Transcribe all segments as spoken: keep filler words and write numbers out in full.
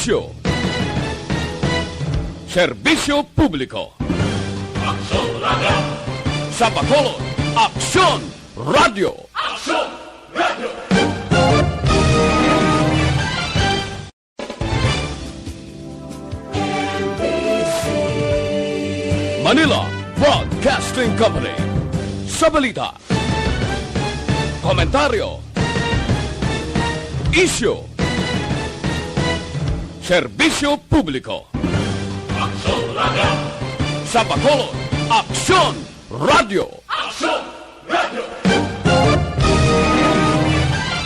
Isyu. Serbisyo publiko. Aksyon Radio. Sa Bacolod, Aksyon Radio. Aksyon Radio. Manila Broadcasting Company. Sa balita, komentaryo, isyu, serbisyo publiko. Aksyon Radio. Sa Bacolod, Aksyon Radio. Aksyon Radio.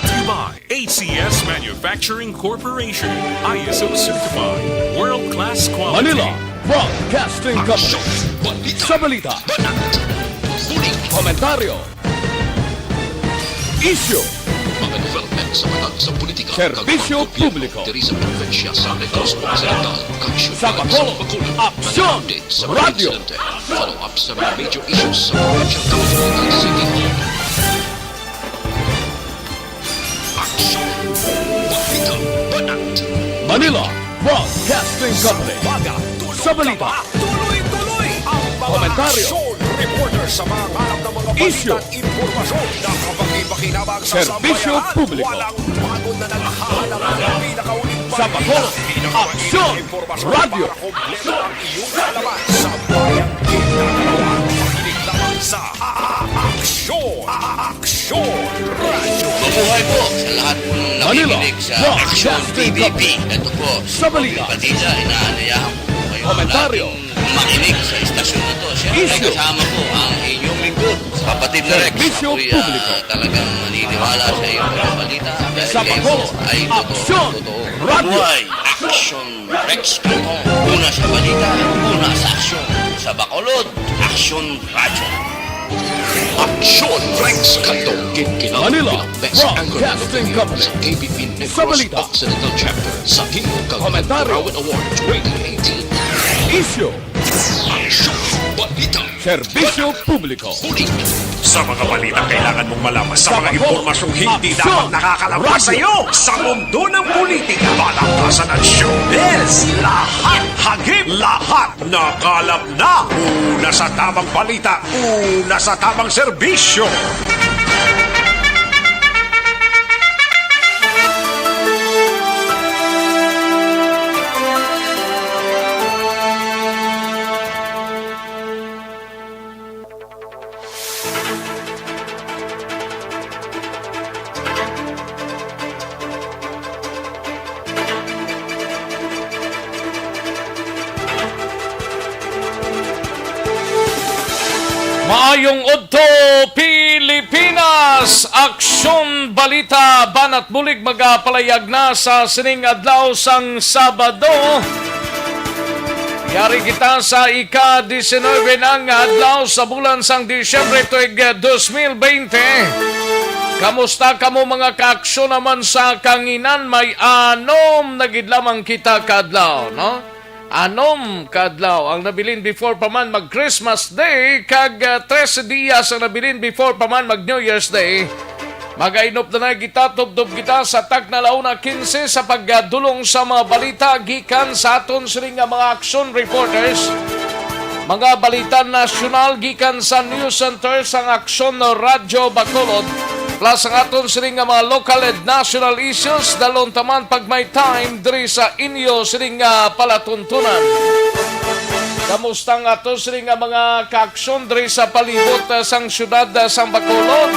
Dubai, A C S Manufacturing Corporation, I S O certified, world-class quality. Manila Broadcasting Company. Aksyon Balita. Sa balita, Banat. Bulig. Komentaryo. Isyu. Mga development sa matag sa politika kag Serbisyo panggobyerno publiko. Diri sa probinsya sa Negros Occidental kag Sa syudad sa Bacolod, Bacolod. Aksyon Mga update sa mga Radyo. Insidente. Follow up sa mga major issues sa provincial capital ug city hall. Aksyon. Balita. Banat. Manila Broadcasting Company. Sa umaga, tuloy Sa balita. Ka pa. Tuloy-tuloy ang mga Komentaryo. Aksyon reporter sa mga ngalap ng mga Isyu. Balita at impormasyon na kapag-ipakinabang sa Serbisyo sambayanan. Publiko. Walang pagod na naghahanap ng pinakauling Sa balita. Bacolod, pinakamainit Aksyon na impormasyon Radyo. Para kompleto ang iyong kaalaman sa bayang ginagalawan. Makinig lamang sa A-, A-, Aksyon. A-, A-, Aksyon Radyo. Mabuhay po sa lahat ng Manila, nakikinig sa Aksyon Broadcasting P B P. Company. Ito po, Sa balita. Padilla, inaanyayahan ko po kayo Komentaryo. Laging makinig sa istasyon na to. Siyempre, Isyu. Kasama po ang inyong lingkod, kapatid na Rex. Serbisyo Ako'y, ah, publiko. Talagang naniniwala sa iyong mga balita dahil Sa kayo po Bacolod, ay totoo, Aksyon totoo. Radyo. Mabuhay, Aksyon Rex Canton. Una sa balita, una sa aksyon. Sa Bacolod, Aksyon Radyo. Aksyon Rex Canton. Kinkinang Manila bilang Best Anchorman of the Broadcasting Year Company. Sa K B P Sa Negros balita. Occidental Chapter sa Himog kag Komentaryo. Tagurawan Award twenty eighteen. Isyu. Aksyon Balita. Serbisyo publiko. Ulit. Sa mga balita kailangan mong malaman, sa Sa mga Bacolod, impormasyong hindi Aksyon dapat nakakalabas Radyo. Sa iyo, sa mundo ng politika, palakasan at showbiz, lahat, hagip, lahat, nakalap na. Una sa tamang balita, una sa tamang serbisyo. Maayong udto, Pilipinas! Aksyon Balita, Banat Bulig, magapalayag na sa sining adlaw sang Sabado. Yari kita sa ika-disinuybe na nga adlaw sa bulan sang Disyembre tuig dos mil bente. Kamusta kamo, mga kaaksyon naman sa kanginan? May anom na gid lamang kita ka adlaw, no? Anom ka adlaw ang nabilin before pa man mag Christmas Day, kag, ah, trese dias ang nabilin before pa man mag New Year's Day. Magainop na na kita, tubtob kita sa takna la una kinse sa pagdulong sa mga balita gikan sa aton sini nga mga action reporters. Mga balita nasyonal gikan sa News Center sang Aksyon Radyo Bacolod, plus ang aton sini nga mga local and national issues, dalon taman pag may time diri sa inyo sini nga palatuntunan. Kamusta ang aton sini nga mga kaaksyon diri sa palibot, ah, sang siyudad, ah, sang Bacolod?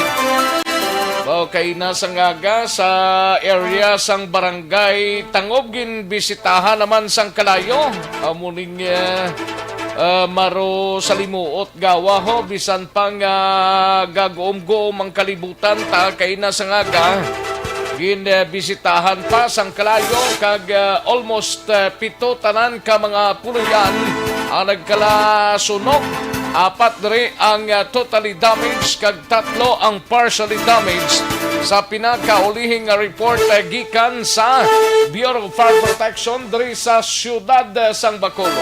Okay na sa ngaga sa area sang Barangay Tangob, ginbisitahan naman sang kalayo. Amo ning, eh, eh, maro sa limuot gawa ho, bisan pa nga gaguom-guom ang kalibutan, ta kay na sa ngaga, ginbisitahan pa sang kalayo kag, eh, almost, eh, pito tanan ka mga puloy-an ang nagkalasunog. Apat diri ang, ah, totally damaged kag tatlo ang partially damaged sa pinakaulihing nga report, ah, gikan sa Bureau of Fire Protection diri sa siyudad, ah, sang Bacolod.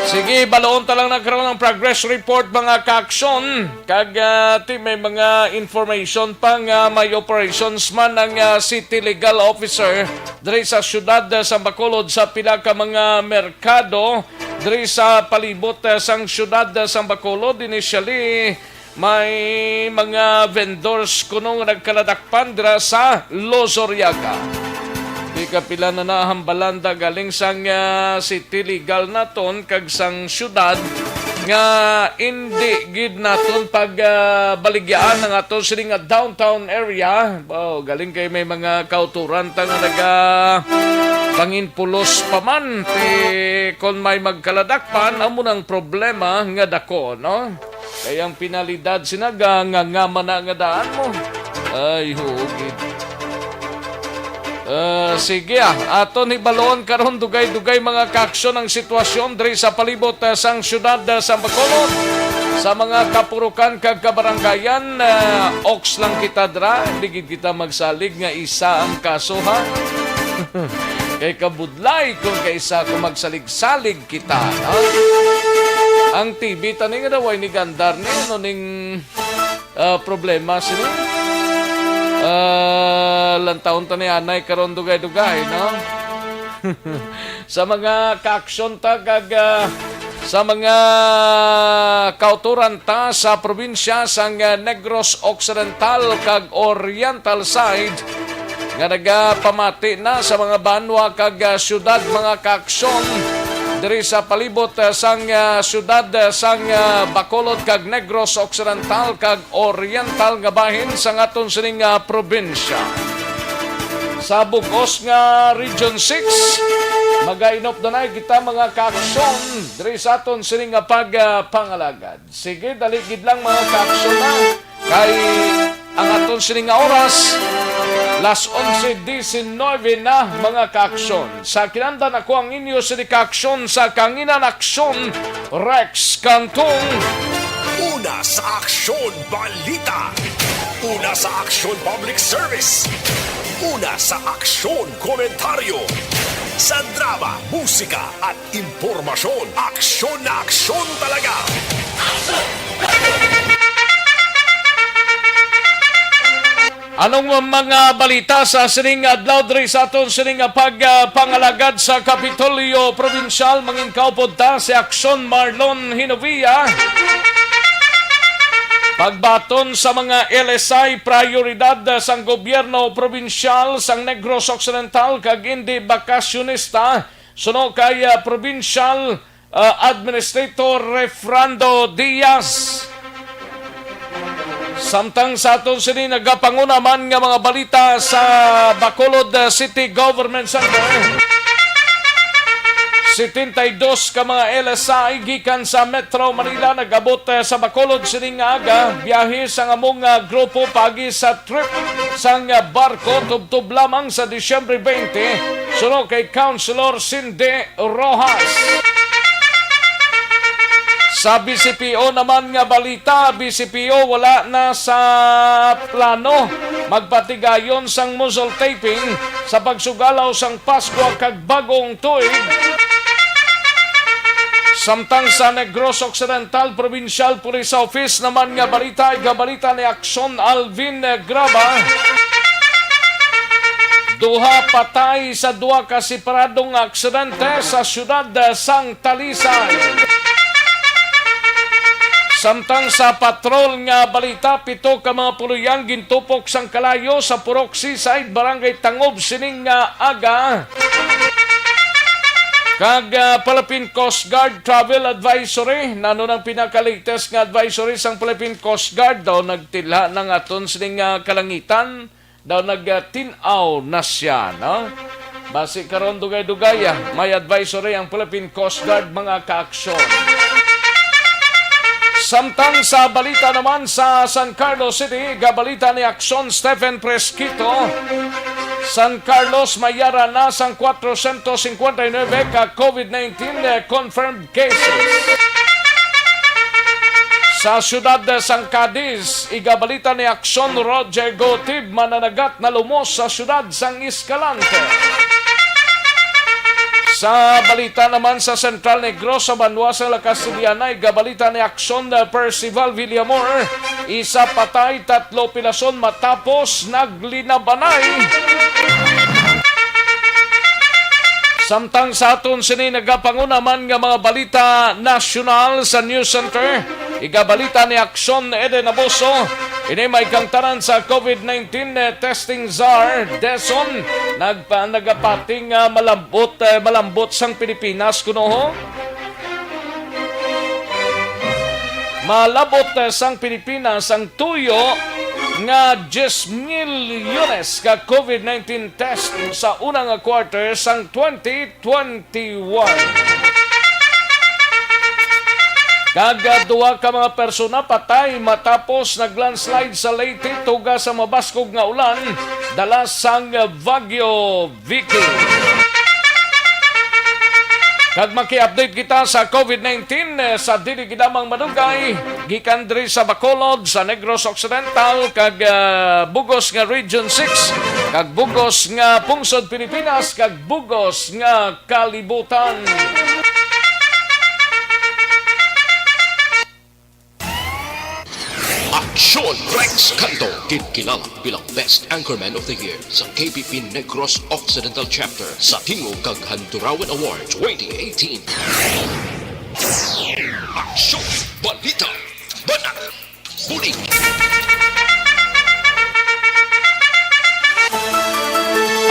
Sige, baloon ta lang na karon ang progress report, mga ka-aksyon. Kag, ah, ti may mga information pa nga may operations man ang, ah, city legal officer diri sa siyudad, ah, sa Bacolod sa pila ka mga merkado diri sa palibot, ah, sang siyudad, ah, sang Bacolod. Initially, may mga vendors kuno nga nagkaladakpan dira sa Luzuriaga. Di kapila na nahambalan ta galing sang, ah, city legal naton kag sang syudad nga indi gid naton pag, ah, baligyaan ang aton sini nga downtown area. Oh, galing kay may mga kauturan ta nga naga panginpulos pa man. Ti kon may magkaladakpan, amo nang problema nga dako, no? Kay ang penalidad sina ga nga, nga man na nga daan mo. Ay, hugid. Ah, sige, ah. Aton hibalon karon dugay-dugay, mga kaaksyon, ang sitwasyon diri sa palibot, ah, sang siyudad, ah, sa Bacolod. Sa mga kapurukan kag kabaranggayan, ah, oks lang kita dira. Di gid kita magsalig nga isa ang kaso, ha? Kay kabudlay kung kaisa ko magsalig-salig kita, no? Ang T V tani nga daw ay ni gandar ni ano ning, ah, problema sini. Ah, lantawon ta ni anay karon dugay-dugay, no? Sa mga kaaksyon ta kag, ah, sa mga kauturan ta sa probinsya sang, ah, Negros Occidental kag Oriental side, nga nagapamati na sa mga banwa kag, ah, syudad, mga kaaksyon diri sa palibot, ah, sang, ah, syudad, ah, sang, ah, Bacolod kag Negros Occidental kag Oriental nga bahin sang aton sining, ah, probinsya. Sa bug-os nga Region six, magainop na na kita, mga kaaksyon, diri sa aton sining nga pag, ah, pangalagad. Sige, dali gid lang, mga kaaksyon, ha. Kay ang aton sini nga oras, las onse diecinuebe na, mga kaaksyon. Sa kinandan, ako ang inyo sini kaaksyon sa Kanginan Aksyon, Rex Cantong. Una sa Aksyon Balita. Una sa Aksyon Public Service. Una sa Aksyon Komentaryo. Sa drama, musika, at impormasyon, aksyon na aksyon talaga. Anong mga balita sa sining adlaw diri sa aton sining pag, ah, pangalagad sa Kapitolyo Probinsyal? Mangin kaupod ta si Aksyon Marlon Hinovia. Pagbaton sa mga L S I, prioridad sang gobyerno probinsyal sang Negros Occidental kag indi bakasyonista. Suno kay, ah, Provincial, ah, Administrator Refrando Diaz. Samtang sa aton sini nagapanguna man nga mga balita sa Bacolod, ah, City Government Center, setenta y dos ka mga L S I gikan sa Metro Manila nag-abot, ah, sa Bacolod sini nga aga, biyahe sang among, ah, grupo paagi sa trip sang, ah, barko tubtob lamang sa Disyembre twenty, suno kay Councilor Cindy Rojas. Sa B C P O naman nga balita, B C P O wala na sa plano magpatigayon sang muzzle taping sa pagsugalaw sang Paskwa kag Bagong Tuig. Samtang sa Negros Occidental Provincial Police Office naman nga balita, igabalita ni Aksyon Alvin Graba. Duha patay sa duha ka separado nga aksidente sa siyudad sang Talisay. Samtang sa patrol nga balita, pito ka mga puloy-an gintupok sang kalayo sa Purok Seaside, Barangay Tangob, sining nga aga. Kag, ah, Philippine Coast Guard Travel Advisory. Nano nang pinaka-latest nga advisory sang Philippine Coast Guard? Daw nagtilha na nga aton sining, ah, kalangitan. Daw nagtin-aw na siya, no? Basi karon dugay-dugay, ah, may advisory ang Philippine Coast Guard, mga kaaksyon. Samtang sa balita naman sa San Carlos City, gabalita ni Aksyon Stephen Fresquito. San Carlos, may ara na sang kwatrocientos cincuenta y nueve ka COVID nineteen, eh, confirmed cases. Sa siyudad sang Cadiz, igabalita ni Aksyon Roger Gotib, mananagat nalumos sa siyudad sang Escalante. Sa balita naman sa Central Negros, sa banwa sa La Castellana, igabalita ni Aksyon, uh, Percival Villamor, isa patay, tatlo pilason matapos naglinabanay. Samtang sa aton sini nagapanguna man nga mga balita nasyonal sa News Center, igabalita ni Aksyon Eden Abuso, ini may kangtanan sa COVID nineteen, eh, testing czar, Deson, nagpa-, nagapating, ah, malambot, eh, malambot sang Pilipinas kuno ho. Malabot, eh, sang Pilipinas ang tuyo nga diyes milyones ka COVID nineteen test sa una nga quarter sang twenty twenty-one. Kag, ah, duha ka mga persona patay matapos nag-landslide sa Leyte, tuga sa mabaskog nga ulan dala sang Baguio Vicky. Kag maki-update kita sa COVID nineteen, eh, sa dili gid lamang madugay, gikan diri sa Bacolod, sa Negros Occidental, kag, ah, bugos nga Region six, kag bugos nga pungsod Pilipinas, kag bugos nga kalibutan. Aksyon Rex Canto, ginkilala bilang Best Anchorman of the Year sa K P P Negros Occidental Chapter sa Tingog kag Handurawan Award twenty eighteen. Aksyon, balita, banat, bulig.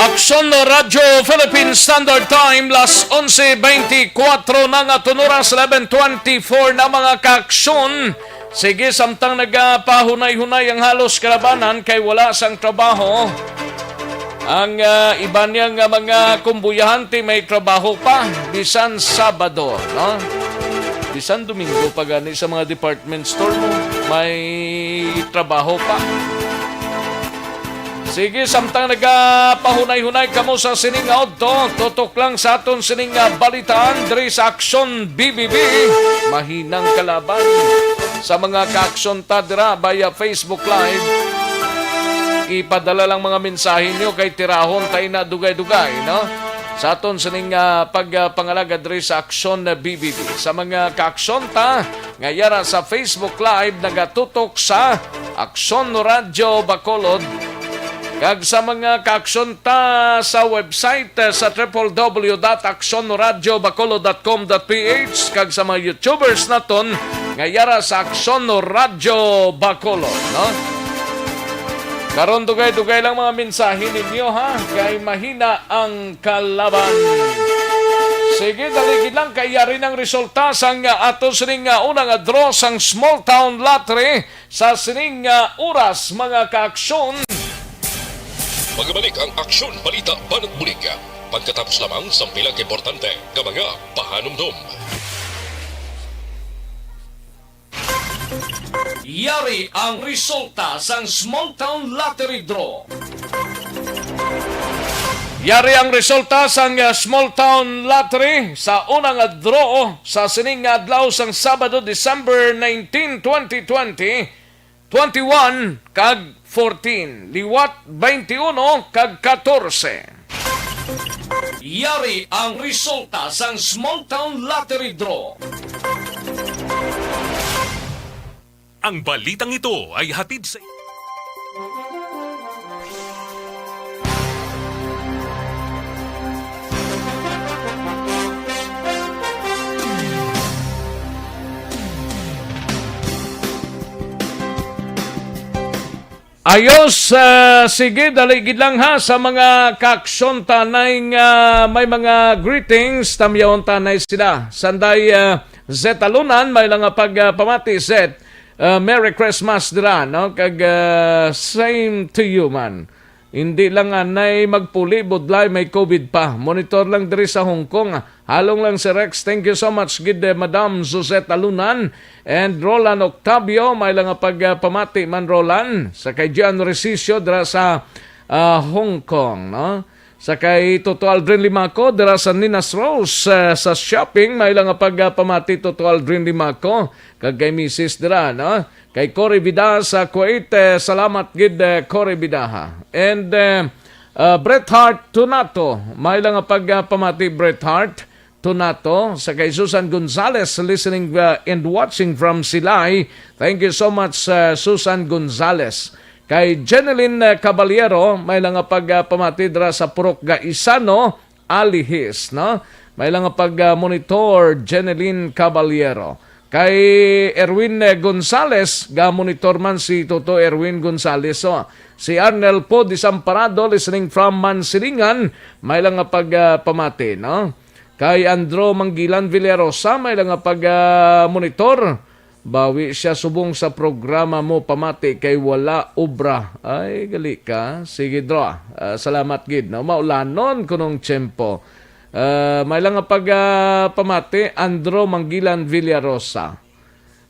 Aksyon Radyo Philippine Standard Time, las onse beintikwatro na nga, aton oras, eleven twenty-four na, mga kaaksyon. Sige, samtang nagapahunay-hunay ang halos kalabanan kay wala sang trabaho, ang, ah, iban niya nga mga kumbuyahante may trabaho pa, bisan Sabado, no? Bisan Domingo pa gani sa mga department store mo, may trabaho pa. Sige, samtang nagapahunay-hunay kamo sa sining nga udto, tutok lang sa aton sining nga balitaan diri sa Aksyon B B B. Mahinang kalaban sa mga kaaksyon ta dira via Facebook Live. Ipadala lang mga mensahe nyo kay tirahon ta ina dugay-dugay, no? Sa aton sining, ah, pag, ah, pangalaga diri sa Aksyon na B B B. Sa mga kaaksyon ta nga yara sa Facebook Live, nagatutok sa Aksyon Radyo Bacolod, kag sa mga kaaksyon ta sa website, eh, sa triple W dot aksyon radyo bacolod dot com dot P H, kag sa mga YouTubers naton nga yara sa Aksyon Radyo Bacolod, no? Karon, dugay-dugay lang mga mensahe ninyo, ha, kay mahina ang kalaban. Sige, dali gid lang, kay yari nang resulta sang ato sining nga una nga draw sang Small Town Lottery sa sining nga oras, mga kaaksyon. Magabalik ang Aksyon Balita Banat Bulig pagkatapos lamang sang pila ka importante nga mga pahanumdom. Yari ang resulta sang Small Town Lottery Draw. Yari ang resulta sang, uh, Small Town Lottery sa una nga draw sa sining nga adlaw sang Sabado, December nineteen, twenty twenty, twenty-one kag fourteen, liwat twenty-one kag katorse. Yari ang resulta sang Small Town Lottery Draw. Ang balitang ito ay hatid sa Ayos, ah, sige, dali gid lang ha sa mga kaaksyon ta nay nga may mga greetings, tamyawon ta nay sila. Sanday, ah, Zet Alunan, may lang nga pagpamati, Zet. Ah, Merry Christmas dira, no? Kag, ah, same to you, man. Hindi lang anay magpuli, budlay may COVID pa. Monitor lang diri sa Hong Kong. Halong lang si Rex. Thank you so much gid, eh, Madam Suzette Alunan and Roland Octavio. May lang nga pagpamati man, Roland, sa kay Gian Resicio dira sa, ah, Hong Kong, no? Sa kay Toto Aldrin Limaco dira sa Ninas Rose, ah, sa shopping. May lang nga pagpamati, Toto Aldrin Limaco, kag kay Misis dira, no? Kay Cory Vida sa Kuwait, eh, salamat gid, eh, Cory Vidaha. And, eh, Ah, Bret Hart Tunato, may lang nga pag, ah, pamati, Bret Hart Tunato, sa kay Susan Gonzales, listening, ah, and watching from Silay. Thank you so much, ah, Susan Gonzales. Kay Jeneline, ah, Caballero, may lang nga pag, ah, pamati dira sa Purok Gaisano, Alihis, no? May lang nga pag, ah, monitor, Jeneline Caballero. Kay Erwin, eh, Gonzales, ga-monitor man si Toto Erwin Gonzales, oh. Si Arnel po Desamparado, listening from Mansilingan, may lang nga pag, ah, pamati, no? Kay Andro Manggilan Villarosa, may lang nga pag, ah, monitor. Bawi siya subong sa programa mo, pamati kay wala obra. Ay, gali ka. Sige, Dro. Ah, salamat gid, no? Maulanon kunong tiyempo. Ah, may lang nga pag, ah, pamati, Andro Manggilan Villarosa.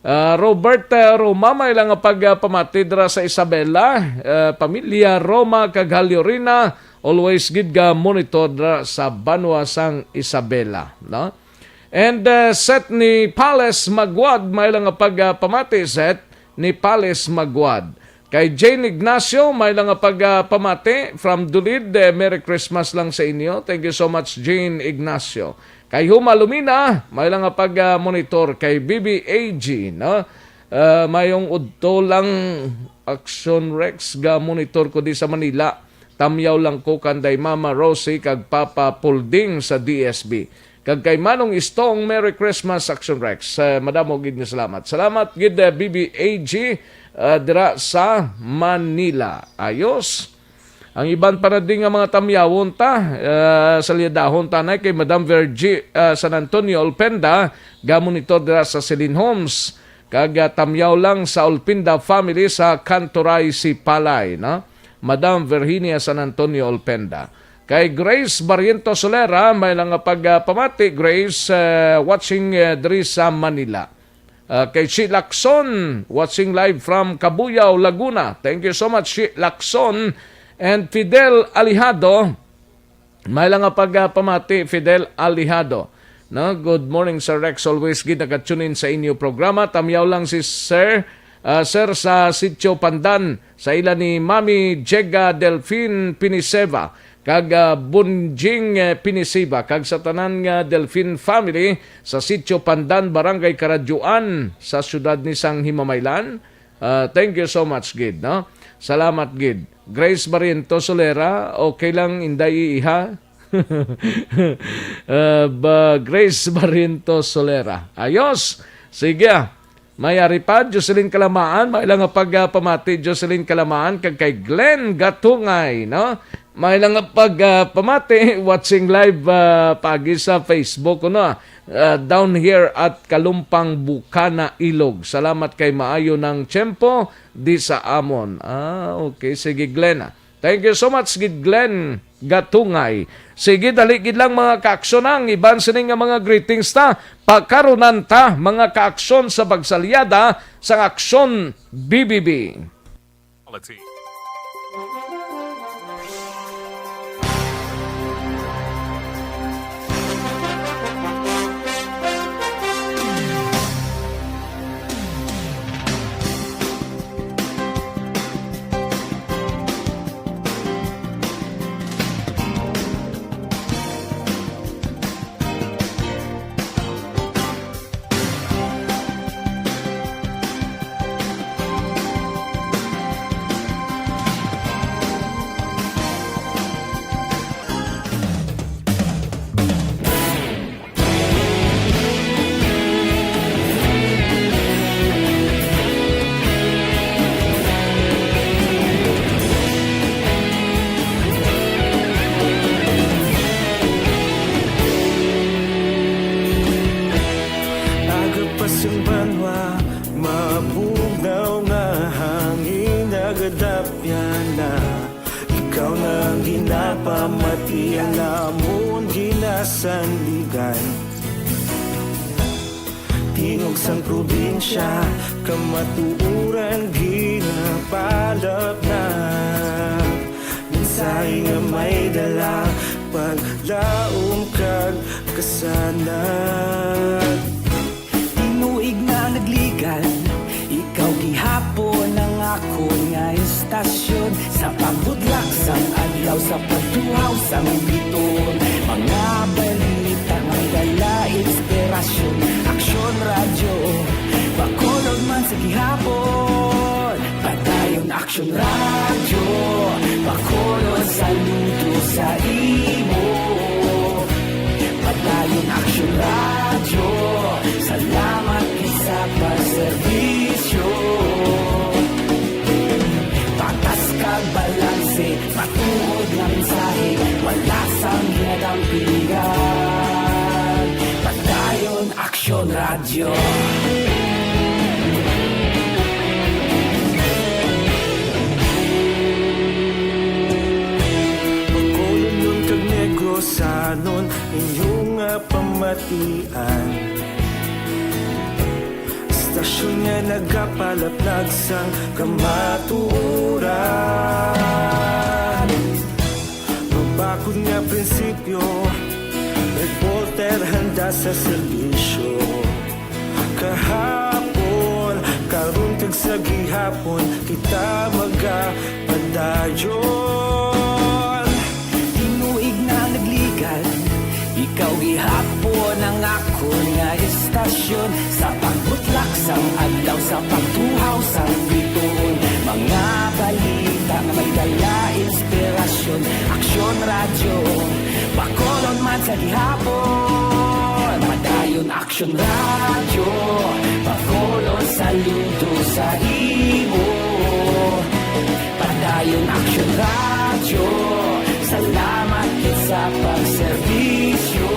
Ah, Robert, ah, Roma, may lang nga pag, ah, pamati dira sa Isabela. Ah, pamilya Roma kag Halyorina, always gid ga monitor dira sa banwa sang Isabela, no? And, uh, set ni Pales Magwad, may lang nga pag, uh, pamati, set ni Pales Magwad. Kay Jane Ignacio, may lang nga pag, uh, pamati from Dulid, eh, Merry Christmas lang sa inyo. Thank you so much, Jane Ignacio. Kay Huma Lumina, may lang nga pag, uh, monitor kay B B A G, no? Uh, mayong udto lang, Action Rex, ga monitor ko di sa Manila. Tamyaw lang ko kanday Mama Rosie kag Papa Pulding sa D S B. Kag kay Manong Istong, Merry Christmas, Action Rex. Eh, madamo gid nga salamat. Salamat gid, eh, B B A G, eh, dira sa Manila. Ayos. Ang iban pa na din nga mga tamyawon ta, eh, salyadahon ta na kay Madam Virgie, eh, San Antonio Olpenda, ga monitor dira sa Celine Homes. Kag, ah, tamyaw lang sa Olpinda family sa Kanturay, Sipalay, no? Madam Virginia San Antonio Olpenda. Kay Grace Barriento Solera, may lang nga pag, ah, pamati, Grace, eh, watching, eh, diri sa Manila. Ah, kay Chi Lacson, watching live from Cabuyao, Laguna. Thank you so much, Chi Lacson. And Fidel Alejado, may lang nga pag, ah, pamati, Fidel Alejado. No? Good morning, Sir Rex. Always gid naka-tune in sa inyo programa. Tamyaw lang si Sir, ah, Sir sa Sitio Pandan, sa ila ni Mami Jega Delfin Piniseva, kag, ah, Bunjing, eh, Piniseva, kag sa tanan nga Delfin family sa Sitio Pandan, Barangay Karadyoan, sa siyudad ni sang Himamaylan. Ah, thank you so much gid, no? Salamat gid. Grace Barriento Solera, okay lang, inday iiha? Ah, ba, Grace Barriento Solera. Ayos. Sige, ah. May ari pa, Jocelyn Kalamaan, may lang nga pag, ah, pamati, Jocelyn Kalamaan, kag kay Glenn Gatungay, no? May lang nga pag, ah, pamati, watching live, ah, pagi sa Facebook, no? Ah, down here at Kalumpang, Bukana, Ilog. Salamat kay maayo nang tiyempo di sa amon. Ah, okay. Sige, Glenn, ah. Thank you so much, gid Glenn Gatungay. Sige, dali gid lang, mga kaaksyon, ang iban sini nga mga greetings ta. Pakarunan ta, mga kaaksyon, sa pagsalyada sang Aksyon B B B. Quality. Aga pa sang banwa, mabugnaw nga hangin, nagadapyan na. Ikaw na ang ginapamati, ang amon ginasandigan. Tingog sang probinsya, kamatuoran ginapalapnag. Mensahe nga may dala, paglaom kag kasanag. Tinuig na nagligan, ikaw gihapon ang akon nga istasyon. Sa pagbutlak sang adlaw, Sa pagtuhaw sang biton, mga balita may dala inspirasyon. Aksyon Radyo, Bacolod man sa gihapon. Padayon Aksyon Radyo, Bacolod saludo sa imo. Padayon Aksyon Radyo, salamat gid sa pagserbisyo. Patas kag balanse, matuod nga mensahe, wala sang ginadampigan. Padayon Aksyon Radyo. Bacolodnon kag Negrosanon, inyo nga pamatian. Istasyon nga nagapalaplag sang kamatuoran. Mabakod nga prinsipyo, reporter handa sa serbisyo. Kahapon, karon kag sa gihapon, kita magapadayon. Tinuig na nagligad, ikaw gihapon ang akon nga istasyon. Sa pagbutlak sang adlaw, sa pagtuhaw sang bituon, mga balita nga may dala inspirasyon. Aksyon Radyo, Bacolod man sa gihapon. Padayon Aksyon Radyo, Bacolod saludo sa imo. Padayon Aksyon Radyo, salamat gid sa pagserbisyo.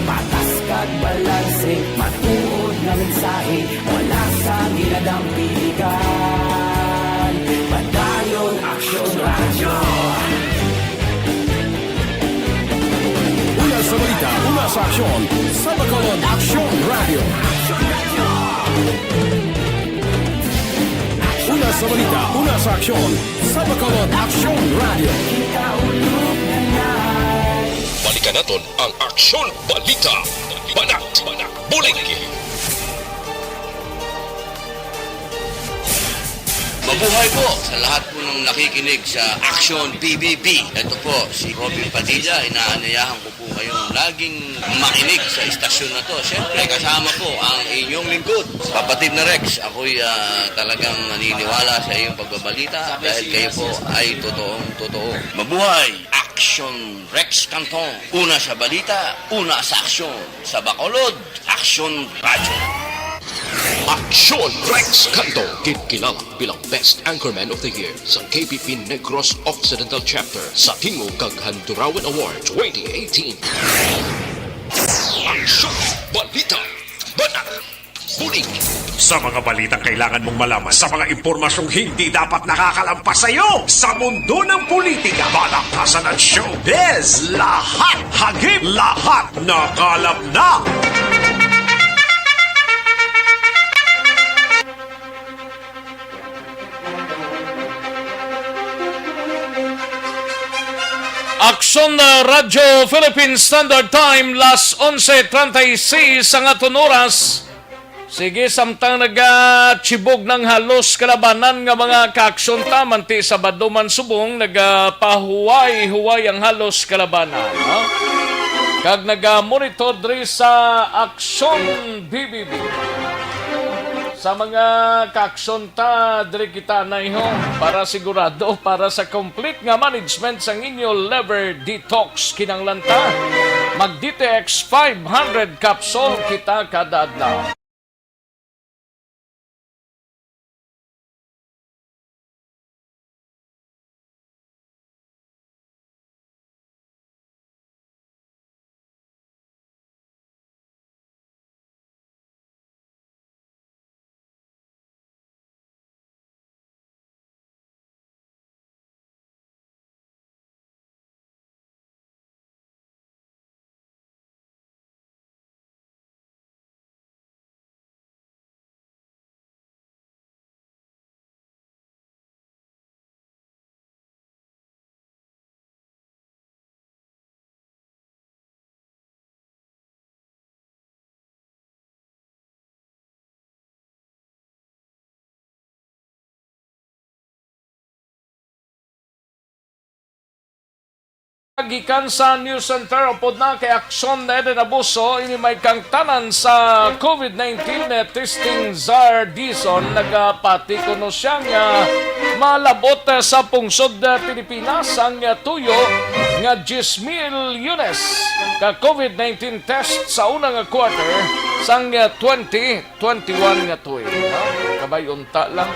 Patas kag balanse, matuod nga mensahe, wala sang ginadampigan. Padayon Aksyon Radyo. Una sa balita, una sa aksyon, sa Bacolod Aksyon Radyo. Una sa balita, una sa aksyon, sa Bacolod Aksyon Radyo. Balikan naton ang Aksyon Balita. Banat, bulig. Mabuhay po sa lahat po ng nakikinig sa Aksyon B B B. Ito po si Robin Padilla. Inaanyayahan ko po kayong laging makinig sa istasyon na to. Siyempre, kasama po ang inyong lingkod, kapatid na Rex. Ako'y, ah, talagang naniniwala sa iyong pagbabalita dahil kayo po ay totoong totoo. Mabuhay! Aksyon Rex Canton. Una sa balita, una sa aksyon. Sa Bacolod, Aksyon Radyo. Aksyon Rex Canton, ginkilala bilang Best Anchorman of the Year sa K P P Negros Occidental Chapter sa Tingog kag Handurawan Award twenty eighteen. Aksyon Balita. Banat. Bulig. Sa mga balitang kailangan mong malaman, sa mga impormasyong hindi dapat nakakalampas sa iyo, sa mundo ng politika, balaktasan at showbiz, lahat hagip, lahat nakalap na. Aksyon na Radyo Philippine Standard Time, las onse treinta y seis ang aton oras. Sige, samtang nagachibog ng halos kalabanan nga mga kaaksyon ta, manti Sabado man subong, nagapahuway-huway ang halos kalabanan, no? Kag nagamonitor diri sa Aksyon B B B. Sa mga kaaksyon ta, diri kita na, iho, para sigurado, para sa complete nga management sang inyo liver detox, kinahanglan ta mag D T X five hundred capsule kita kada adlaw. Gikan sa News Center, upod na kay Aksyon Eden Abuso, ini may kangtanan sa COVID nineteen testing czar Dizon. Nagapati kuno siya nga malabot sa pungsod Pilipinas ang tuyo nga diyes milyones ka COVID nineteen test sa una nga quarter sang twenty twenty-one nga tuig, ha? Kabay unta lang.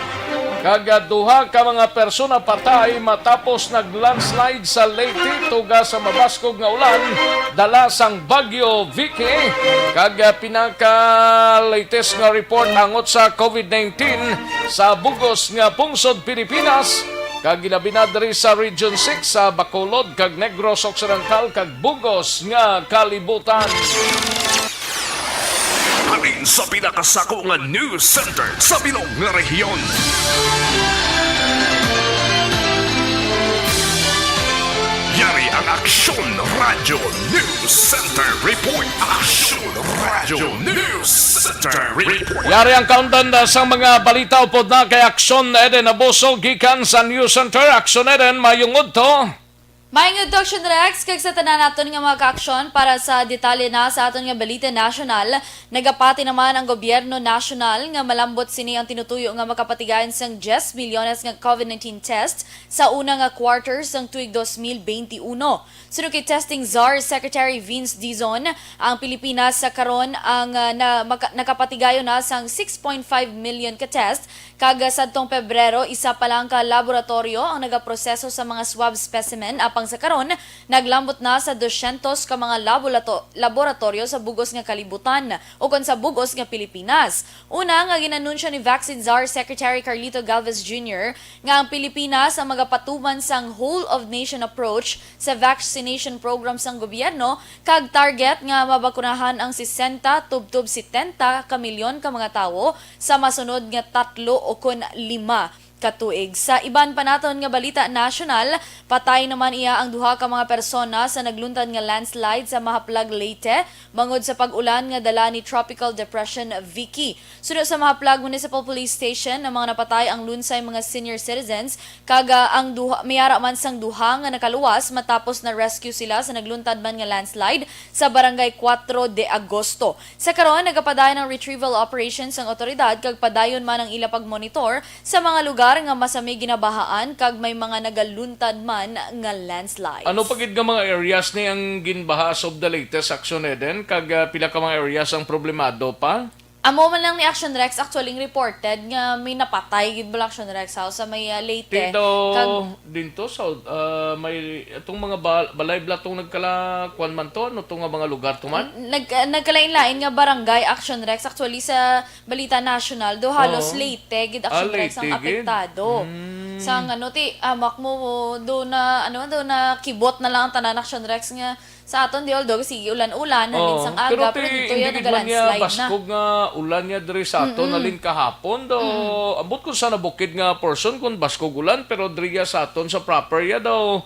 Kag, ah, duha ka mga persona patay matapos nag-landslide sa Leyte, tuga sa mabaskog nga ulan dala sang Bagyo Vicky. Kag, ah, pinaka-latest nga report angot sa COVID nineteen sa bugos nga pungsod Pilipinas, kag ilabi na diri sa Region six sa Bacolod kag Negros Occidental kag bugos nga kalibutan. Halin sa pinakasako nga news center sa bilog nga rehiyon. Yari ang Aksyon Radyo News Center Report. Aksyon Radyo News Center Report. Yari ang kaundan na sang mga balita upod na kay Aksyon Eden Abuso gikan sa News Center. Aksyon Eden, mayong udto. Maayong udto, Aksyon Rex, kag sa tanan naton nga mga kaaksyon. Para sa detalye na sa aton nga balita nasyonal, nagapati naman ang gobyerno nasyonal nga malambot sini ang tinutuyo nga makapatigayon sang diyes milyones nga COVID nineteen test sa una nga quarter sang tuig dos mil benti uno. Suno kay Testing Czar Secretary Vince Dizon, ang Pilipinas sa karon ang, ah, na, maka-, nakapatigayon na sang six point five million ka test. Kag, ah, sadtong Pebrero, isa pa lang ka laboratoryo ang nagaproseso sa mga swab specimen, apang sa karon, naglambot na sa dosyentos ka mga labolato-, laboratoryo sa bugos nga kalibutan, ukon sa bugos nga Pilipinas. Una nga ginanunsyo ni Vaccine Czar Secretary Carlito Galvez Junior nga ang Pilipinas ang magapatuman sang whole of nation approach sa vaccination program sang gobyerno, kag target nga mabakunahan ang sesenta tubtob setenta ka milyon ka mga tawo sa masunod nga tatlo o kon lima ka tuig. Sa iban pa naton nga balita nasyonal, patay naman iya ang duha ka mga persona sa nagluntad nga landslide sa Mahaplag, Leyte, bangod sa pag-ulan nga dala ni Tropical Depression Vicky. Suno sa Mahaplag Municipal Police Station, ang mga napatay ang lunsay mga senior citizens, kag, ah, ang duha, may ara man sang duha nga nakaluwas matapos na-rescue sila sa nagluntad man nga landslide sa Barangay Cuatro de Agosto. Sa karon, nagapadayon ang retrieval operation sang awtoridad kag padayon man ang ila pagmonitor sa mga lugar nga masami ginabahaan kag may mga nagaluntad man nga landslide. Ano pa gid nga mga areas ni ang ginbaha as of the latest, Aksyon Eden, kag, ah, pila ka mga areas ang problemado pa? Amo man lang ni Action Rex, actually, ang reported nga may napatay gid bala, Action Rex, ha, sa may, ah, Leyte. Ti daw kag dinto sa, ah, may itong mga ba-, balay bala tong nagkala, kwan man to, ano to nga mga lugar to man? N-, nag-, ah, nagkalain-lain nga barangay, Action Rex. Actually, sa balita national, do halos Oo. Leyte gid, Ah, Action Rex, ang Leyte gid. Apektado. Mm. Sa ano, ti, amak mo, do na, ano, do na kibot na lang ang tanan, Action Rex, nga sa aton, di, although sige, ulan-ulan, halin Oo, sang aga, pero pero ti, dito hindi yan, gid man niya nagalandslide na. Baskog nga ulan niya diri sa aton, Mm-mm. halin kahapon daw. Mm-mm. Ambot kung sa nabukid nga portion kung baskog ulan, pero diri ya sa aton sa proper ya daw,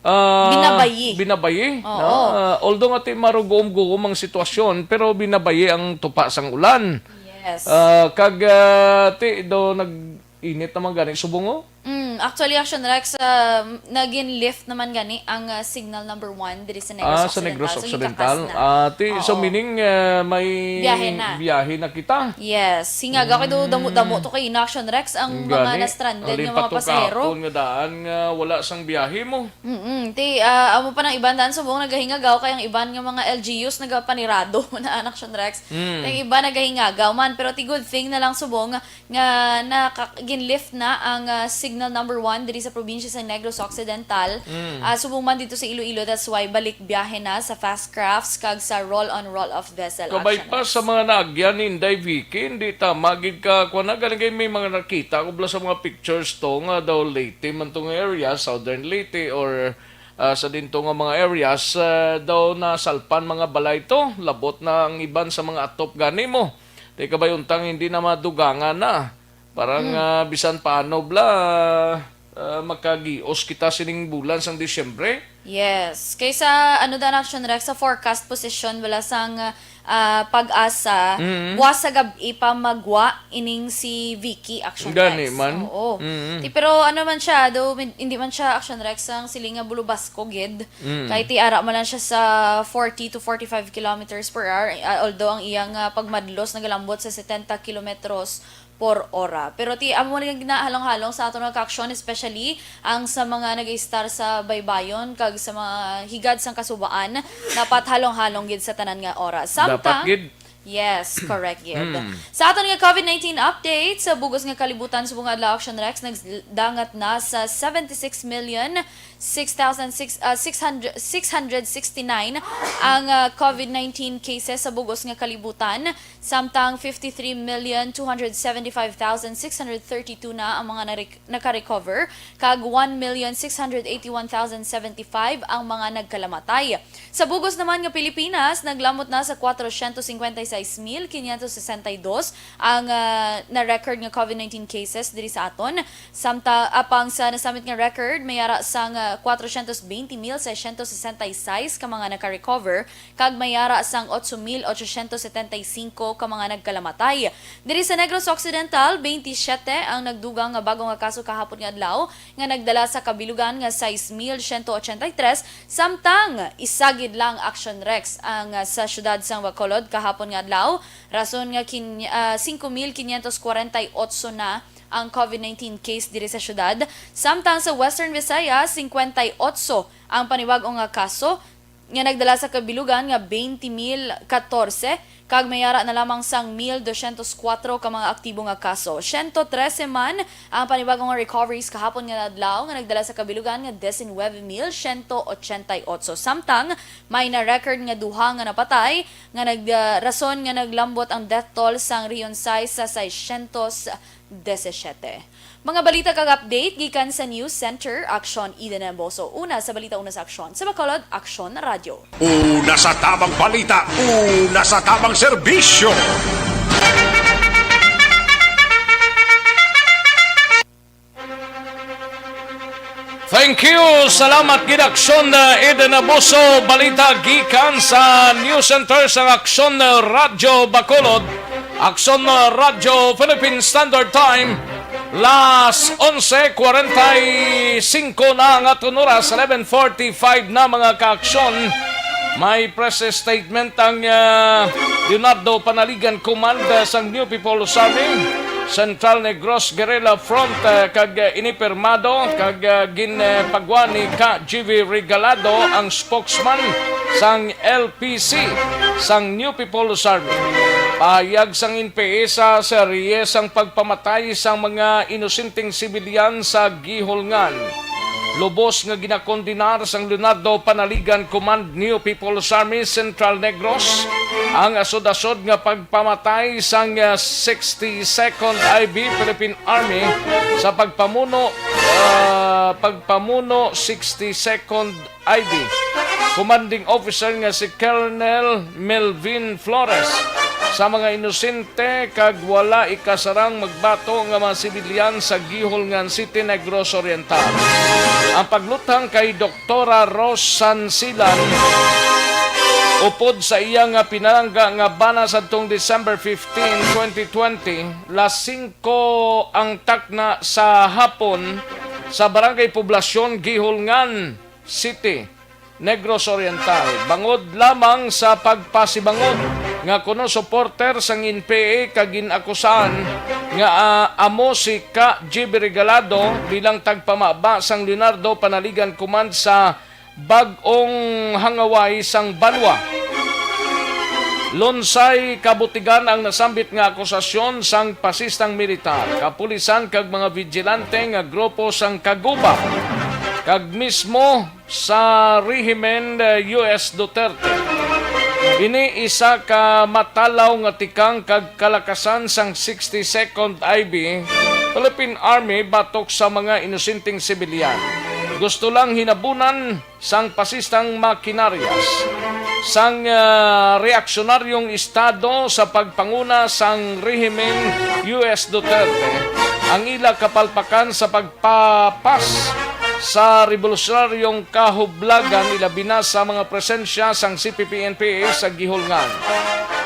ah, Binabayi. Binabayi, Oo. no? Ah, although nga ti maruguom-guom ang sitwasyon, pero binabayi ang tupa sang ulan. Yes. Ah, kag, ah, ti daw nag-init naman gani subong, oh. Mm, actually, Action Rex, ah, naging lift naman gani ang, ah, signal number one diri sa Negros Ah, sa Occidental. Negros So, Occidental. nikakas na. Ah, ti, so Oo. meaning, ah, may Biyahe na. biyahe na kita. Yes. Hingaga kay do Mm. damo-damo to kay ina, Action Rex, ang Ang mga gani. na-stranded Halin nga pa mga to pasahero. kahapon nga daan nga wala sang biyahe mo. Mm-mm. Ti, ah, amo pa nang iban daan subong nagahingagaw kay ang iban nga mga L G Us nagapanirado na, Action Rex. Mm. Ang iba nagahingagaw man, pero ti good thing na lang subong nga naka-, ginlift na ang, ah, signal number one diri sa probinsya sa Negros Occidental. Mm. Ah, subong man dito sa Iloilo, that's why balik biyahe na sa fast crafts kag sa roll-on, roll-off vessel Kabay action pa na. sa mga naagyan ni Inday Vicky, hindi tama gid ka, kuwan na, galing kay may mga nakita ko bala sa mga pictures to nga daw Leyte man tong area, Southern Leyte or, ah, sa dinto nga mga areas, ah, daw nasalpan mga balay to, labot na ang iban sa mga atop gani mo. Ti kabay untang hindi na madugangan na. Parang, Mm. ah, bisan paano bala, ah, makagios kita sining bulan sang Disyembre. Yes. Kaysa, ano, dan Action Rex, sa forecast position, wala sang, ah, ah, Pag-asa, Mm. buwas sa gab-i pa magwa ining si Vicky, Action Gani Rex. man. Oo. Mm. Ti, pero ano man siya, though, min-, hindi man siya, Action Rex, ang siling nga bulubasko gid. Mm. Kay ti ara man lang siya sa forty to forty-five kilometers per hour, ah, although ang iyang, ah, pagmadlos nagalambot sa setenta kilometros por ora. Pero ti, amo lang ginahalong-halong sa aton nga kaaksyon, especially ang sa mga nag-istar sa baybayon kag sa mga higad sang kasubaan, dapat halong-halong gid sa tanan nga oras. Dapat Samtang, gid. Yes, correct gid. Mm. Sa aton nga COVID nineteen update, sa bugos nga kalibutan subong nga adlaw, Action Rex, nagdangat na sa seventy-six million six thousand six, ah, six hundred, six hundred sixty-nine ang, ah, COVID nineteen cases sa bugos nga kalibutan, samtang fifty-three million two hundred seventy-five thousand six hundred thirty-two na ang mga narek-, naka-recover, kag one million six hundred eighty-one thousand seventy-five ang mga nagkalamatay. Sa bugos naman nga Pilipinas, naglambot na sa kwatrocientos cincuenta y seis mil quinientos sesenta y dos ang, ah, na-record nga COVID nineteen cases diri sa aton. Samta, apang sa nasambit nga record, may ara sang, ah, kwatrocientos veinte mil seiscientos sesenta y seis ka mga naka-recover, kag may ara sang ocho mil ochocientos setenta y cinco ka mga nagkalamatay. Diri sa Negros Occidental, twenty-seven ang nagdugang nga bago nga kaso kahapon nga adlaw, nga nagdala sa kabilugan nga sais mil siyento ochenta y tres, samtang isa gid lang, Action Rex, ang, ah, sa siyudad sang Bacolod kahapon nga adlaw, rason nga kin-, ah, singko mil kinyentos kwarenta y otso na ang COVID nineteen case diri sa siyudad, samtang sa Western Visayas, singkwenta y otso ang panibag-o nga kaso, nga nagdala sa kabilugan nga twenty mil katorse, kag may ara na lamang sang mil dosyentos kuwatro ka mga aktibo nga kaso. Siyento trese man ang panibag-o nga recoveries kahapon nga adlaw, nga nagdala sa kabilugan nga diecinuebe mil siyento ochenta y otso. Samtang may na-record nga duha nga napatay, nga nag-, ah, rason nga naglambot ang death toll sang Region sais sa seiscientos disisiete. Mga balita kag update gikan sa News Center, Aksyon Eden Emboso. Una sa balita, una sa aksyon. Sa Bacolod, Aksyon Radyo. Una sa tamang balita, una sa tamang serbisyo. Thank you. Salamat gid, Aksyon, uh, Eden Abuso. Balita gikan sa News Center sang Aksyon, uh, Radyo Bacolod. Aksyon, uh, Radyo Philippine Standard Time. Las onse kwarenta y singko na ang aton oras, eleven forty-five na, mga kaaksyon. May press statement ang, uh, Leonardo Panaligan Command, uh, sang New People's Army Central Negros Guerrilla Front, uh, kag, uh, ini pirmado kag, uh, ginpagwa ni Ka G V Regalado, ang spokesman sang L P C sang New People's Army. Pahayag sang N P A sa serye sang pagpamatay sang mga inosenteng sibilyan sa Guihulngan. Lubos nga ginakondenar sang Leonardo Panaligan Command New People's Army Central Negros ang asod-asod nga pagpamatay sang, ah, sixty-second I B Philippine Army sa pagpamuno, ah, pagpamuno sixty-second I B Commanding Officer nga si Colonel Melvin Flores sa mga inosente kag wala ikasarang magbato nga mga sibilyan sa Guihulngan City, Negros Oriental. Ang pagluthang kay Doktora Rose Sansilan upod sa iya nga pinalangga nga bana sadtong December fifteen, twenty twenty, las singko ang takna sa hapon sa Barangay Poblasyon, Guihulngan City, Negros Oriental, bangod lamang sa pagpasibangod nga kuno supporter sang N P A kag gin-akusahan nga, ah, amo si Ka G B Regalado bilang tagpamaba sang Leonardo Panaligan Command sa bag-ong hangaway sang banwa. Lunsay kabutigan ang nasambit nga akusasyon sang pasistang militar, kapulisan kag mga vigilante nga grupo sang Kaguba, kag mismo sa rehimen, eh, U S Duterte. Ini isa ka matalaw nga tikang kag kalakasan sang sixty-second I B Philippine Army batok sa mga inosenteng sibilyan. Gusto lang hinabunan sang pasistang makinaryas sang, ah, reaksyonaryong estado sa pagpanguna sang rehimen U S Duterte ang ila kapalpakan sa pagpapas sa rebolusyonaryong kahublagan, ilabi na sa mga presensya sang C P P N P A sa Guihulngan.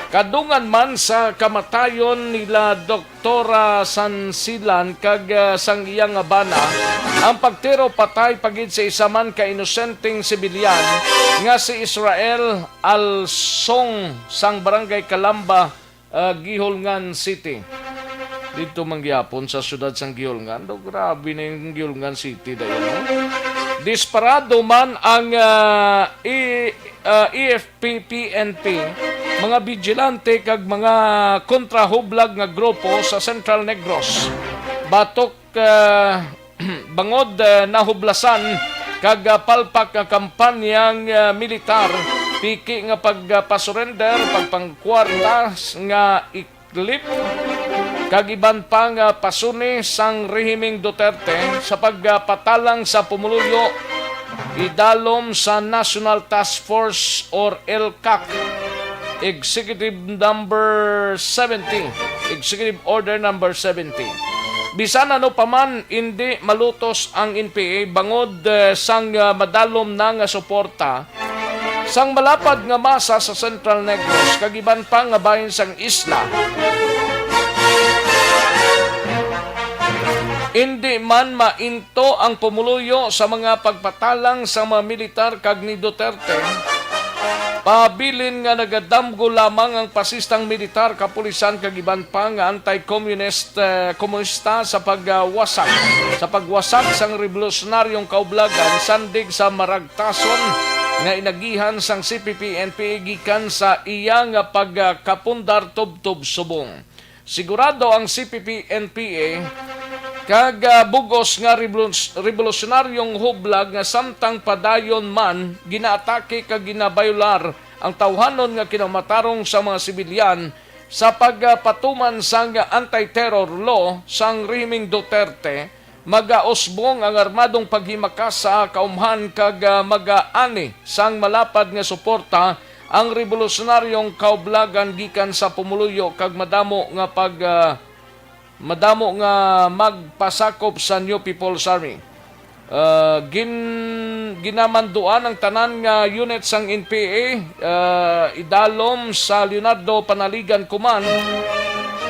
Kadungan man sa kamatayon nila Doktora Sansilan kag, ah, sang iya nga bana, ang pagtiro patay pa gid sa isa man ka inosenteng sibilyan nga si Israel Alsong sang Barangay Calamba, ah, Guihulngan City. Didto man gihapon sa siyudad sang Guihulngan. Do, grabe na yung Guihulngan City dayon, no? Disparado man ang, ah, i-, ah, E F P P N P, mga bigilante kag mga kontrahublag nga grupo sa Central Negros. Batok, ah, bangod, ah, nahublasan kag, ah, palpak nga kampanyang, ah, militar, piki nga pagpasurrender, pagpangkwarta s-, nga iklip, kag iban pa nga pasuni sang rehimeng Duterte sa pagpatalang sa pumuluyo idalom sa National Task Force or ELCAC. Executive Number seventy, Executive Order Number seventy. Bisan ano pa man, indi malutos ang N P A bangod, eh, sang, ah, madalom na nga suporta sang malapad nga masa sa Central Negros kag iban pa nga bahin sang isla. Indi man main to ang pumuluyo sa mga pagpatalang sa mga militar kag ni Duterte. Pabilin nga nagadamgo lamang ang pasistang militar, kapulisan kag iban pa nga anti-communist, eh, komunista sa pagwasak, sa pagwasak sang revolusyonaryong kaublagan sandig sa maragtason nga inagihan sang C P P N P A gikan sa iya nga pagkapundar tubtob subong. Sigurado ang C P P N P A kag, ah, bug-os nga revolus-, revolusyonaryong hublag nga samtang padayon man ginaatake kag ginabayular ang tawhanon nga kinamatarong sa mga sibilyan sa pagpatuman sang anti-terror law sang rehimeng Duterte. Magausbong ang armadong paghimakas sa kaumhan kag, ah, magaani sang malapad nga suporta ang revolusyonaryong kaublagan gikan sa pumuluyo kag madamo nga pag, ah, madamo nga magpasakop sa New People's Army. Ah, gin-, ginamanduan ang tanan nga unit sang N P A, ah, idalom sa Leonardo Panaligan Command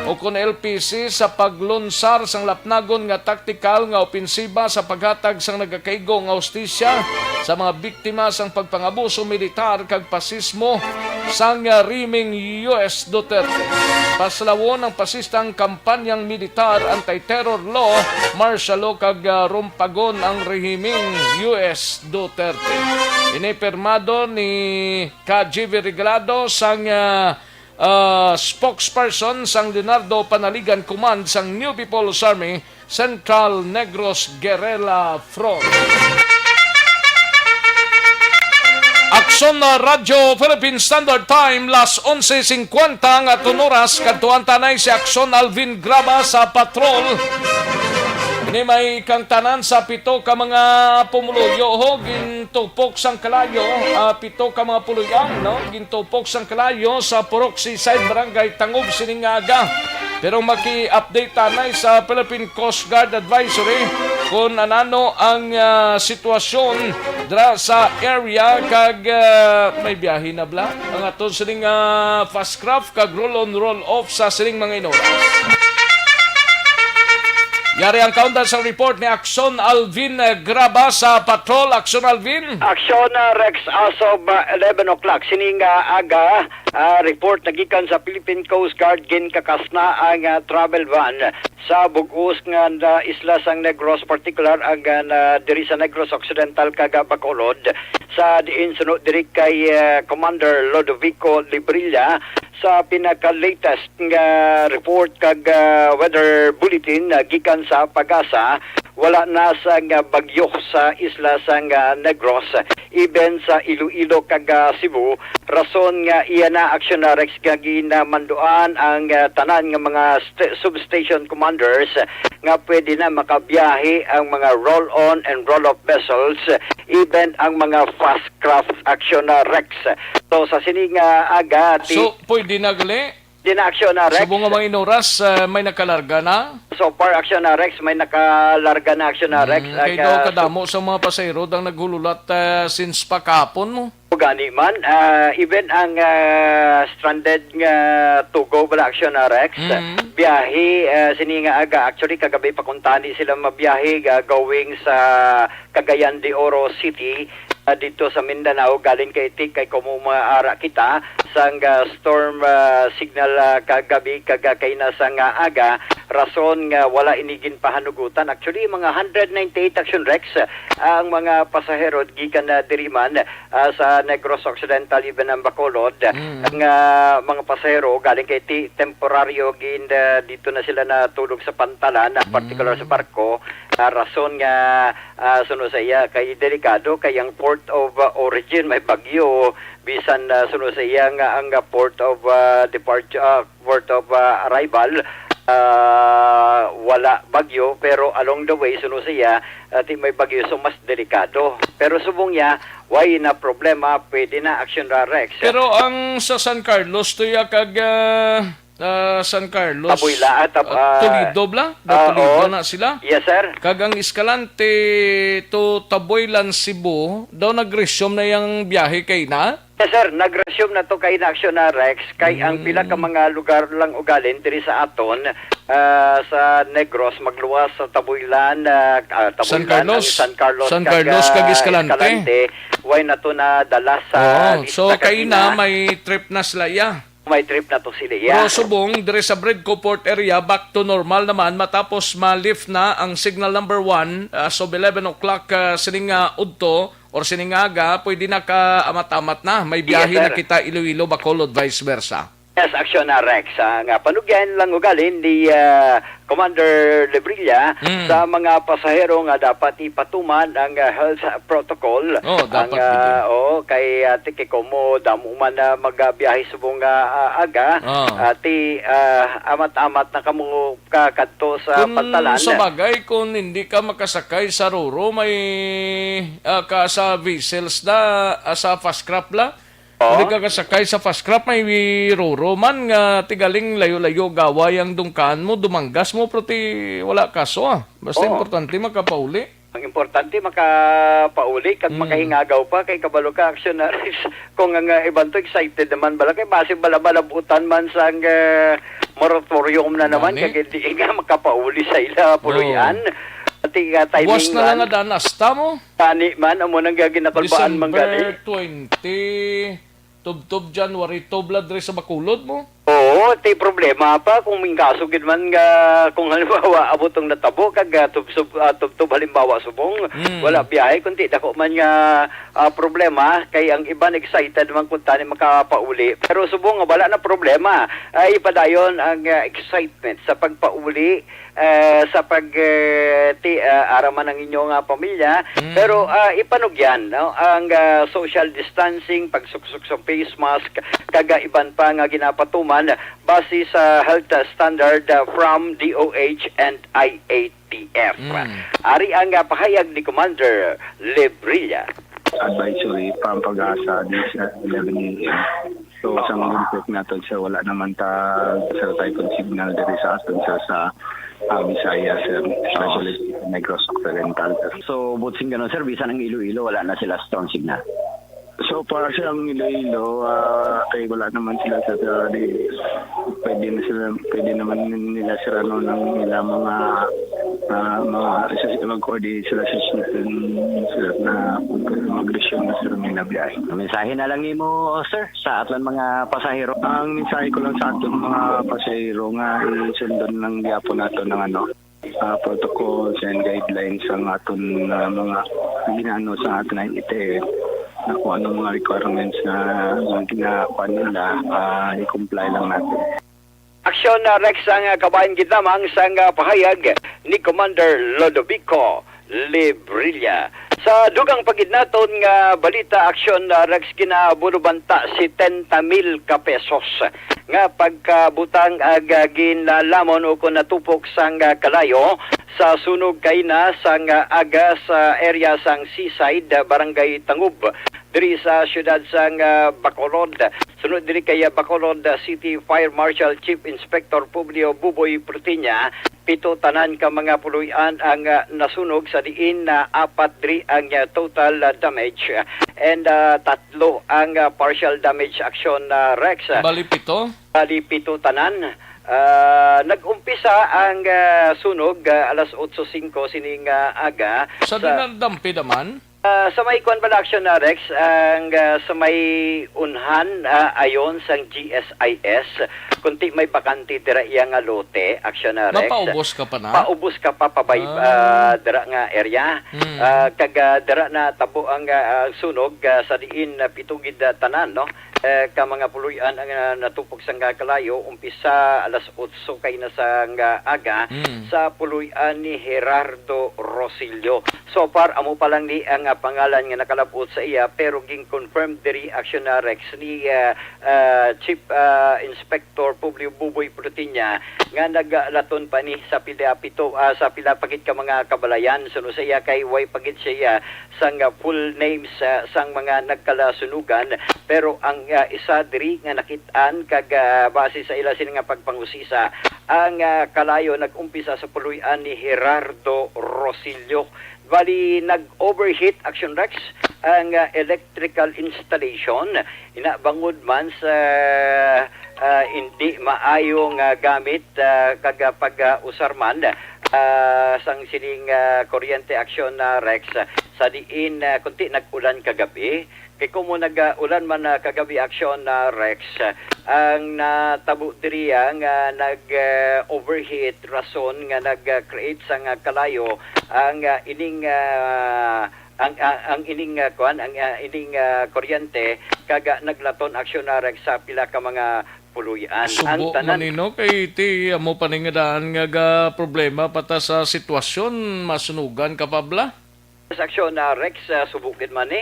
o kon L P C sa paglunsar sang lapnagon nga taktikal nga opensiba sa paghatag sang nagakaigo nga hustisya sa mga biktima sang pagpangabuso militar kag pasismo sang, ah, rehimeng U S Duterte. Paslawon ang pasistang kampanyang militar, anti-terror law, martial law kag, ah, rumpagon ang rehimeng U S Duterte. Ini pirmado ni ka G V Regalado sang, ah, ah, spokesperson sang Leonardo Panaligan Command sang New People's Army Central Negros Guerrilla Front. Aksyon na Radyo Philippine Standard Time, las onse singkwenta nga aton oras, kadtuan ta anay si Aksyon Alvin Graba sa patrol. Ini may kang tanan sa pito ka mga pumuluyo, ho, gintupok sang kalayo, ah, pito ka mga puluyan, no? Gintupok sang kalayo sa Purok Seaside, Barangay Tangob sining nga aga. Pero maki-update tanay sa Philippine Coast Guard Advisory kung anano ang, ah, sitwasyon dra sa area kag, ah, may biyahe na bala ang aton sining, ah, fast craft kag roll on roll off sa sining mga inoras. Yari ang kaundan sa report ni Aksyon Alvin, eh, Graba sa Patrol. Aksyon Alvin. Aksyon, ah, Rex, as of, ah, eleven o'clock sining, ah, aga, ah, report na gikan sa Philippine Coast Guard, ginkakasna ang, ah, travel van sa bug-os nga, ah, isla sang Negros, partikular ang, ah, na diri sa Negros Occidental kag, ah, Bacolod, sa diin suno diri kay, ah, Commander Lodovico Librilla. Sa pinaka-latest nga report kag, ah, weather bulletin, ah, gikan sa PAGASA, wala na sang bagyo sa isla sang, ah, Negros, even sa Iloilo kag, ah, Cebu, rason nga iya na, Aksyon na Rex, nga ginamanduan ang, ah, tanan nga mga st-, substation commanders nga pwede na makabiyahe ang mga roll-on and roll-off vessels, even ang mga fast craft, Aksyon na Rex. So, sa sini nga aga, ti- So, pwede na gali? Di na, Aksyon na Rex. Subong nga mga inoras, ah, may nakalarga na? So far, Aksyon na Rex, may nakalarga na, Aksyon na Rex. Mm, kay Aga, daw kadamo sa mga pasahero dang naghululat, ah, since pa kahapon mo. Gani man, ah, even ang, ah, stranded nga Tugo bala, Action, ah, Rex, Mm. biyahe, ah, sini nga aga, actually, kagabi pa kuntani sila mabiyahe, ah, going sa Cagayan de Oro City, ah, dito sa Mindanao, galing kay Tik, kay Komo, maara kita, sang, ah, storm, ah, signal, ah, kagabi, kag, ah, kay na sang, ah, aga, rason nga wala ini ginpahanugutan. Actually, mga hundred ninety-eight, Action, Rex, ah, ang mga pasahero gikan na diri man, ah, sa Negros Occidental, even ang Bacolod, Mm. ang, ah, mga pasahero galing kay ti-, temporaryo gin, ah, dito na sila natulog sa pantalan, ah, particular sa Mm. barko, ah, rason nga, ah, suno sa iya kay delikado kay ang port of, ah, origin may bagyo, bisan, ah, suno sa iya nga ang, ah, port of, ah, departure, ah, port of, ah, arrival, ah, wala bagyo, pero along the way, suno sa iya, ah, ti may bagyo, so mas delikado. Pero subong niya, way na problema, pwede na, Action, ah, Rex. Pero ang sa San Carlos, tuya kag, ah, ah, San Carlos, Taboy la, ah, tab-, ah, ah, Toledo bla? Ah, Toledo oo. Na sila? Yes, sir. Kag ang Escalante to Taboylan, Cebu, daw nag-resume na yang biyahe kay na? Yes, sir. Nag-resume na to kay na, Action, ah, Rex. Kay ang Mm. pila ka mga lugar lang ugalin diri sa aton, ah, sa Negros, magluwas sa Taboylan, ah, ah, San Taboylan, Carlos. Ang San Carlos, San kag, Carlos, kag ah, Escalante. Escalante, way na to nadala sa Oo, lista so kay kanina. Na may trip na sila, iya. May trip na to sila, iya. Pero subong, diri sa Bridco Port Area, back to normal naman matapos ma-lift na ang signal number one as of eleven o'clock, ah, sining, ah, udto or sining aga, pwede na ka amat-amat na. May Yes, biyahe na sir. Kita Iloilo, Bacolod, vice versa. Yes, Action, ah, Rex. Ah, nga panugyan lang ugalin ni, ah, Commander Lebrilla Mm. sa mga pasahero nga dapat ipatuman ang, ah, health protocol. Oh, dapat Ang, ah, gid. Oo, kay, ah, ti kay komo damo man na magabiyahe subong nga, ah, aga. Ah. Ah, ti, ah, amat-amat na kamo ka kadto sa Kung pantalan. Sa bagay, kung hindi ka makasakay sa Roro, may, ah, ka sa vessels na, ah, sa fast craft la. Oh. Hindi ka kasakay sa fast craft, may Roro man nga tigaling layo-layo gaway ang dungkaan mo, dumanggas mo, pero ti wala kaso, ah. Basta Oh. Importante makapauli. Ang importante, makapauli kag Mm. makahingagaw pa, kay kabalo ka, Action, ah, Rex, kung ang, ah, iban to excited naman bala, kay basi bala malabutan man sang, ah, moratorium na naman, Gani? Kag hindi nga makapauli sa ila, puloy-an. Oo. Ati nga timing Buwas na lang man. Nga dan, asta mo? Tani man, amo nang gaginakulbaan man gani. December twenty, tubtob January, tubla diri sa Bacolod mo? Oo, ti problema pa kung mingkaso gid man nga, kung halimbawa, amo tong natabo, kag, ah, tub-, sub-, ah, tubtob halimbawa subong, Mm. wala biyahe, kundi dako man nga, ah, problema, kay ang iban excited man kung tani makapauli. Pero subong nga wala na problema, ay padayon ang, ah, excitement sa pagpauli, eh, sa pag, eh, ti-, ah, ara man ang inyo nga pamilya. Mm. Pero, ah, ipanugyan, no, ang, ah, social distancing, pagsuksok sa face mask, kag, ah, iban pa nga ginapatuman base sa health, ah, standard, ah, from D O H and I A T F. Mm. Ari ang, ah, pahayag ni Commander Lebrilla. Advisory, Pampagasa, this, uh, eleven A M. So, sa mga report natin, sir, wala naman ta, sir, tayo kung signal diri sa atin, sir, sa, uh, Visayas, sir, especially sa Negros Occidental, sir. So, butsing ganun, sir, bisan ang Iloilo, wala na sila strong signal. So far, sir, ang Iloilo, ah, kay wala naman sila sa, sa, di, pwede na sila, pwede naman nila, sir, ano, ng nila mga, ah, mga, sa, mag-coordinate sila sa shipping, sir, na mag-resume na sila nila biyahe. Ang mensahe na lang nimo, sir, sa atlan mga pasahero. Ang mensahe ko lang sa atong mga pasahero nga isundon lang gyapon nato ng ano, ah, protocols and guidelines ang aton, ah, mga ginano sa aton I A T F na kung anong mga requirements na, na ginakuha nila, ah, i-comply lang natin. Aksyon, ah, Rex, ang, ah, kabahin gid lamang sang, ah, pahayag ni Commander Lodovico Lebrilla. Sa dugang pa gid naton nga balita, Aksyon, ah, Rex, ginabunubanta setenta mil ka pesos nga pagkabutang ag, ah, ginlamon o kon natupok sang, ah, kalayo sa sunog kaina sang, ah, aga sa area sang Seaside, ah, Barangay Tangub, diri sa siyudad sang, ah, Bacolod. Sunod diri kay, ah, Bacolod, ah, City Fire Marshal Chief Inspector Publio Buboy Prutiña, pito tanan ka mga puloy-an ang, ah, nasunog, sa diin na apat diri ang, ah, total, ah, damage, ah, and, ah, tatlo ang, ah, partial damage, Action, ah, Rex. Ah, Bali pito? Bali pito tanan. Ah, nag-umpisa ang, ah, sunog, ah, alas otso singko sining, ah, aga Sa sa dinadampi naman? Ah, sa may kuwan bala, Action, ah, Rex, ang, ah, sa may unhan, ah, ayon sang G S I S, kunti may bakante dira iya nga lote, Action, ah, Rex. Mapaubos ka pa na? Paubos ka pa, pabay, Ah. ah, dira nga area. Hmm. Ah, kag, ah, dira na tabo ang, ah, ang sunog, ah, sa diin, ah, pito gid, ah, tanan, no? Eh, ka mga puloy-an ang, ah, natupok sang, ah, kalayo, umpisa alas otso kay na sang, ah, aga Hmm. sa puloy-an ni Gerardo Rosillo. So far, amo pa lang ni ang, ah, pangalan nga nakalab-ot sa iya, pero gin-confirm diri, Action, ah, Rex, ni, ah, ah, Chief, ah, Inspector Publio Buboy Plutinia nga naglaton pa ni sa pila pito, ah, sa pila pa gid ka mga kabalayan. Suno sa iya kay way pa gid siya sang, ah, full names, ah, sang mga nagkalasunugan, pero ang, ah, isa diri nga nakit-an kag, ah, base sa ila sini nga pagpangusisa, ang, ah, kalayo nag-umpisa sa puloy-an ni Gerardo Rosillo. Bali, nag-overheat, Action Rex, ang, ah, electrical installation. Ina bangod man sa, ah, hindi maayo nga gamit, ah, kag, ah, pag, ah, usar man, ah, sang sining, ah, kuryente, Action, ah, Rex. Sa diin, ah, kunti nag-ulan kagabi. Kay kung mo nag-ulan man, ah, kagabi, Action, ah, Rex, ang natabo diri, ah, nga nag, ah, overheat rason nga nag, ah, create sang, ah, kalayo ang, ah, ining, ah, ang, ah, ang ining, ah, kuan, ang, ah, ining, ah, kuryente, kag, ah, naglaton, Action, ah, Rex, sa pila ka mga puloy-an. Ang Subo tanan man ni, no, kay ti amo pa ni nga daan nga ga problema pa ta sa sitwasyon, masunugan ka pa bala? Sa Action, ah, Rex, ah, subo gid man ni.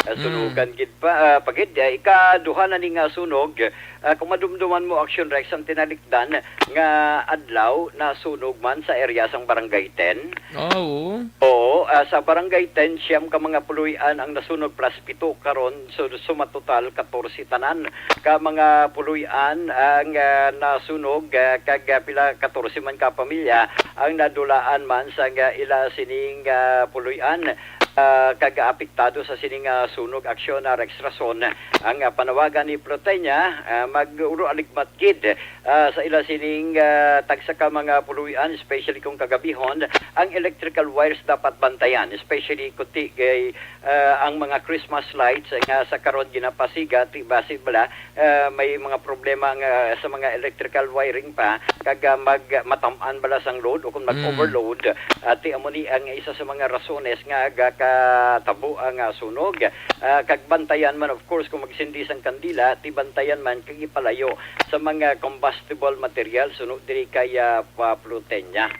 Ah, Mm. sunugan gid pa, ah, pa gid. Ah, ikaduha na ni nga sunog. Ah, kung madumduman mo, Action Rex, ang tinalikdan nga adlaw nasunog man sa area sang Barangay ten. Ah, oo. Oo, ah, sa Barangay ten, siyam ka mga puloy-an ang nasunog plus pito karon, so suma total katorse tanan ka mga puloy-an ang, ah, nasunog, ah, kag, ah, pila katorse man ka pamilya ang nadulaan man sang, ah, ila sining, ah, puloy-an. Ah, kag apektado sa sining, ah, sunog, Action, ah, Rex, rason ang, ah, panawagan ni Plutenia, ah, mag-ulo aligmat gid, ah, sa ila sining, ah, tagsa ka mga puloy-an, especially kung kagabihon, ang electrical wires dapat bantayan, especially kuti kay, ah, ang mga Christmas lights nga sa karon ginapasiga, ti basi bala, ah, may mga problema nga sa mga electrical wiring pa, kag, ah, mag-, matam-an bala sang load o kung Mm. mag-overload, ah, ti amo ni ang isa sa mga rasones nga gakatabo ang, ah, sunog. Ah, kag bantayan man, of course, kung magsindi sang kandila, ti bantayan man kag ipalayo sa mga combustible material suno diri kay, ah, pa Plutenia.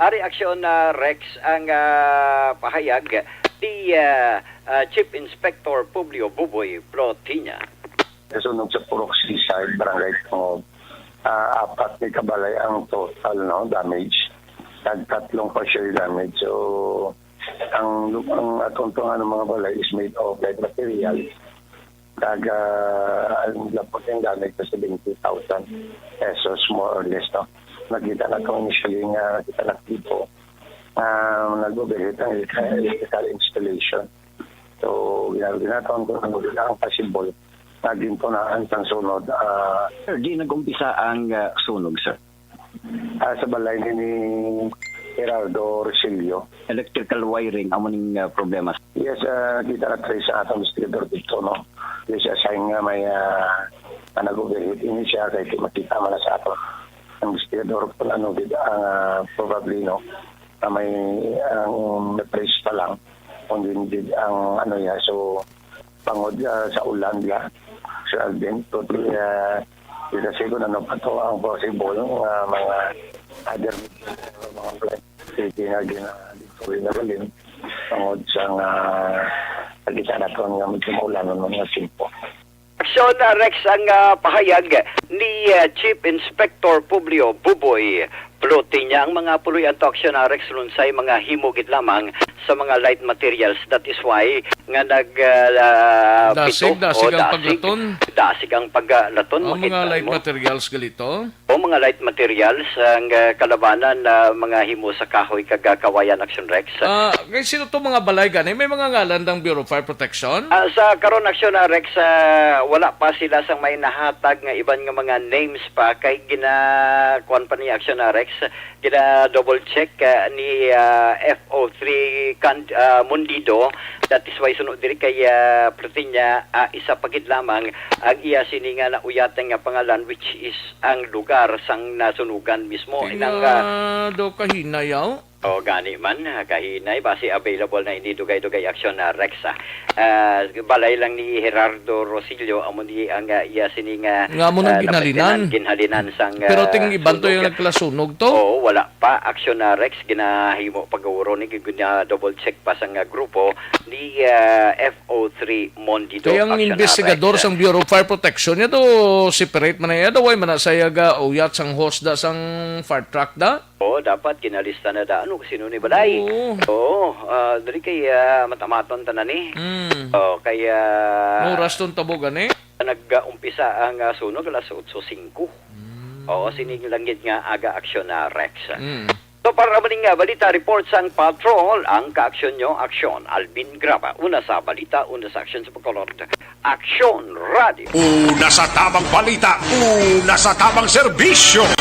Ari, Action, ah, Rex, ang, ah, pahayag ti, ah, ah, Chief Inspector Publio Buboy Plutinia. Nasunog sa Purok Seaside, Barangay Tungod. Ah, apat ni kabalay ang total, no, damage. Tag tatlong partial damage. So, ang, ang atong tunga ng mga balay is made of light material. Kag, ah, ang lapot yung damage sa seventy thousand pesos, more or less, no? Nakita na itong initially nga nakita na dito. Ah, nag-overheat ang electrical installation. So, gina-, ginataon ko ang, ang possible na gintunaan sang sunod, ah, Sir, di nag-umpisa ang, ah, sunog, sir? Ah, sa balay ni, ni Gerardo Rosillo. Electrical wiring, amo ning, ah, problema. Yes, ah, kita na trace sa atong investigador dito, no? Yes, assign nga may, ah, nga nag-overheat ini siya, kay di makita man na sa ato ang investigador kung ano gid ang, ah, probably, no, na may, ang na-trace pa lang kung din gid ang ano niya. So, bangod, ah, sa ulan niya, Sir Alvin, so, di, ah, di kasi kung ano pa to ang possible nga mga other mga plant city nga gina-, dito rin na rin, bangod sa nga, nakita naton nga medyo maulan ng mga simpo. Action, uh, Rex, ang, uh, pahayag ni, uh, Chief Inspector Publio Buboy Plutinia. Ang mga puloy-an to, Action, uh, Rex, lunsay mga himo gid lamang sa mga light materials. That is why nga nag, uh, uh, Dasig, pito, dasig o ang dasig, paglaton. Dasig ang paglaton, Ang mga makita light mo. Materials galito? O, Mga light materials ang, ah, kalabanan na mga himo sa kahoy kag, ah, kawayan, Action Rex. Ah, kay sino to mga balay gani? May mga ngalan ng Bureau of Fire Protection? Ah, sa karon, Action, ah, Rex, ah, wala pa sila sang may nahatag nga iban nga mga names pa kay gina-, kuwan pa ni Action, ah, Rex, gina-double check, ah, ni, ah, F O three Can-, ah, Mundido. That is why suno diri kay, ah, Pretiña, ah, isa pa gid lamang ang iya sini nga nauyatan nga pangalan, which is ang lugar sang nasunugan mismo. Kay Inang, nga ah, daw kahinay, yaw? Oh, gani man, ah, kahinay, basi available na ini dugay-dugay, Action, ah, Rex, ah. Ah, balay lang ni Gerardo Rosillo, amo ni ang, ah, iya sini nga, Nga amo nang ah, ginhalinan. Napatinan, ginhalinan sang, Pero ah, ting iban to sunog. Yung nagkalasunog to? Oo, wala pa, Action, ah, Rex, ginahimo paguro ni, gina-double check pa sang, ah, grupo ni, ah, F O three Mondido. Kaya ang Action, ah, investigador Rex. Sang Bureau of Fire Protection niya to, separate man na iya, daw, way man na saya ga uyat sang hose da sang fire truck da? Oo, dapat kinalista na daan o sino ni balay. Oo. Oo, ah, diri kay, ah, matamaton tanan ni. Mm. Oh, kay, ah, Oras tong tabo gani? Nag-umpisa ang, ah, sunog alas otso singko. Mm. Oo, sining langit nga aga aksyon na Rex. Mm. So, para man nga balita, report sang patrol, ang kaaksyon nyo, aksyon. Alvin Graba, una sa balita, una sa aksyon sa Bacolod. Aksyon Radio. Una sa tabang balita, una sa tabang serbisyo.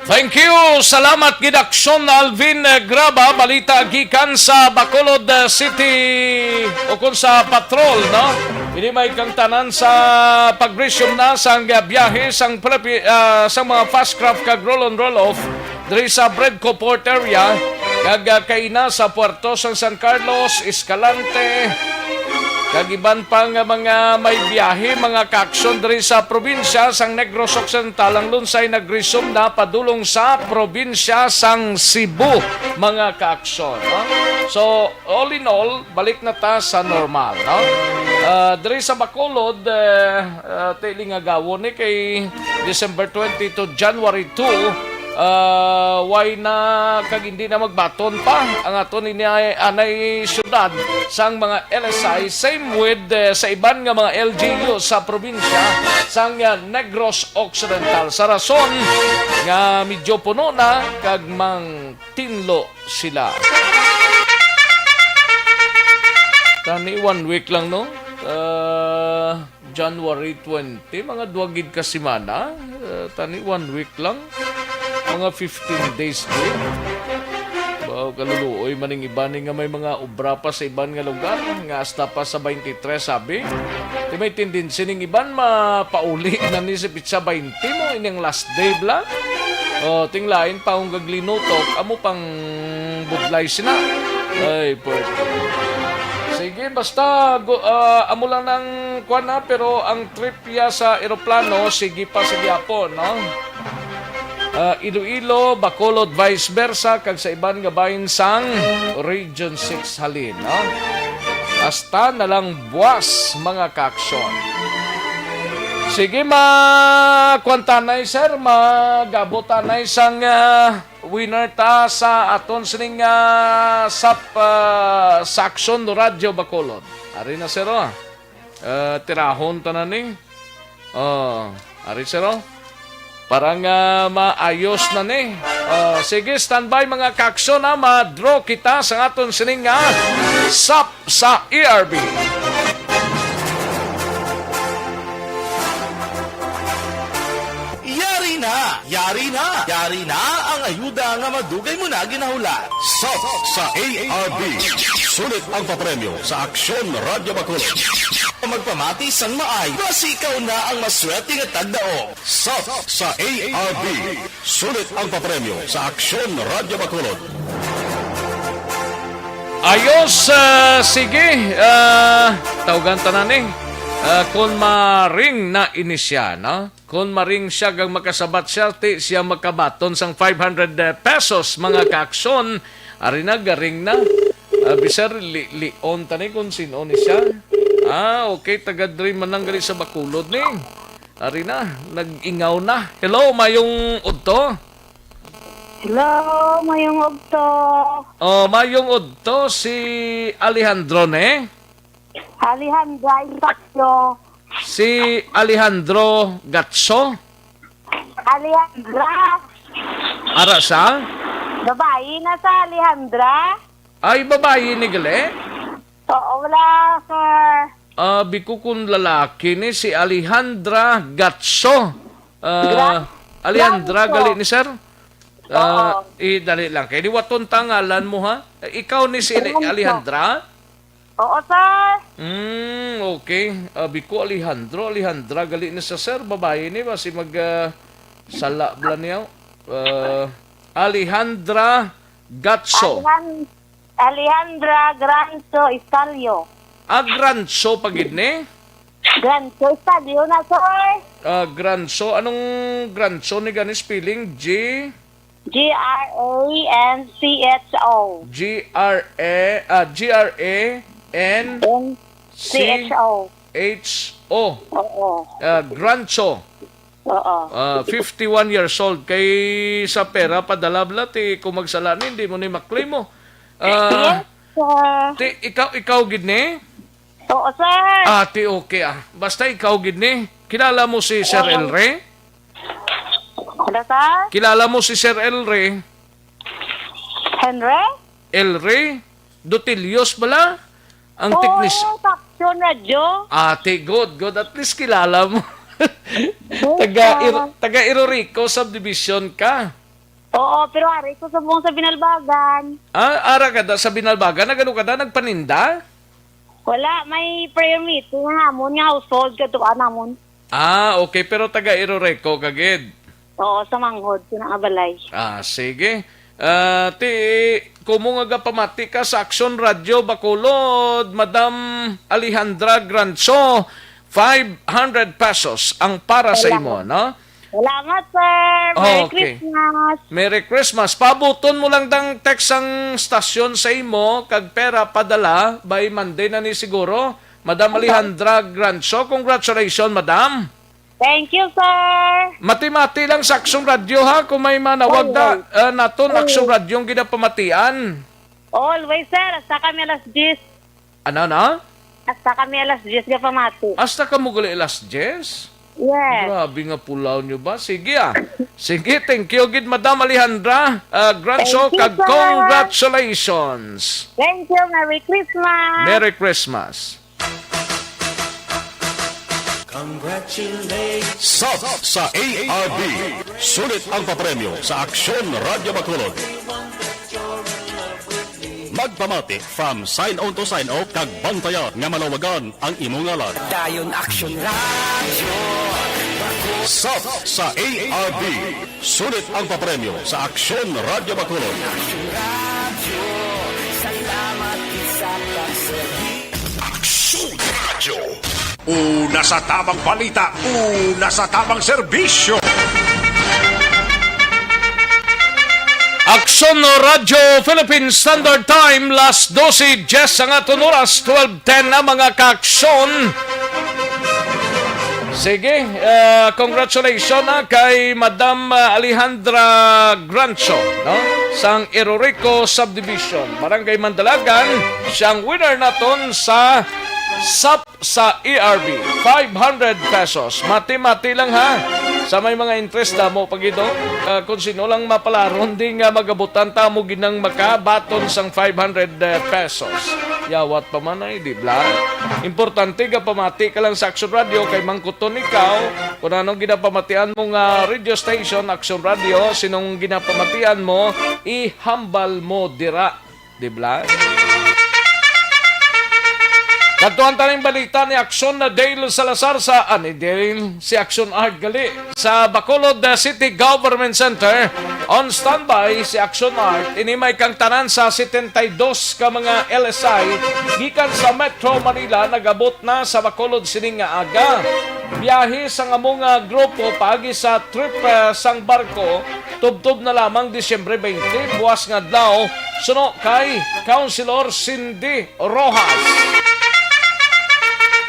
Thank you. Salamat gid, Aksyon Alvin, eh, Graba. Balita gikan sa Bacolod, eh, City o kung sa Patrol, no? Ini may kang tanan sa pag-resume na sang biyahe sang prepi-, ah, sang mga fast craft kag roll on roll off diri sa Bredco Port Area, kag, ah, kaina sa puerto sang San Carlos, Escalante, kag iban pa nga mga may biyahe, mga kaaksyon diri sa probinsya sang Negros Occidental. Ang Lunsay nag-resume na padulong sa probinsya sang Cebu, mga kaaksyon, no? So, all in all, balik na ta sa normal, no? Ah, diri sa Bacolod, eh, ah, ti lingaw gani kay December twenty to January two, ah, way na kag hindi na magbaton pa ang aton ini anay syudad sang mga L S I, same with, eh, sa iban nga mga L G U sa probinsya sang, ah, Negros Occidental, sa rason nga medyo puno na kag mangtinlo sila. Tani one week lang, no? Ah, January twenty, mga duwa gid ka semana. Ah, tani one week lang. Mga fifteen days gid. Wow, kaluluoy man ning iban ni nga may mga obra pa sa iban nga lugar, nga hasta pa sa twenty-three, sabi. Ti may tendency ning iban mapauli na ni sa petsa twenty mo, ining last day bala. Oh, ting lain pa kung gaglinutok, amo pang budlay sina. Ay, pwede. Sige, basta gu-, ah, amo lang nang kuwan na, pero ang trip ya sa eroplano, sige pa sa gihapon, no? Ah, Iloilo, Bacolod, vice versa, kag sa iban nga bahin sang Region six halin, no? Hasta na lang buwas, mga kaaksyon. Sige, ma-, kuwan tanay, sir, mag-abot tanay sang, ah, winner ta sa aton sining, ah, sap, ah, sa Aksyon Radyo Bacolod. Ari na, sir, oh. Ah, tirahon ta na ni. Oh, ari, sir, oh. Para nga maayos na ni. Oh, sige, standby, mga kaaksyon, ha. Ma-draw kita sa aton sining, ah, sap sa E R B. Yari na! Yari na! Yari na ang ayuda nga madugay mo na ginahulat. Sap sa A R B. Sulit ang papremyo sa Aksyon Radyo Bacolod. Magpamati sang maay, basi ikaw na ang maswerte nga tagdaog. Sap sa A R B. Sulit ang papremyo sa Aksyon Radyo Bacolod. Ayos, ah, sige, ah, tawgan ta na ni. Ah, kung maring na ini siya, no? Kung maring siya kag makasabat siya, ti siya makabaton sang five hundred pesos, mga kaaksyon. Ari na, garing na. Ah, bisag li-, lion ta ni kung sin-o ni siya. Ah, okay, taga diri man lang gali sa Bacolod ni. Ari na, nag-ingaw na. Hello, mayong udto. Hello, mayong udto. Oh, mayong udto si Alejandro, ne? Alejandra Ignacio. Si Alejandro Gatso? Alejandra. Ara sa? Babayi na sa Alejandra. Ay, babayi ni gali? Oo, wala, sir. Ah, biko kung lalaki ni si Alejandra Gatso. Ah, Gra-, Alejandra, Gatso. Gali ni sir? Ah, Oo. I-, dali lang. Kay liwaton ta ngalan mo, ha? Eh, ikaw ni si Gali, Gatso. Alejandra? Oo, sir. Mm, okay. Abi ko, Alejandro, Alejandra, gali ni sa sir. Babayi ni ba? Si mag, ah, sala bala niya. Ah, Alejandra Gatso. Alejan-, Alejandra Grancho Estalio. Ah, Grancho pa gid ni? Grancho Estalio na, sir. Ah, Grancho. Anong Grancho ni gani spelling? G? G R A N C H O. G R A, ah, G R A N C H O. N C H O. Oo. Ah, Grancho. Oo. Ah, fifty-one years old. Kay sa pera, padala bala, ti kung magsala ni, hindi mo ni maklimo. Ah, Yes, sir. Ti, ikaw, ikaw gid ni? Oo, sir. Ah, ti okay, ah. Basta ikaw gid ni. Kilala mo si Sir Oo. El Rey? Ano, sir? Kilala mo si Sir El Rey? Henry? El Rey? Dutilios bala? Ang Oo, teknis- sa Aksyon Radyo. Ah, ti, good, good. At least kilala mo. Oo, Taga sir. Ir-, taga Irorico Subdivision ka. Oo, pero ari ko subong sa Binalbagan. Ah, ara ka da sa Binalbagan? Nagano ka da? Nagpaninda? Wala, may prayer meeting nga namon nga household kadtuan namon. Ah, okay. Pero taga Iroreco ka gid? Oo, sa manghod ko na nga balay. Ah, sige. Ah, ti, kumo nga gapamati ka sa Aksyon Radyo Bacolod, Madam Alejandra Grancho, five hundred pesos ang para sa imo, Salamat. no? Salamat, sir. Merry Okay. Christmas. Merry Christmas. Pabuton mo lang dang text ang stasyon sa imo, kag pera padala by Monday na ni siguro. Madam Opo. Alejandra Grancho, congratulations, madam. Thank you, sir. Mati-mati lang sa Aksyon Radyo, ha, kung may manawag na, Always. ah, naton Always. Aksyon Radyo ang ginapamatian. Always, sir. Hasta kami alas diyes. Ano, no? Hasta kami alas diyes gapamati. Hasta kamo gali alas diyes? Yes. Grabe nga pulaw nyo ba? Sige, ah. Sige, thank you gid, Madam Alejandra, ah, Grancho, Thank you, kag sir. Congratulations. Thank you. Merry Christmas. Merry Christmas. Congratulations. Sap sa A R B. Sulit ang papremyo sa Aksyon Radyo Bacolod. Magpamati from sign on to sign off kag bantayan nga malawagan ang imo ngalan. Dayon Aksyon Radyo. Sap sa A R B. Sulit ang papremyo sa Aksyon Radyo Bacolod. Aksyon Radyo. Salamat sa pagserbi. Aksyon Radyo. Una sa tamang balita, una sa tamang serbisyo. Aksyon Radyo Philippine Standard Time, las dose dies ang aton oras, twelve ten na, mga kaaksyon. Sige, ah, congratulations, ah, kay Madam, ah, Alejandra Grancho, no? Sang Irorico Subdivision, Barangay Mandalagan, siyang winner naton sa sap sa A R B, five hundred pesos. Mati-mati lang, ha. Sa may mga interest, damo pa gid, oh. Ah, kung sino lang mapalaron, di nga magabutan ta mo ginang makabaton sang five hundred pesos. Yawat pa man ay, di bala? Importante, gapamati ka lang sa Aksyon Radyo kay mangkuton ikaw kung anong ginapamatian mo nga radio station, Aksyon Radyo, sinong ginapamatian mo, ihambal mo dira. Di bala? Kadtuan ta ning balita ni Aksyon na Dale Salazar sa, ah, ni Dale, si Aksyon Art gali, sa Bacolod, uh, City Government Center. On standby si Aksyon Art. Ini may kang tanan sa setenta y dos ka mga L S I gikan sa Metro Manila nagabot na sa Bacolod sining nga aga. Biyahe sang amo nga grupo paagi sa trip, uh, sang barko. Tubtob na lamang Disyembre twenty, buas nga adlaw, suno kay Councilor Cindy Rojas.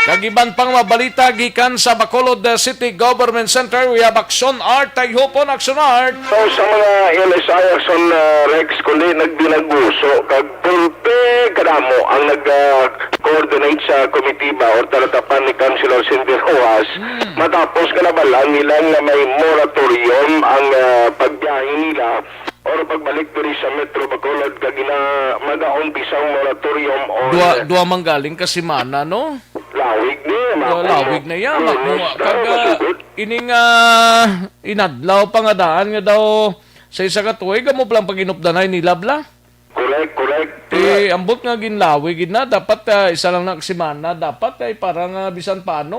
Kag iban pang mabalita gikan sa Bacolod, uh, City Government Center, we have Action Art. Taghupon, Action Art. So, sa mga L S I, Action, uh, Rex, kundi nagdinaguso kag pulpe kadamo ang nag, uh, coordinate sa komitiba or talatapan ni Councilor Cindy Rojas, hmm, matapos nga nabalaan nila nga may moratorium ang, uh, pagbiyahe nila or pagbalik diri sa Metro Bacolod kag gina-, mag-aumpisa ang moratorium on Dua, dua man galing ka semana, no? Lawig ni, Dua, mako, lawig na yan, Lunes mako, na, kag, ah, masugod. Ining, ah, inadlaw pa nga daan nga daw sa isa ka tuig, amo pa lang pag-inupdanay nila, bla? Correct, correct. Ti, ambot nga ginlawig gid na, dapat, ah, isa lang na semana, dapat ay para nga bisan paano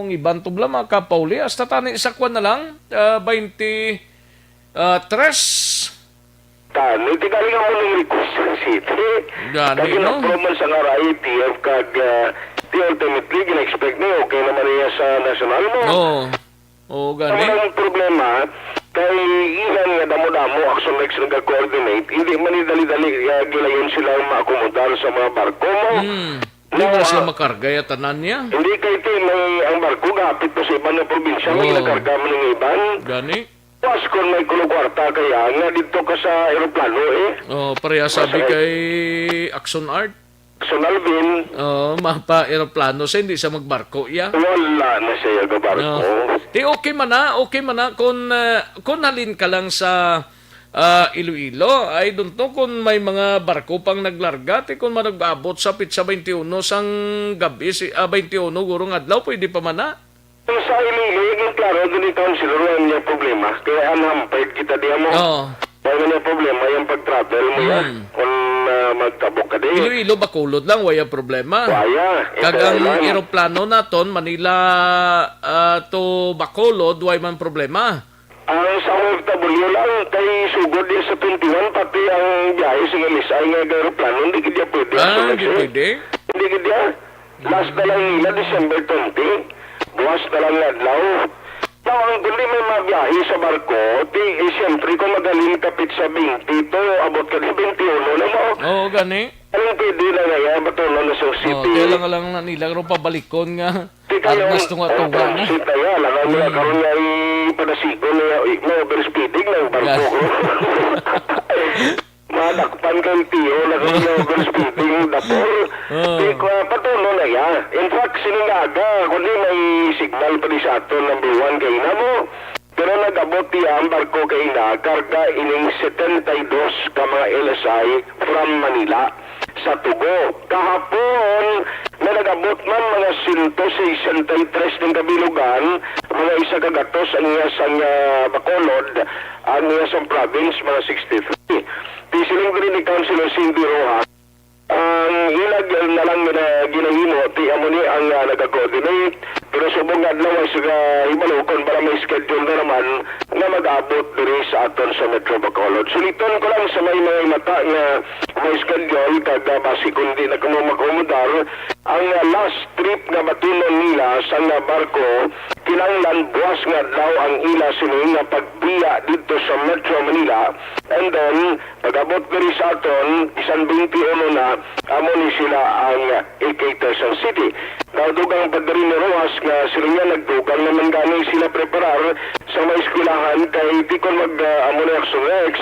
ang iban to, bla, makapauli. Hasta tani sa kwan na lang, ah, baynte, ah, tres. Tani, ti galing amo ning request sa city. Gani, kag no? Gina-approve man sa nga R I T F kag, ah, ti ultimately, gina-expect ni okay naman niya sa national mo. Oo. Oo, gani. Ang problema, kay ilan nga damo-damo, Action Rex nag-coordinate, hindi man ni dali-dali, ah, gilayon sila maakomodar sa mga barko mo. Hmm. Hindi na sila makarga ya tanan niya. Hindi kay ti, may ang barko gapit pa sa iban nga probinsya, may Oo. Ginakarga man ang iban. Gani. Pas kon may kuno kwarta kaya nga didto ka sa eroplano, eh. Oh, pareha sabi kay Action Art. Action Alvin. Oh, mapa-eroplano siya, hindi siya magbarko, ya. Wala na siya gabarko. No. Di okay man na, okay man na kung, ah, kung halin ka lang sa, ah, Iloilo. I don't know kung may mga barko pang naglarga, ti kung manag-abot sa pitsa twenty-one sang gabi, si, ah, twenty-one guro nga adlaw, pwede pa man na. Sa Iloilo, naging klaro din ni Councilor, wala niya problema. Kaya unhampered kita diha mo. Oo. Wala niya problema yung pag-travel mo yan. Mm. Kung, ah, magtabok ka din. Iloilo, Bacolod lang, wala problema. Wala. Kag ang eroplano naton, Manila, ah, to Bacolod, wala man problema. Ang sa O F W lang, kay sugod din sa twenty-one, pati ang biyahe sa L S I nga eroplano, hindi gid pwede. Ah, hindi pwede? Hindi gid. Last na lang nila, December twenty. Buwas na lang nga adlaw. Now, ang kundi may mabiyahe sa barko, ti, eh, siyempre, kung magaling kapit sa twenty to, abot ka di twenty-one na mo. Oo, gani. Anong pwede na nga yan? Batunon na sa Oh, city. Kaya lang, lang na nila, pero pabalikon nga. Di kayo, Agnas tunga-tunga na. Si Taya, lang ang mga Hmm. karon nga ipadasigon na yung, no, overspeeding ng barko. Gani. Madakpan kay Tiyo na kung overspeeding, dapol. Oh. Di ko, ah, patuno na ya. In fact, sining aga, kundi may signal pa di sa aton, number one, kay ina mo. Pero nag-abot niya ang barko kay ina, karga ining setenta y dos ka mga L S I from Manila sa Tugo. Kahapon, may nag-abot man mga sento sesenta y tres ng kabilugan, mga isa ka gatos ang iya sang, ah, Bacolod, ang iya sang province, mga sixty-three. Ti siling diri ni Councilor Cindy Rojas, ang ilag na lang nga ginahimo, ti amo ni ang, ah, nag-coordinate. Pero subong nga adlaw ay sa kahibalo, kung para may schedule na naman nga mag-abot diri sa aton sa Metro Bacolod. Suliton ko lang sa may mga mata nga may schedule, kag, ah, basi kung di na kamo makomodar, ang, ah, last trip nga batunon nila sa nga barko, kinahanglan buwas nga adlaw ang ila sini nga pagbiya didto sa Metro Manila. And then, pag-abot diri sa aton, bisan twenty-one na, amo ni sila ang i-cater sa city. Daw dugang pa diri ni Rojas nga sila niya nagdugang naman gani sila preparar sa mga eskwelahan kay di kon mag, ah, amo ni Action Rex,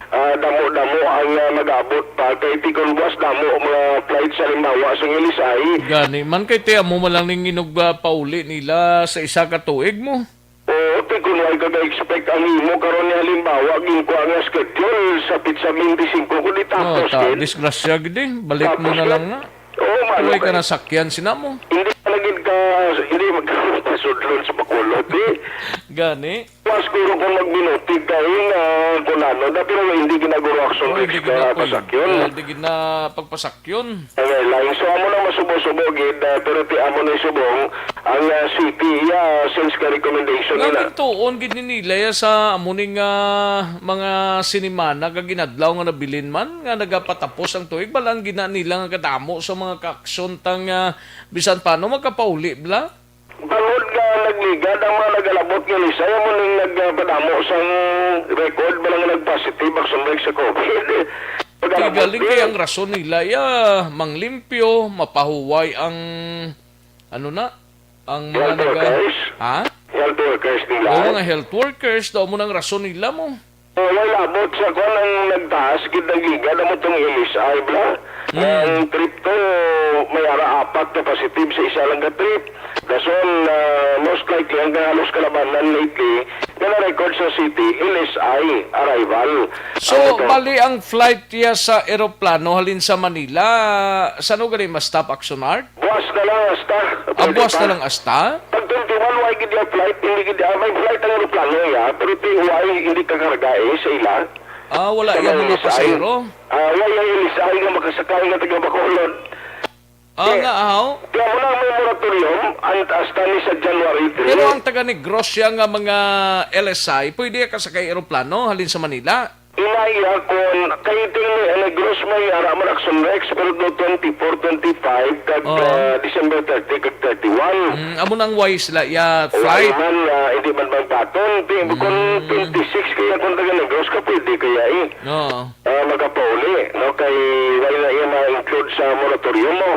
ah, damo-damo ang, ah, mag-abot pa kay di kon buwas damo mga flight sa halimbawa sa Ilisay. Gani man kay ti amo man lang ning inug, ah, pauli nila sa isa ka tuig mo. Oo, ti kun way ka ga-expect ang imo karon ni halimbawa, ginkuha nga schedule sa pitsa twenty-five, kun di Oh, tapos, ta, gid. Disgrasya gid eh. Balik mo Tapos na na. lang na. Oo, Kung mano way ka kay nasakyan, sina mo? Hindi ka na gid ka, hindi magkapasudlon sa Bacolod, eh. Gani. Mas kuro kung magbinutig ka, eh, na kung ano, da, pero hindi ginaguro action Oh, hindi risk gid ka na pwede. pasakyon. Oh, hindi gid na pagpasakyon. Ang airline. So, amo na masubo-subo gid, ah, pero ti amo na subong ang, ah, city, iya, since ka recommendation Nga nila. Gintuon gid ni nila ya sa amo ni nga mga sinimana kag inadlaw nga nabilin man nga nagapatapos ang tuig, balaan gina nila nga kadamo sa mga kaaksyon tang, ah, bisan paano makapauli bla. Bangod nga nagligad ang mga nagalabot nga lisay, amo ning nagpadamo sang record, bala nga nag-positive, action break sa COVID. Kay Pagalabot galing ni. Kay ang rason nila, ya, manglimpyo, mapahuway ang ano na, ang mga Health naga-, workers? Ha? Health workers nila? O, mga health workers, daw mo nang rason nila mo. O, wala, abot sa kwan ang nagtaas, gid ang ligad, amo tong L S I, bla. Hmm. Ang trip to, may ara apat na positive sa isa lang ka trip. Dason, ah, most likely, ang halos kalabanan lately, nga na-record sa city, L S I arrival. So, Ano to? Bali ang flight niya sa eroplano halin sa Manila, saan gani ma-stop, Action Art? Buwas na lang asta. Ah, buwas na lang asta? Pag twenty-one, why gid yung flight? Hindi gid, ah, may flight ang eroplano, ya. Pero ti, why hindi kakarga eh sa ila? Ah, wala Sa yung mga mga S I. pasahero? Ah, why yung S I nga makasakay nga taga Bacolod? Ah, Eh, nga, ahaw? Kaya mo lang may moratorium, ang taas na ni sa January three. Pero ang taga Negros siya nga mga L S I, pwede ka sakay eroplano halin sa Manila? Inaya kon kay ting ni Negros may ara man Action Rex, pero do twenty-four, twenty-five, kag, Oo. ah, December thirty, kag thirty-one. Mm, amo nang why sila iya Why flight? man, ah, hindi man magbaton? Di, kung Mm. twenty-six kaya kung taga Negros ka, pwede kaya eh. Oo. Ah, magapauli, no? Kay why na iya ma-include sa moratorium mo?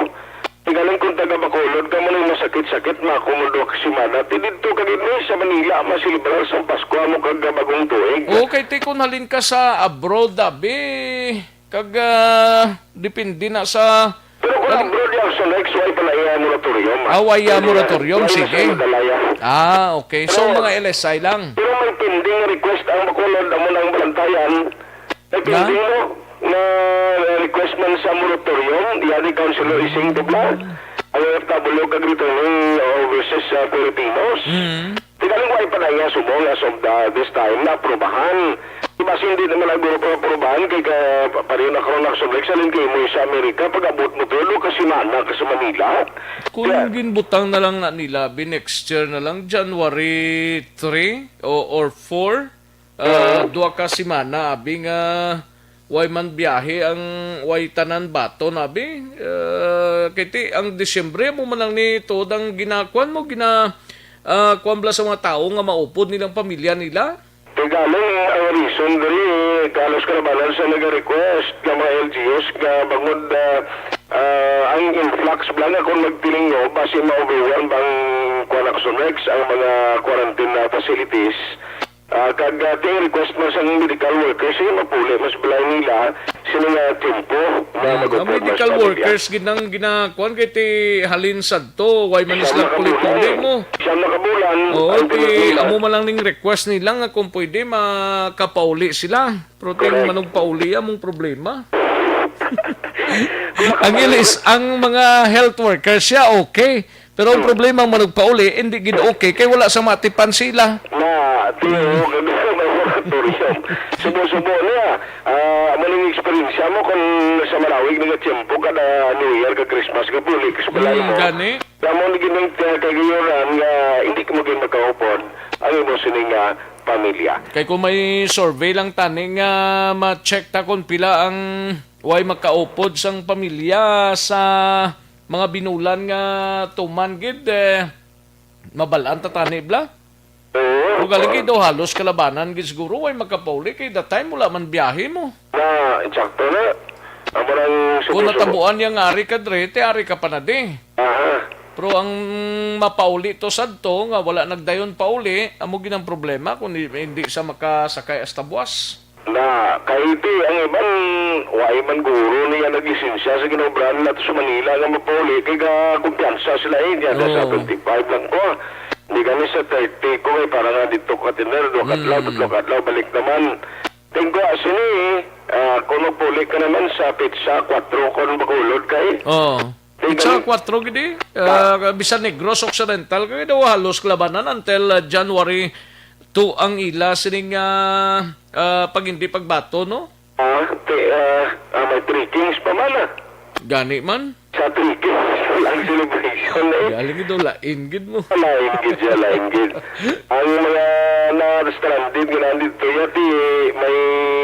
Galing kung taga Bacolod ka mo na masakit-sakit, makumo duha ka semana. Ti didto ka gid ni sa Manila, maselebrar sa Pasko, amo kag bagong tuig. Oo, kay ti kung halin ka sa abroad, abi, kag, ah, depende na sa Pero kung Galing abroad yan, sa next, why pa na iya moratorium? Ah, why, ah, Why na, moratorium? Why na Sige. sa Medalaya? Ah, okay. So, Pero mga L S I lang. Pero may pending request ang Bacolod, amo nang Balantayan. May Na? pending mo na request man sa moratorium, diyan ni Councilor Ising Dubla, ang O F W kag returning overseas sa Filipinos. Mm. Tinaling wa ipanaya subong as of the, this time na aprobahan. Di ba, hindi naman ang guro pa aprobahan kay ka, pa rin ako na sublik sa lingkay mo sa Amerika, pag-abot mo tulo ka semana ka sa Manila. Kung Yeah. ginbutang na lang na nila, bi next year na lang, January three o, or four, ah, Mhm. duha ka semana, abi nga way man biyahe ang way tanan baton, abi. Ah, kay ti, ang Disyembre, mo man lang ni tuod ang ginakuan mo, gina, ah, kuan bala sa mga tawo nga maupod nilang pamilya nila. Kay galing ang reason diri, kalos kalabanan sa nag-request nga mga L G Us nga bangod, ah, ah, ang influx bala nga kung magtilingo, basi ma-overwhelm bang kuan, Action Rex, ang mga quarantine na facilities. Ah, kag, ah, ti request man sa medical workers, eh, mapuli mas balay nila sila nga tempo na Mm, ang mag-upod mas medical pamilya. workers gid ang ginakuan kay ti halin sadto, way man Siyam sila na kabulan. puli-puli mo. Siyam na kabulan Oo, ang ti pinagmula. amo man lang ning request nila nga kung pwede makapauli sila. Pero ting Correct. manugpauli among problema. Ang ilis, ang mga health workers siya, okay. Pero ang Hmm. problema, ang manugpauli, hindi gid okay, kay wala sa matipan sila. Na, tiyo, Hmm. gabi sa may moratorium. Subo-subo niya. Ah, amo ning eksperyensya mo kung sa Marawi, nagatiempo ka na New Year, ka Christmas, ka puli, ka sa balay Hmm, mo. gani. Amo ni gining kagayunan nga hindi ka maging makaupod ang imo sining nga pamilya. Kay kung may survey lang tani nga ma-check ta kung pila ang way makaupod sang pamilya sa mga binulan nga tuman gid, eh, mabal-an ta tani, bla? Oo. Kung galing gid daw halos kalabanan gid siguro, way makapauli kay that time wala man biyahe mo. Na, insakto na. Amo nang Kung subo-subo. natabuan niya nga ari ka dre, ti ari ka pa na di. Aha. Pero ang mapauli to sadto nga wala nagdayon pauli, amo gid ang problema kung di, hindi sa makasakay hasta buwas. Na, kay ti, ang iban, wa man guro niya naglisensya sa ginaobrahan nato sa Manila nga mapauli, kay ka kumpiyansa sila eh, diyan sa Oo. twenty-five lang ko. Hindi kami sa thirty ko eh, para nga dito ka tiner, dua ka adlaw, Mm. tatlo ka adlaw, balik naman. Tingko, ah, sini, ah, kung magpauli ka naman sa petsa kuwatro, kung Bacolod ka eh. Oo. Di Petsa kami kuwatro gid eh. Ah, bisan Negros Occidental, kay daw halos kalabanan until, ah, January two ang ila sining, ah, ah, pag hindi pagbato, no? Ah, ti-, ah, ah, may three kings pa man, ah. Gani man. Sa three kings ang celebration, eh. Galing gid, lain gid mo. Lain gid siya, lain gid. Ang mga na-stranded nga nandito, yati, may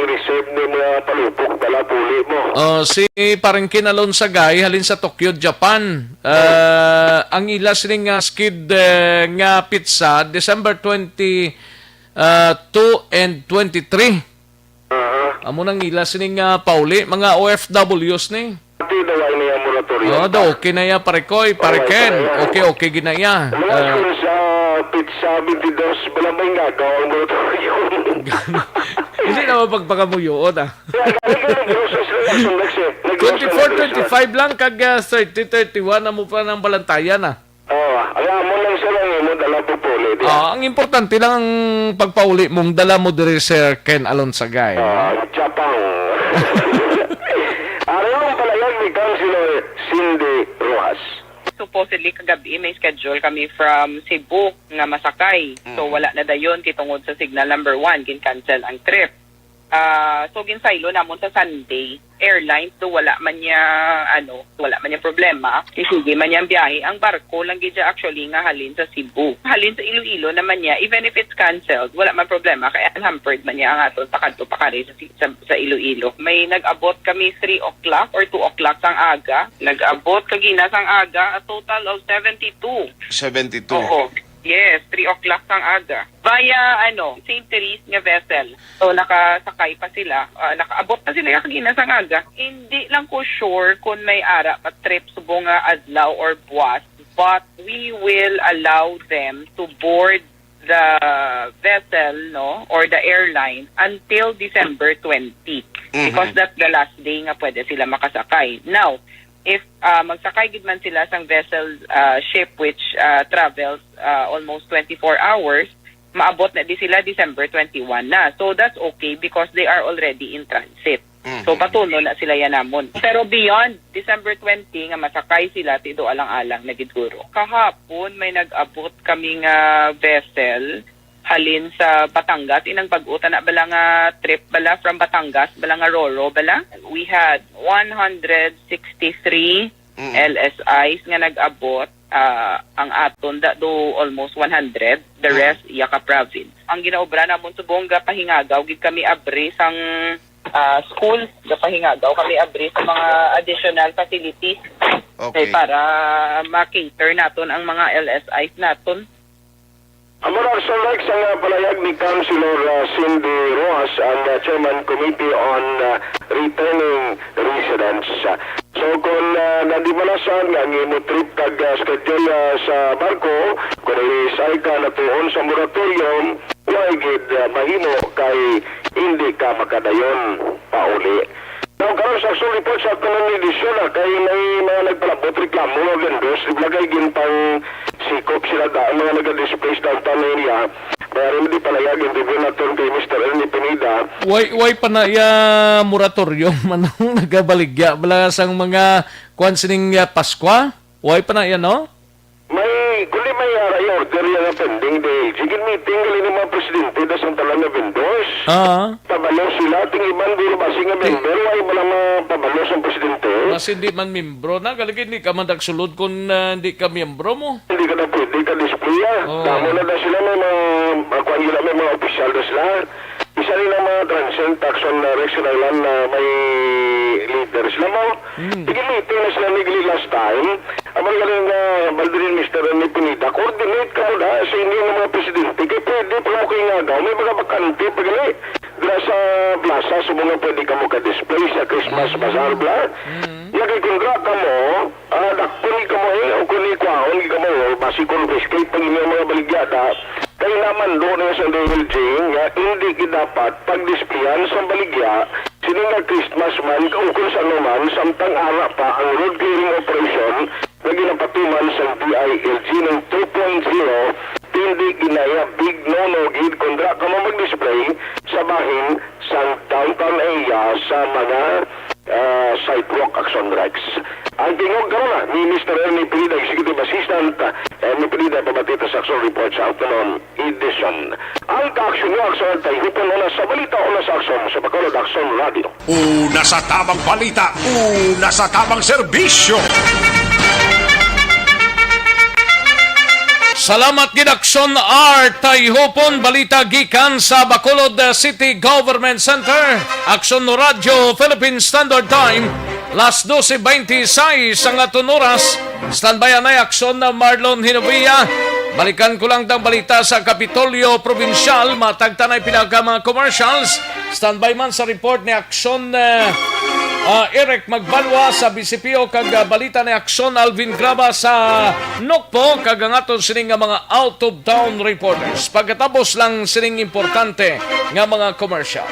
reserve ni mga palupok pala, puli mo. Oh, si Pareng Kinalon Sagay, halin sa Tokyo, Japan. Ah, ang ila sining nga skid, eh, nga petsa, December twenty, ah, two and twenty-three. Aha. Amo nang ila sining, ah, pauli, mga O F Ws ni. Ati daw ay niya mura Moratorium Oh, pa. daw okay na iya, pare Koy, pare Oh, Ken. okay. Okay, okay gid na iya. Wala Ah. siya sa petsa twenty-two, wala may ngagaw ang moratorium. Hindi naman pagpakamuyoon, ah. Kaya, kaya, kaya nag-groceries na lang, sir. Nag-groceries na Twenty-four, lang, sir. twenty-five lang, kag, ah, thirty, thirty-one, amo pa nang balantayan, ah. Oh, ang amo lang, sir, ang imo dala pupuli diya. Ah, ang importante lang ang pagpauli mong dala mo diri, Sir Ken Alonsagay, no? Ah, Japang. Ano ang palayag ni Councilor Cindy Rojas? Supposedly, kagabi may schedule kami from Cebu nga masakay. So, Mm. wala na dayon kay tungod sa signal number one, gin-cancel ang trip. Ah, so, ginsaylo namon sa Sunday. Airlines do wala man niya, ano, wala man niya problema. Sige man niya ang biyahe. Ang barko lang gid siya actually nga halin sa Cebu. Halin sa Iloilo naman niya, even if it's canceled, wala man problema. Kaya unhampered man niya ang aton pakadto pakari sa, sa, sa Iloilo. May nag-abot kami three o'clock or two o'clock sang aga. Nag-abot kagina sang aga, a total of seventy-two. Seventy-two. Oo. Yes, three o'clock sang aga. Via, ano, Saint Therese nga vessel. So, nakasakay pa sila. Ah, nakaabot na sila kagina sang aga. Hindi lang ko sure kung may ara pa trip subong nga adlaw or buwas, but we will allow them to board the vessel, no, or the airline until December twenty. Mhm. Because that's the last day nga pwede sila makasakay. Now, if, ah, magsakay gid man sila sang vessel, ah, ship which, ah, travels, ah, almost twenty-four hours, maabot na di sila December twenty-one na. So, that's okay because they are already in transit. Mhm. So, patuno na sila yan namon. Pero beyond December twenty nga masakay sila, tido alang-alang na gid guro. Kahapon, may nag-abot kami nga vessel halin sa Batangas. Inang bag-o ta na bala nga trip bala from Batangas, bala nga Roro bala. We had one hundred sixty-three Mm. L S Is nga nag-abot. Ah, ang aton da do almost one hundred. The Mm. rest, iya ka province. Ang ginaobra namon subong gapahingagaw gid kami abri sang, ah, school, gapahingagaw kami abri sa mga additional facilities. Okay. Kay para ma-cater naton ang mga L S Is naton. Amo na, Sir Rex, ang, ah, palayag ni Councilor, ah, Cindy Rojas, ang, ah, Chairman Committee on, ah, Returning Residents. So, kung, ah, nadimalasan nga ang imo trip kag, ah, schedule, ah, sa barko, kung i-resign ka natuon sa moratorium, wa gid, ah, mahimo kay hindi ka makadayon pauli. Now, karon sa action report sa afternoon edition, ah, kay may mga nagpalabot reklamo nga vendors, di ba, kay ginpang sikop sila da, ang mga naga-displace downtown area. Kaya rin di palayag, interview naton kay Mister Ernie Pineda. Why, why pa na iya moratorium? Anong nagabaligya? Bala sang mga kwan sining, ah, Paskwa? Why pa na iya, no? May, kundi may, ah, order yan nga pending, D L G. Gin-meeting gali ni mga presidente da sang tanan nga vendors. Ah. Pabalo sila, ting iban guro basi nga Ti- member, wala ba lang mapabalo sang presidente? Mas hindi man membro na, gali hindi ka man nagsulod kung, ah, hindi ka miyembro mo. Hindi ka na pwede ka display, ah. Oo. Damo na daw sila, may mga, ah, kuwan nila, may mga opisyal na sila. Isa nila mga transient action na Rex Island na may leader sila mo. Hmm. Sige, meeting na sila ni Gili last time. Amo galing nga, Baldirin, Mister Rene Pineda, coordinate ka mo na sa inyo nga mga presidente. Kay pwede pa mo kayo nga daw, may mga bakante pa gali. Dira sa plaza, sa mga pwede ka mo ka-display sa Christmas Mm. bazaar, bla. Mm. Lagi kung ra ka mo, ah, dakpon ka mo eh, o kung ikwaon ka mo, o basi confiscate pag inyong mga baligyada. Kay naman doon na sa D L G nga hindi gid dapat pag-displayan sa baligya sini nga Christmas man o kung sa ano man, samtang ara pa ang road clearing operation nga ginapatuman sang D I L G ng two point zero, hindi ginaya big no-no gid kung dira ka mo mag-display sa bahin sang downtown area sa mga, ah, sidewalk action, Rex. Ang tingog karon na ni Mister Ernie Pineda, Executive Assistant, ah, Ernie Pineda, pabati ta sa action report sa afternoon edition. Ang kaaksyon nyo, aksyon at tayhupon, una sa balita, una sa aksyon, sa Bacolod Aksyon Radio. Una sa tamang balita, una sa tamang serbisyo. Salamat gid, Aksyon R. Tayhupon, balita gikan sa Bacolod City Government Center. Aksyon Radio Philippine Standard Time, las doce veintiséis ang aton oras. Standby anay, Aksyon na Marlon Hinovia. Balikan ko lang ang balita sa Kapitolyo Probinsyal. Matag tanay pila ka mga commercials. Standby man sa report ni Aksyon, eh, Ah, Eric Magbanwa sa B C P O kag, ah, balita ni Aksyon Alvin Graba sa Nokpo kag ang aton sining nga mga out of town reporters. Pagkatapos lang sining importante nga mga commercials.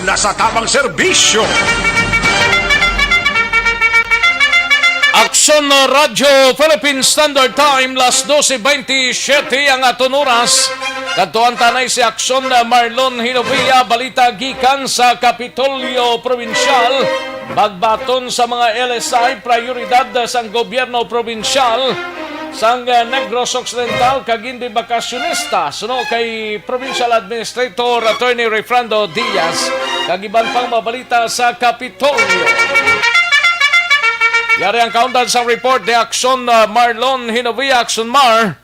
Una sa tamang serbisyo. Aksyon Radyo Philippine Standard Time, las doce veintisiete ang aton oras. Kadtuan ta na si Aksyon Marlon Hinovia, balita gikan sa Kapitolyo Probinsyal. Magbaton sa mga L S I, prioridad sang gobyerno probinsyal sang, eh, Negros Occidental kag hindi bakasyonista, suno kay Provincial Administrator Attorney Refrando Diaz. Kag iban pang mabalita sa Kapitolyo. Yari ang kaundan sang report ni Aksyon, ah, Marlon Hinovia. Aksyon Mar.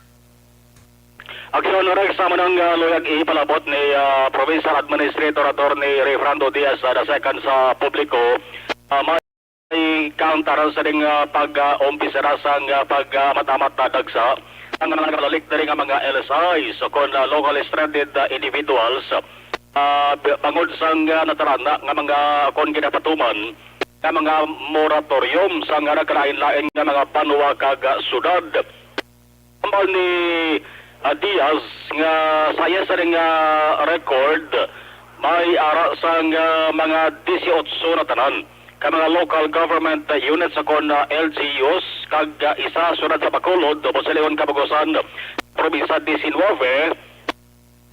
Aksyon Rex, amo nang, ah, luyag ipalabot ni, ah, Provincial Administrator Attorney Refrando Diaz, ah, the second sa publiko. Ah, may kauntaran sa ding, ah, pag, ah, umpisara sang, ah, pag, ah, amat-amat na dagsa ang mga nagalalik diri nga mga L S Is o kon, ah, locally stranded, ah, individuals, ah, b-, bangod sang, ah, natarana nga mga kon ginapatuman nga mga moratorium sa nga nagkalain-lain nga mga banwa kag, ah, syudad. Ambal ni, ah, Diaz nga sa iya sa nga record, may ara sang, ah, mga dieciocho na tanan ka mga local government units o kon, ah, L G Us kag, ah, isa syudad sa Bacolod, Busilihon, Kabugusan, probinsya diecinuebe,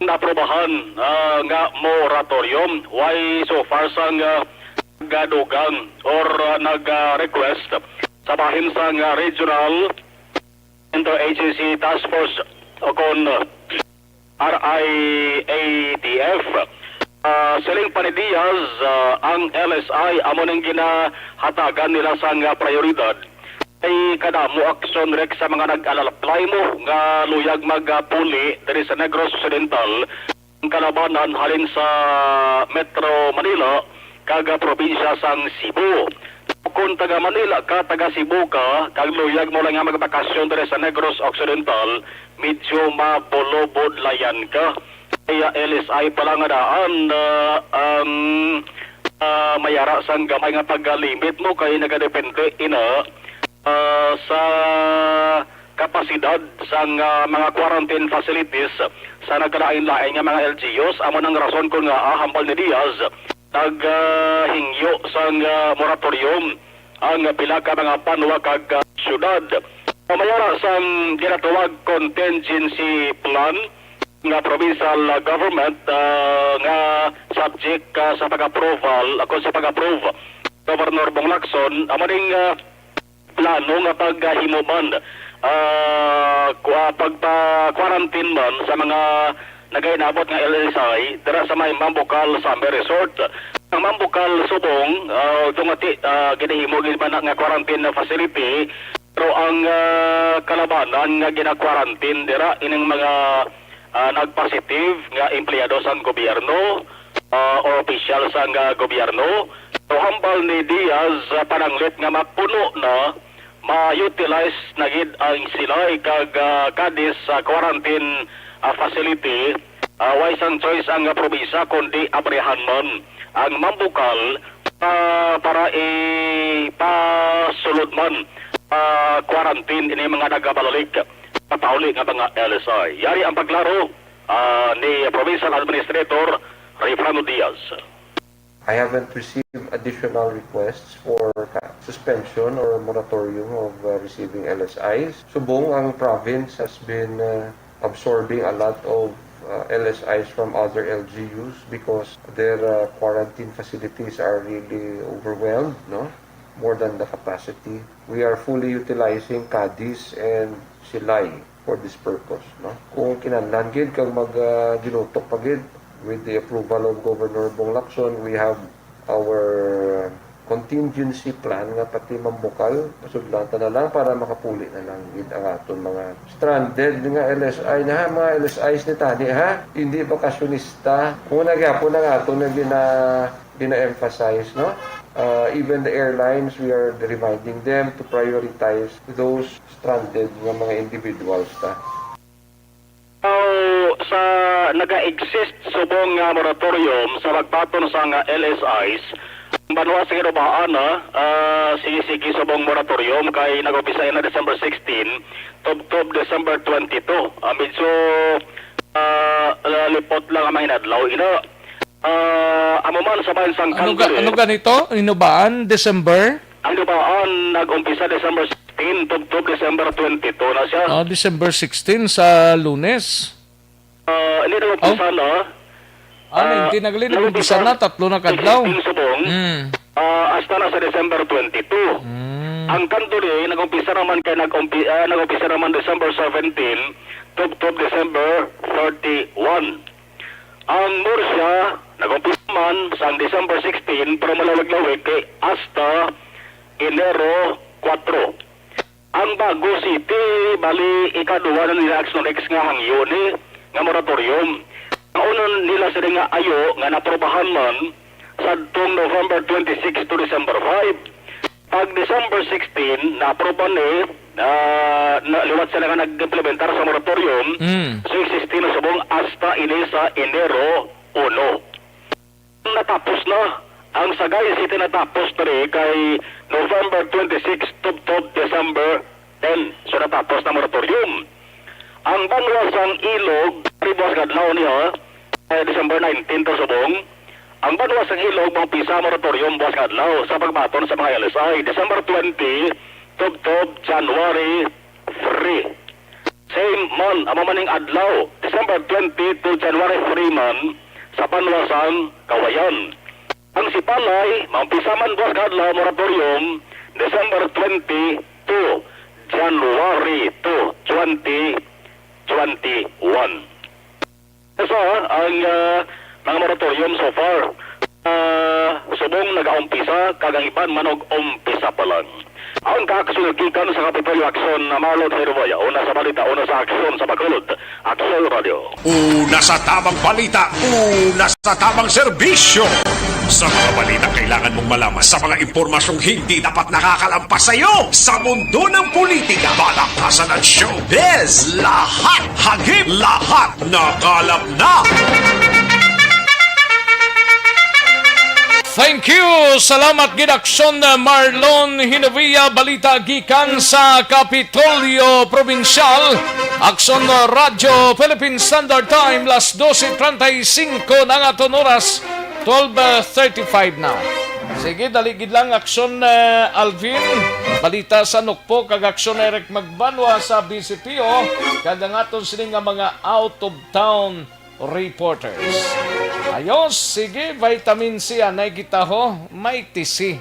naprobahan, ah, nga moratorium. Way so far sang, ah, nagadugang or, ah, nag-request sa bahin sang, ah, regional interagency task force o kon R I A T F. Ah, siling pa ni Diaz, ah, ang L S I amo ning ginahatagan nila sang, ah, prioridad kay kadamo aksyon, Rex, sa mga nag-alalaplaymo nga luyag magpuli diri sa Negros Occidental ang kalabanan halin sa Metro Manila kag probinsya sang Cebu. Kung taga Manila ka, taga Cebu ka, kag luyag mo lang nga magbakasyon diri sa Negros Occidental, medyo mabulobodlayan ka. Kaya L S I pala nga daan, ah, ang, ah, mayara sang gamay nga paglimit mo kay nagadepende ina, ah, sa kapasidad sang, ah, mga quarantine facilities sa nagkalain-lain nga mga L G Us. Amo nang rason kon ngaa, ah, hambal ni Diaz, nag, ah, hingyo sang, ah, moratorium ang pila ka mga banwa kag, ah, syudad. Mayara sang ginatawag contingency plan nga provincial, ah, government, ah, nga subject, ah, sa pag-approval, ako sa pag-approve, Governor Bong Lacson, amo ning, ah, plano nga paghimuman, ah, ku-, ah, pagpa-quarantine man sa mga nagainabot nga L S I dira sa may Mambucal Summer Resort. Ang Mambucal subong, ah, dungati, ah, ginahimo gid man nga quarantine facility, pero ang, ah, kalabanan nga gina-quarantine dira ining mga, ah, nagpositive nga empleyado sang gobyerno, ah, or opisyal sang, ah, gobyerno. So, hambal ni Diaz, ah, pananglit nga mapuno na, ma-utilize na gid ang Silay kag, ah, Cadiz, ah, quarantine, ah, facility. Ah, way sang choice ang, ah, probinsya kundi abrihan man ang Mambucal, ah, para ipasulod man, ah, quarantine ini mga nagabalik pauli nga mga L S I. Yari ang paglaro, ah, ni Provincial Administrator Refrano Diaz. I haven't received additional requests for ca-, suspension or moratorium of, uh, receiving L S Is. Subong ang province has been, uh, absorbing a lot of, uh, L S Is from other L G Us because their, uh, quarantine facilities are really overwhelmed, no? More than the capacity. We are fully utilizing Cadiz and Silay for this purpose, no? Kung kinahanglan gid kag mag, ah, ginutok pa gid with the approval of Governor Bong Lacson, we have our contingency plan nga pati mambukal, pasudlanta na lang para makapuli na lang gid ang aton mga stranded nga L S I na, ha, mga L S Is ni tani, ha? Hindi bakasyonista. Mao na gyapon ang aton nga gina-, gina-emphasize, no? Uh, even the airlines, we are reminding them to prioritize those stranded nga mga individuals ta. So, sa naga-exist subong nga moratorium sa pagbaton sa nga L S Is, ang banwa sa Ginubaan, ah, ah, sige-sige subong moratorium kay nag-umpisa na December sixteen, tubtob December twenty-two. Ah, medyo, ah, lipot lang ang mga inadlaw. Ina, ah, amo man sa bahin sang Ano ga, Kanduri. Ano ganito? Inubaan, December? Ang Lubaan nag-umpisa December sixteen, tubtob December twenty-two na siya. Ah, December sixteen sa Lunes. Ah, hindi na umpisa Oh. na. Ah, Ah, nineteen na gali, nag-umpisa nag-umpisa na, tatlo na kadlaw. sixteen subong. Mm. Ah, hasta na sa December twenty-two. Mm. Ang Kanduri, nag-umpisa naman kay nag-umpi-, ah, nag-umpisa naman December seventeen, tubtob December thirty-one. Ang Murcia, nag-umpisa man sang December sixteen, pero malawig-lawig kay hasta Enero kuwatro. Ang Bago City, bali, ikaduha na nila Action X nga hangyo ni nga moratorium. Ang una nila sila nga ayo nga naprobahan man sadtong November twenty-six to December five. Pag December sixteen, na-approve ni, ah, na, liwat sila nga nag-implementar sa moratorium, Mm. so existe na subong hasta ini sa Enero uno. Natapos na. Ang Sagay City natapos diri kay November twenty-six tubtob December ten. So natapos na moratorium. Ang banwa sang Ilog, ari buwas nga adlaw niya, eh, December nineteen to subong. Ang banwa sang Ilog, mag-umpisa moratorium buwas nga adlaw sa pagbaton sa mga L S I, December twenty tubtob January three. Same man, amo man ning adlaw, December twenty to January three man, sa banwa sang Cauayan. Ang Sipalay, mag-umpisa man buwas nga adlaw, moratorium, December twenty to January two, twenty twenty-one. Sa ang, ah, mga moratorium so far, ah, subong nagaumpisa, kag ang iban manug-umpisa pa lang. Ang kaaksyon gikan sa Kapitolyo Aksyon na Marlon Herboya, una sa balita, una sa aksyon sa Bacolod, Aksyon Radio. Una sa tamang balita, una sa tamang serbisyo. Sa mga balita kailangan mong malaman, sa mga impormasyong hindi dapat nakakalampas sa iyo, sa mundo ng politika, balakasan at showbiz, lahat hagip, lahat nakalap na. Thank you. Salamat gid, Aksyon, uh, Marlon Hinavia. Balita gikan sa Kapitolyo Probinsyal. Aksyon, uh, Radyo Philippine Standard Time, las doce treinta y cinco na nga aton oras, twelve thirty-five na. Sige, dali gid lang, Aksyon, uh, Alvin. Balita sa Nukpo kag Aksyon, Eric Magbanwa sa B C P O, kag ang aton sini nga mga out of town reporters. Ayos, sige, vitamin C, anay kita ho, may tisi.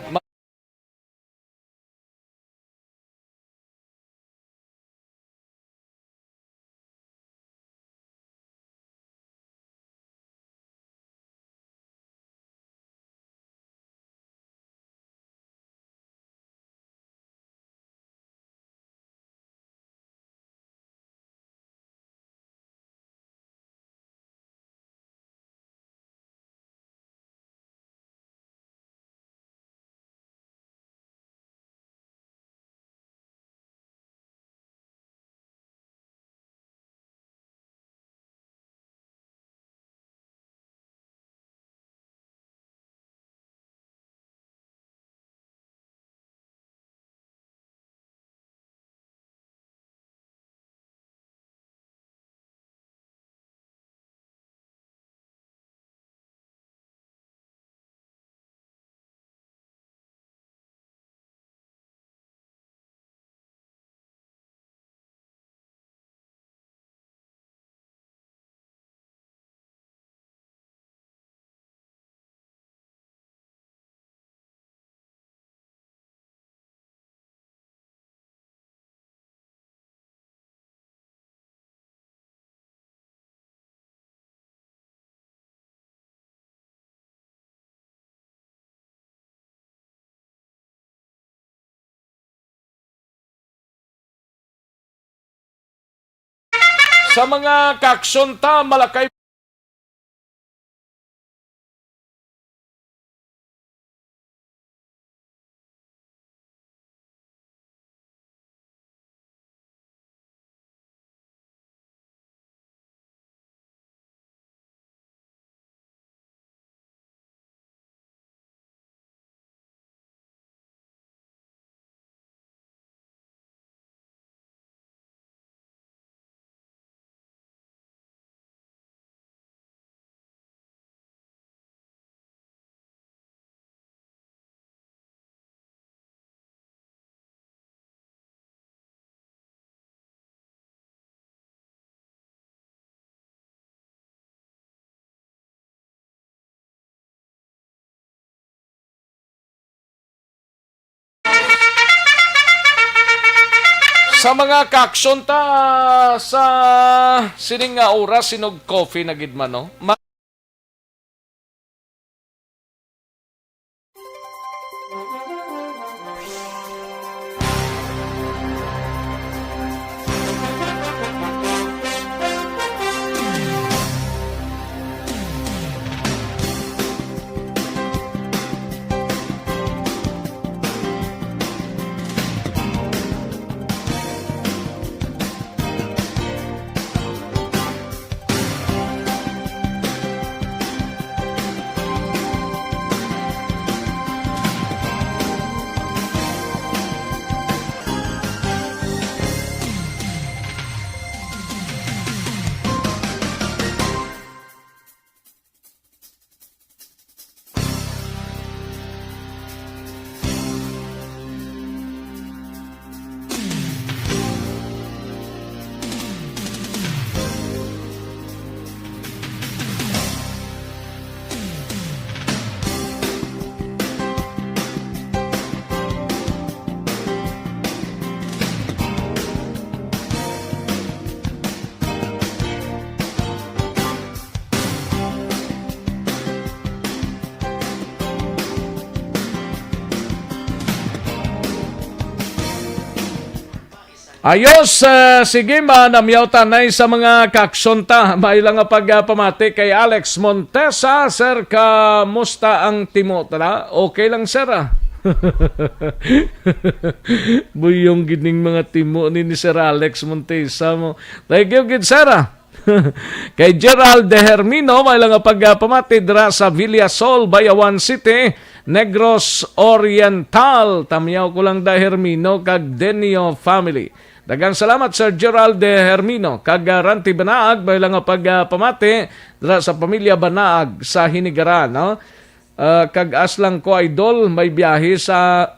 Sa mga kaaksyon ta, Malakay. Sa mga kaaksyon ta sa sining nga oras, sinog coffee na gid man, no? Ma- Ayos, ah, sige, manamyaw tanay sa mga kaaksyon ta. May lang nga pagpamati kay Alex Montesa. Sir, kamusta ang timo? Tala, okay lang, sir, ah. Buyong gid ning mga timo ni, ni Sir Alex Montesa mo. Thank you gid, sir, ah. Kay Gerald De Hermino, may lang nga pagpamati dira sa Villasol, Bayawan City, Negros Oriental. Tamyaw ko lang, Da Hermino kag Denio family. Daghang salamat, Sir Gerald De Hermino kag, ah, Ranti Banaag, may lang nga pagpamati dira sa pamilya Banaag sa Hinigaran, no? Ah, kag Aslang ko, idol, may biyahe sa,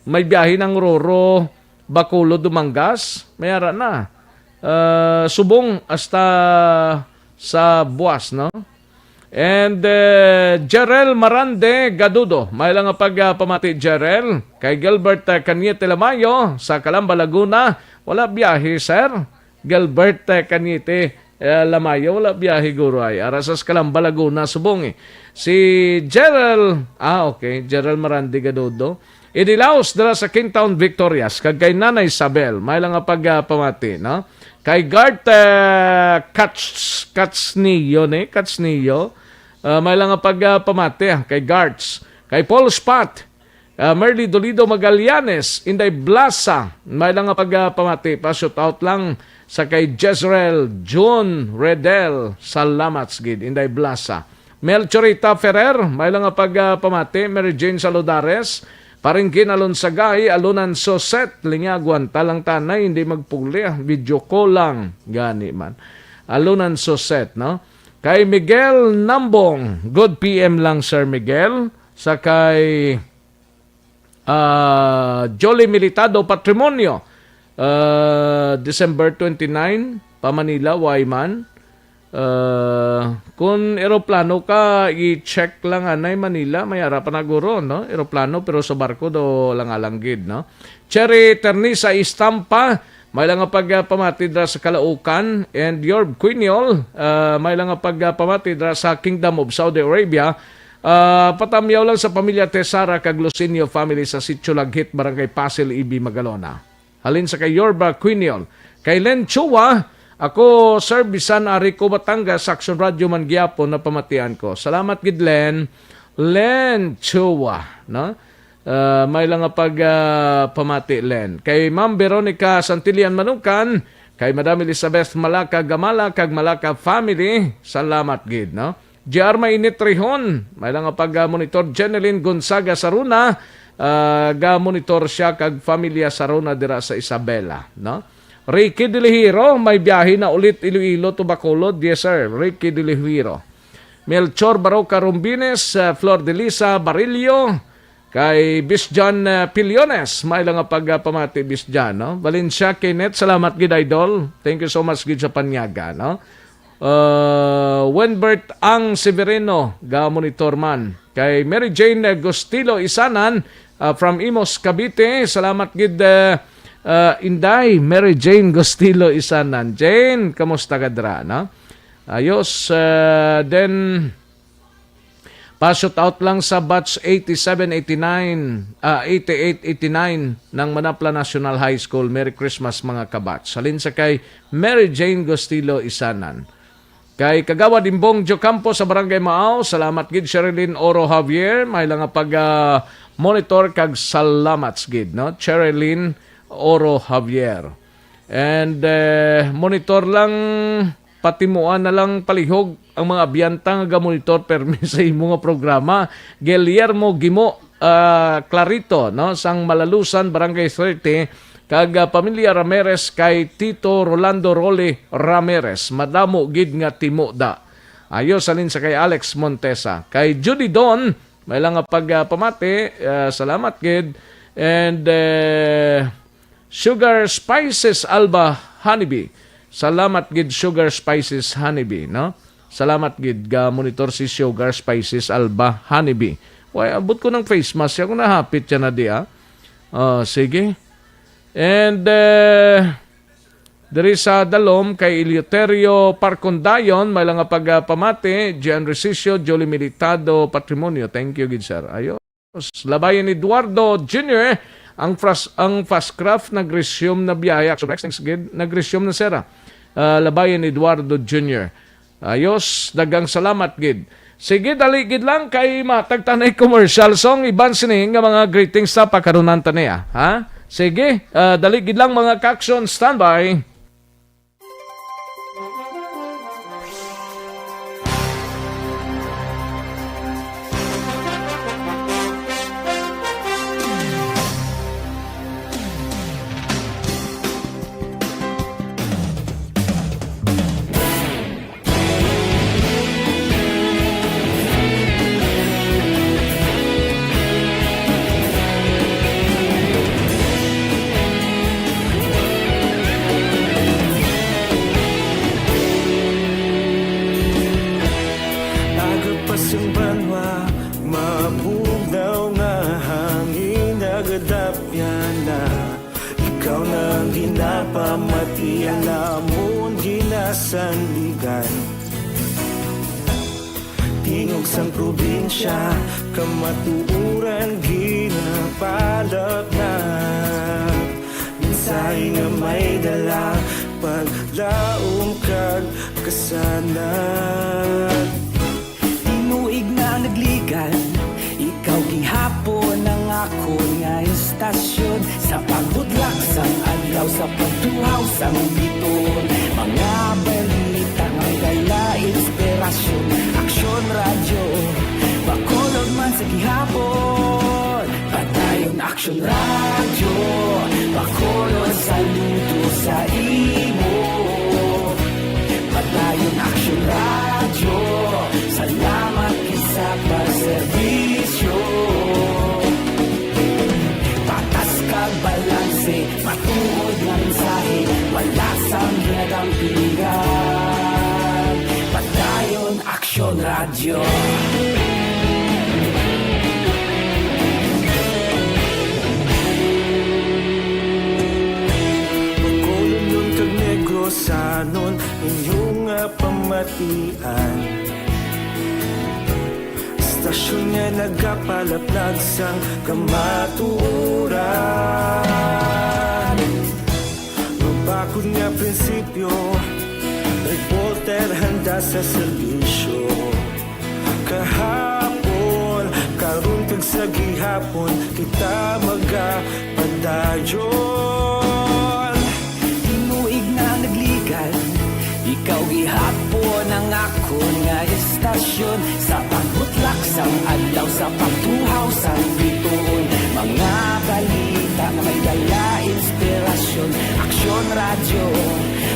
may biyahe ng Roro Bacolod, Dumangas, may ara na. Ah, subong hasta sa buwas, no? And, eh, Jerel Marande Gadudo, may lang nga pagpamati, Jerel. Kay Gilbert, eh, Cañete Lamayo sa Calamba, Laguna, wala biyahe, sir. Gilbert, eh, Cañete, eh, Lamayo, wala biyahe, guro, ay. Ara sa Calamba, Laguna, subong, eh. Si Gerald, ah, okay, Gerald Marandi Gadudo. Idilaos dira sa Kingtown, Victorias, kag kay Nanay Isabel, may lang nga pagpamati, no? Kay Gart, eh, Kats-, Katsniyo, ni Katsniyo, ah, may lang nga pagpamati, ah, kay Garts. Kay Paul Spot, Ah, Merly Dolido Magallanes, Inday Blasa, may lang nga pagpamati, pa-shout out lang sa kay Jezreel June Redel, salamat gid, Inday Blasa. Melchorita Ferrer, may lang nga pagpamati, Mary Jane Saludares, Paringkin Alonsagay, Alunan Soset, linya, aguanta lang tanay, hindi magpuli, ah, video call lang, gani man. Alunan Soset, no? Kay Miguel Nambong, good P M lang, Sir Miguel, sa kay Ah, Jolly Militado, Patrimonio, ah, December twenty-nine, pa Manila, why man? Ah, kung eroplano ka, i-check lang anay Manila, may ara pa na guro, no? Eroplano, pero sa barko do lang alanggid, no? Cherry Ternisa Istampa, may lang nga pagpamati dira sa Caloocan, and Yorb Quiniol, ah, may lang nga pagpamati dira sa Kingdom of Saudi Arabia. Ah, patamyaw lang sa pamilya Tesara kag Lucinio family sa Sitio Laghit, Barangay Pasil, Ibi, Magalona. Halin sa kay Yorba Quiniol. Kay Len Chua, Ako, sir, bisan ari ko Batangas, Action Radio man gyapon na pamatian ko. Salamat gid, Len. Len Chua, no? Ah, may lang nga pag, ah, pamati, Len. Kay Ma'am Veronica Santillan Manukan, kay Madam Elizabeth Malaka Gamala, kag Malaka family, salamat gid, no? J R Mainit Rihon, may lang nga pag, ah, monitor, Jeneline Gonzaga Saruna, ah, ga monitor siya kag familia Saruna dira sa Isabela, no? Ricky Delihiro, may biyahe na ulit Iloilo to Bacolod. Yes, sir. Ricky Delihiro. Melchor Baroca Rombines, ah, Flor de Lisa Barillo, kay Bis John, ah, Piliones, may lang nga pagpamati, Bis John, no? Valencia Kenneth, salamat gid, idol. Thank you so much gid sa panyaga, no? Uh, Wenbert Ang Severino, ga monitor man. Kay Mary Jane, uh, Gustilo Isanan, uh, from Imus, Cavite. Salamat gid, uh, uh, Inday, Mary Jane Gustilo Isanan. Jane, kamusta ka dira, no? Ayos, uh, then, pa-shout out lang sa batch eighty-seven, eighty-nine, ah, eighty-eight, eighty-nine ng Manapla National High School. Merry Christmas, mga kabatch. Halin sa kay Mary Jane Gustilo Isanan. Kay Kagawad Imbong Jocampo sa Barangay Maaw, salamat gid. Sherilyn Oro Javier, may lang nga pag, ah, monitor kag salamat gid, no? Sherilyn Oro Javier. And, eh, monitor lang, patimuan na lang palihog ang mga abiyanta nga gamonitor permi sa imo nga programa. Guillermo Gimo, ah, Clarito, no, sang Malalusan, Barangay thirty, kag, ah, pamilya Ramirez kay Tito Rolando Rolly Ramirez. Madamo gid nga timuda. Ayos, halin sa kay Alex Montesa. Kay Judy Don, may lang nga pag, ah, pamati, ah, salamat gid. And, eh, Sugar Spices Alba Honeybee. Salamat gid, Sugar Spices Honeybee, no? Salamat gid, ga monitor si Sugar Spices Alba Honeybee. Way, abot ko ng face mask, ako nahapit siya na di, ah. Ah, sige. And, eh, diri sa Dalom kay Eleuterio Parcondayon, may lang nga pagpamati, Gian Resicio, Jolie Militado, Patrimonio. Thank you gid, sir. Ayo. Labayan Eduardo Junior, ang fras-, ang fast craft nag-resume na biyahe. Actually, next things gid, nag-resume na, sir, ah. Ah, Labayan Eduardo Junior. Ayos, daghang salamat gid. Sige, dali gid lang kay matag tanay commercial song. Iban sini nga mga greetings sa pakarunan tani, ah. Ha? Sige, ah, dali gid lang, mga ka-action, standby. Aga pa sang banwa, mabugnaw nga hangin, nagadapyan na. Ikaw na ang ginapamati, alamon ginasandigan. Tingog sang probinsya, kamatuoran ginapalatnat. Mensahe nga may dala, paglaom kag kasanag. Tinuig na nagligan, ikaw gihapon ang akon nga istasyon. Sa pagbudlak sang adlaw, sa pagtuhaw sang biton, mga balita nga dala inspirasyon. Aksyon Radyo, Bacolod man sa gihapon. Padayon Aksyon Radyo, Bacolod, saludo sa imo. Padayon Aksyon Radyo, salamat gid sa pagserbisyo. Patas kag balanse, matuod nga mensahe, wala sang ginadampingan. Padayon Aksyon Radyo. Bacolodnon kag Negrosanon, inyo nga pamatian. Istasyon nga nagapalaplag sang kamatuoran. Mabakod nga prinsipyo, Sa serbisyo kahapon, karon kag sa gihapon, kita magapadayon. Tinuig na nagligan, ikaw gihapon ang akon nga estasyon. Sa pagbutlak sang adlaw, sa pagtuhaw sang bituon, mga balita nga may dala inspirasyon. Aksyon Radyo,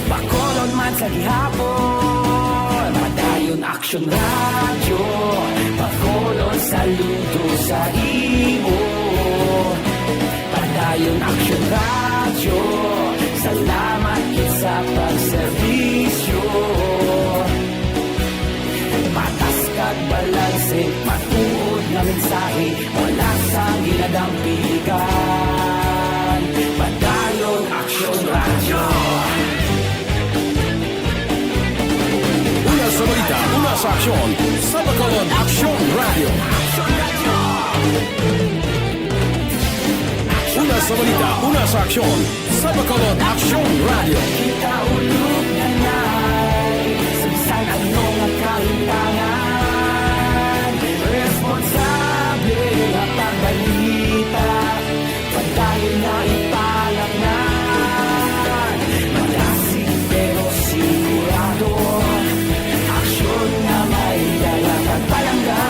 Bacolod man sa gihapon. Padayon Aksyon Radyo, Bacolod saludo sa imo. Padayon Aksyon Radyo, salamat gid sa pagserbisyo. Patas kag balanse, matuod nga mensahe, wala sang ginadampigan. Padayon Aksyon Radyo. Una sa balita, una sa aksyon, sa Bacolod Aksyon Radyo. Una sa balita, una sa aksyon, sa Bacolod Aksyon Radyo. Kita ulog na nai, sa bisan ano nga kahitangan, responsable nga pagbalita. Padayon na ipalaknag, malasig pero sigurado. Aksyon nga may dala kag palangga.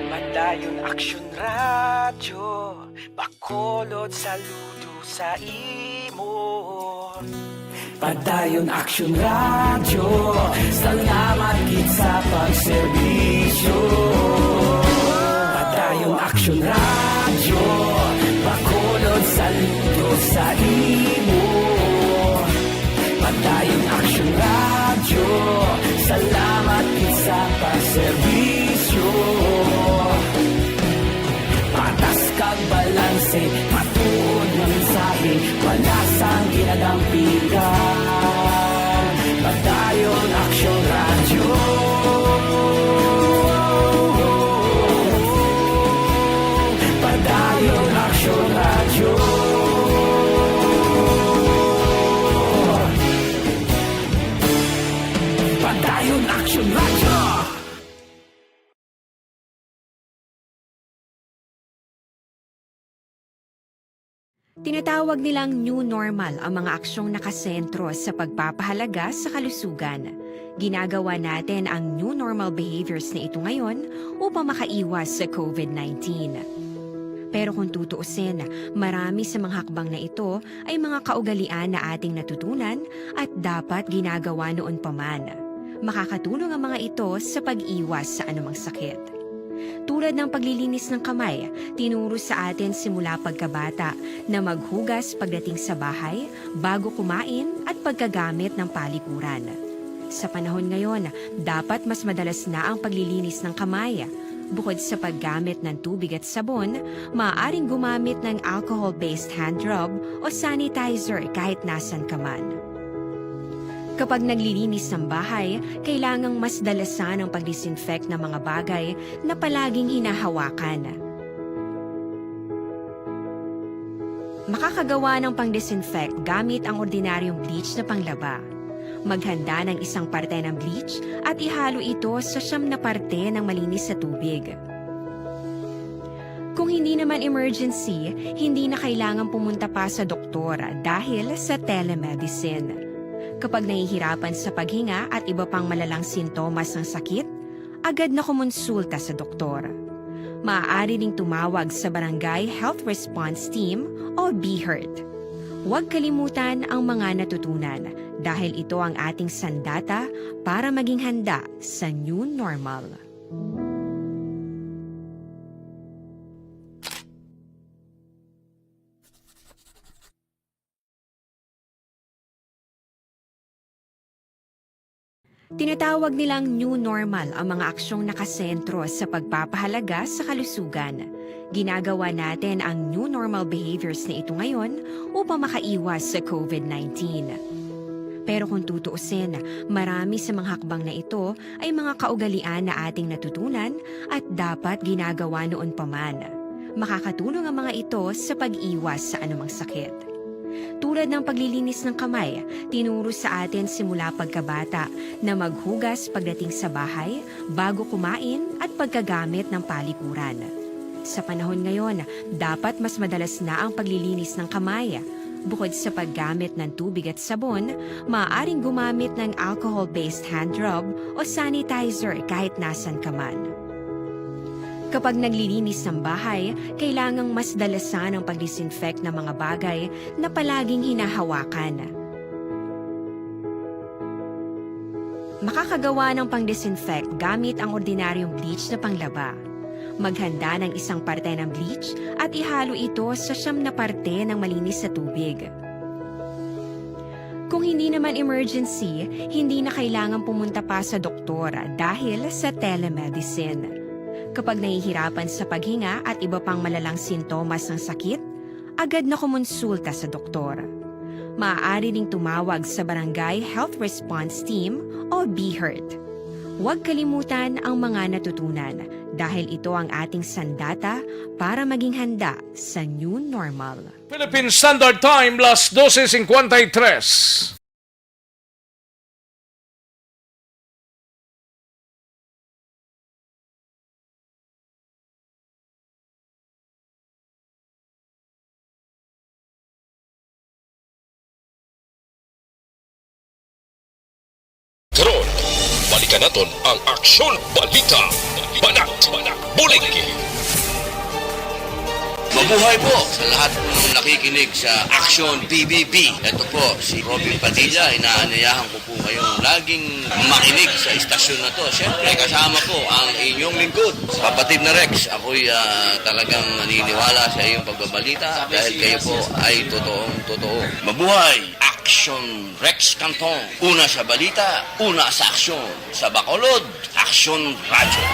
Padayon Aksyon Radyo, Bacolod saludo sa imo. Padayon Aksyon Radyo, salamat gid sa pagserbisyo. Padayon Aksyon Radyo, Bacolod saludo sa imo. Padayon Aksyon Radyo, salamat gid sa pagserbisyo. Patas kag balanse, matuod nga mensahe, wala sang ginadampigan. Padayon Aksyon Radyo. Padayon Aksyon Radyo. Padayon Aksyon Radyo. Tinatawag nilang new normal ang mga aksyong nakasentro sa pagpapahalaga sa kalusugan. Ginagawa natin ang new normal behaviors na ito ngayon upang makaiwas sa COVID nineteen. Pero kung tutuusin, marami sa mga hakbang na ito ay mga kaugalian na ating natutunan at dapat ginagawa noon pa man. Makakatulong ang mga ito sa pag-iwas sa anumang sakit. Tulad ng paglilinis ng kamay, tinuro sa atin simula pagkabata na maghugas pagdating sa bahay, bago kumain, at pagkagamit ng palikuran. Sa panahon ngayon, dapat mas madalas na ang paglilinis ng kamay. Bukod sa paggamit ng tubig at sabon, maaaring gumamit ng alcohol-based hand rub o sanitizer kahit nasan ka man. Kapag naglilinis ng bahay, kailangang mas dalasan ang pag-disinfect ng mga bagay na palaging hinahawakan. Makakagawa ng pang-disinfect gamit ang ordinaryong bleach na panglaba. Maghanda ng isang parte ng bleach at ihalo ito sa siyam na parte ng malinis na tubig. Kung hindi naman emergency, hindi na kailangan pumunta pa sa doktor dahil sa telemedicine. Kapag nahihirapan sa paghinga at iba pang malalang sintomas ng sakit, agad na kumonsulta sa doktor. Maaari ding tumawag sa Barangay Health Response Team o BHERT. Huwag kalimutan ang mga natutunan dahil ito ang ating sandata para maging handa sa new normal. Tinatawag nilang new normal ang mga aksyong nakasentro sa pagpapahalaga sa kalusugan. Ginagawa natin ang new normal behaviors na ito ngayon upang makaiwas sa COVID nineteen. Pero kung tutuusin, marami sa mga hakbang na ito ay mga kaugalian na ating natutunan at dapat ginagawa noon pa man. Makakatulong ang mga ito sa pag-iwas sa anumang sakit. Tulad ng paglilinis ng kamay, tinuro sa atin simula pagkabata na maghugas pagdating sa bahay, bago kumain, at pagkagamit ng palikuran. Sa panahon ngayon, dapat mas madalas na ang paglilinis ng kamay. Bukod sa paggamit ng tubig at sabon, maaaring gumamit ng alcohol-based hand rub o sanitizer kahit nasan ka man. Kapag naglilinis ng bahay, kailangang mas dalasan ang pag-disinfect ng mga bagay na palaging hinahawakan. Makakagawa ng pang-disinfect gamit ang ordinaryong bleach na panglaba. Maghanda ng isang parte ng bleach at ihalo ito sa siyam na parte ng malinis na tubig. Kung hindi naman emergency, hindi na kailangan pumunta pa sa doktor dahil sa telemedicine. Kapag nahihirapan sa paghinga at iba pang malalang sintomas ng sakit, agad na kumonsulta sa doktor. Maaari ding tumawag sa Barangay Health Response Team o BHERT. Huwag kalimutan ang mga natutunan dahil ito ang ating sandata para maging handa sa new normal. Philippine Standard Time, las dose cincuenta y tres. Karon, balikan naton ang Aksyon Balita, Banat, Bulig. Mabuhay po sa lahat ng nakikinig sa Aksyon P B B. Ito po si Robin Padilla. Inaanyayahan ko po kayong laging makinig sa istasyon na to. Siyempre, kasama po ang inyong lingkod, kapatid na Rex. Ako'y, ah, talagang naniniwala sa iyong pagbabalita dahil kayo po ay totoong totoo. Mabuhay! Aksyon Rex Canton. Una sa balita, una sa aksyon. Sa Bacolod, Aksyon Radyo.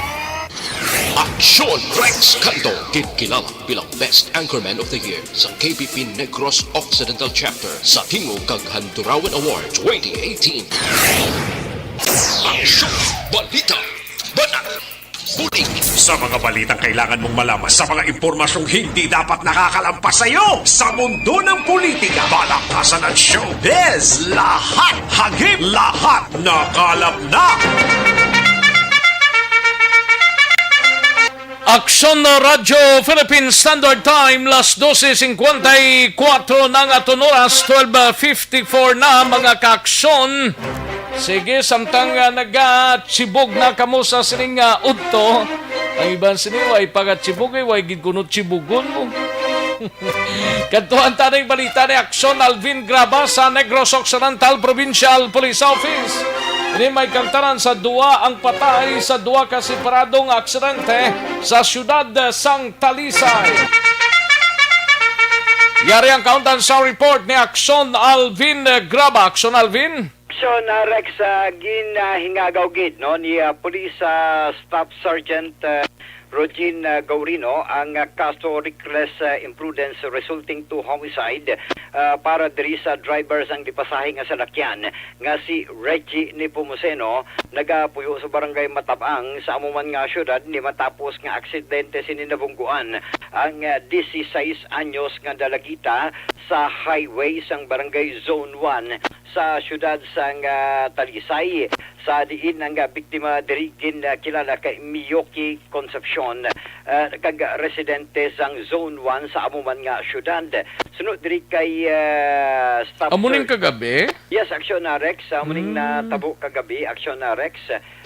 Aksyon Rex Canton, ginkilala bilang Best Anchorman of the Year sa K B P Negros Occidental Chapter sa Tingog kag Handurawan Award twenty eighteen. Aksyon Balita, Banat, Bulig. Sa mga balitang kailangan mong malaman, sa mga impormasyong hindi dapat nakakalampas sa iyo, sa mundo ng politika, balakasan at showbiz, lahat hagip, lahat nakalap na. Aksyon na Radyo Philippine Standard Time, las dose cincuenta y cuatro na ang aton oras, twelve fifty-four na, mga kaaksyon. Sige, samtang, ah, nagatsibog na kamo sa sining, ah, udto, ang iban sini way pagatsibog, eh, way gid kuno tsibugon mo. Kadtuan ta ning balita ni Aksyon Alvin Graba sa Negros Occidental Provincial Police Office. Ini may kantanan sa duwa ang patay sa duwa ka separado nga aksidente sa siyudad sang Talisay. Yari ang kauntan sa report ni Aksyon Alvin Graba. Aksyon Alvin. Aksyon, ah, Rex, ah, ginahingagaw gid, no, ni, ah, Police, ah, Staff Sergeant, ah, Rogin, ah, Gaurino ang, ah, kaso reckless, ah, imprudence resulting to homicide, ah, para diri sa driver sang gipasahi nga salakyan nga si Reggie Nepomuceno, nagapuyo sa barangay Matabang sa amo man nga syudad ni matapos nga aksidente sini nabungguan ang, ah, dieciséis anyos nga dalagita sa highway sang barangay Zone one sa siyudad sang, ah, Talisay, sa diin ang, ah, biktima diri gin, ah, kilala kay Miyoki Concepcion, ah, kag residente sang Zone one sa amo man nga syudad. Suno diri kay, ah, Staff Amo ning Sir kagabi? Yes, Aksyon na Rex. Amo ning Mm. natabo kagabi, Aksyon na Rex.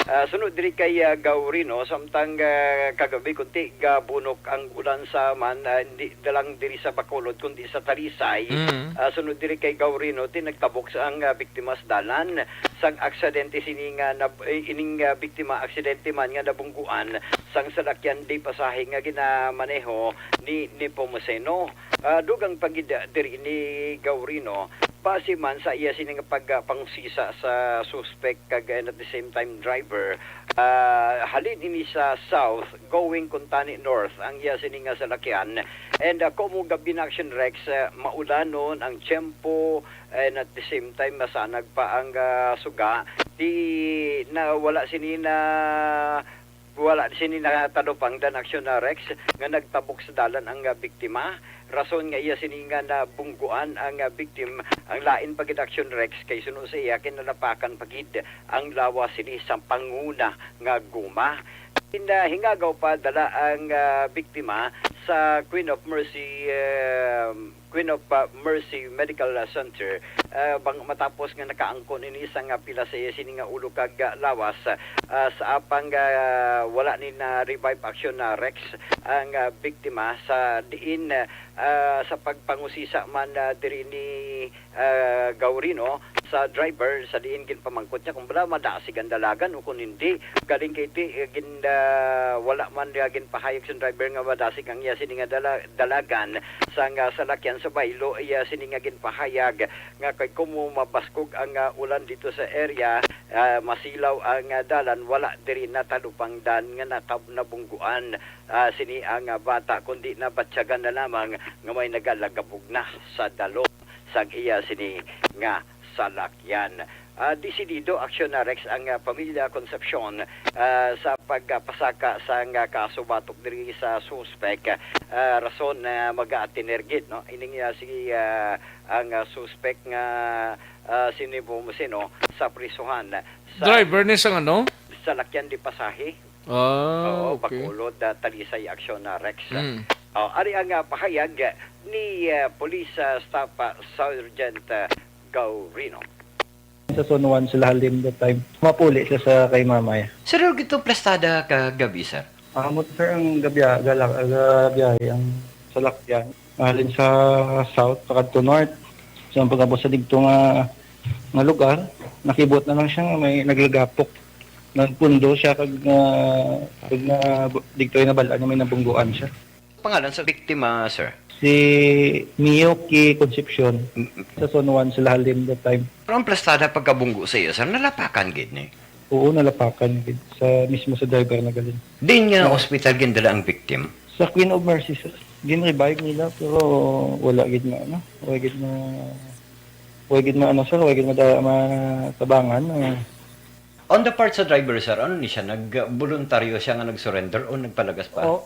Ah, suno diri kay, ah, Gaurino, samtang, ah, kagabi kunti gabunok ang ulan sa man, ah, hindi na lang diri sa Bacolod kundi sa Talisay. Mm. Ah, suno diri kay Gaurino, ti nagtabok sa ang, ah, biktima sa dalan. Sang aksidente sini nga nab-, eh, ining, ah, biktima aksidente man nga nabungguan sang salakyan di pasahe nga ginamaneho ni Nepomuceno. Ah, dugang pa gid diri ni Gaurino, base man sa iya sini nga pag, ah, pangusisa sa suspect kag, and at the same time driver, Ah, halin ini sa south, going kuntani north ang iya sini nga salakyan. And, ah, komo gabi na, Action Rex, ah, maulanon ang tiyempo, and at the same time masanag pa ang, ah, suga. Di na wala sini na wala sini natalupangdan, Action Rex, nga nagtabok sa dalan ang, ah, biktima. Rason nga iya sini nga nabungguan ang, ah, victim, ang lain pa gid, Action Rex, kay suno sa iya kinalapakan pa gid ang lawas sini sa panguna nga guma. Hinagaw pa dala ang, ah, biktima sa Queen of Mercy, ah, Queen of, ah, Mercy Medical, ah, Center, ah, bang matapos nga nakaangkon ini sang, ah, pila sa iya sini nga ulo kag, ah, lawas, ah, sa apang, ah, wala ni na revive, Action Rex, ang, ah, biktima sa diin, ah, sa pagpangusisa man, ah, diri ni, ah, Gaurino sa driver sa diin ginpamangkot niya kung bala madasig ang dalagan o kung hindi. Galing kay ti, eh, gin-, ah, wala man niya ginpahayag sa driver nga madasig ang iya sini nga dala-, dalagan sa nga salakyan sa baylo. Iya sini nga ginpahayag nga kay kumo mabaskog ang, ah, ulan dito sa area, ah, masilaw ang, ah, dalan, wala diri natalupangdan nga nakab-, nabungguan, ah, sini ang, ah, bata, kundi nabatyagan na lamang nga may nagalagabog na sa dalom sang iya sini nga salakyan. Ah, desidido, Action Rex, ang, ah, pamilya Concepcion, ah, sa pagpasaka sang, ah, kaso batok diri sa suspek. Ah, rason na mag-aatiner gid, no? Ining, ah, si, ah, ang, ah, suspek nga, ah, si Nepomuceno sa prisuhan sa Driver ni sang ano? salakyan di pasahe. Ah, Oo, okay. Bacolod, ah, Talisay, Action Rex. Mm. Oh, ari ang, ah, pahayag ni, ah, Police, ah, Staff, ah, Sergeant, ah, Gaurino. Sa Zone one sila halin that time. Mapuli sila sa kay Mamay. Sir, ano gitong plastada kagabi, sir? Ah, amo to, sir, ang gabi, ah, gala-, gabiyahe ang salakyan. Halin sa south, pakadto north. So, ang pag-abot sa digto nga, nga lugar, nakibot na lang siya nga may naglagapok. Nagpundo siya kag, ah, kag na, digto ay nabal-an nga may nabungguan siya. Pangalan sa biktima, sir? Si Miyuki Concepcion. Mm. Sa Zone one sila halin that time. Pero ang plastada pagkabunggo sa iya, sir, nalapakan gid ni? Oo, nalapakan gid. Sa mismo sa driver na galing. Din nga Oo. hospital gindala ang victim? Sa Queen of Mercy, sir. Gin-revive nila, pero wala gid na, ano, wala gid na, wala gid na, ano, sir, wala gid mada-, matabangan, ah. On the part sa driver, sir, ano ni siya? Nag-, voluntaryo siya nga nag-surrender o nagpalagas pa? Oh,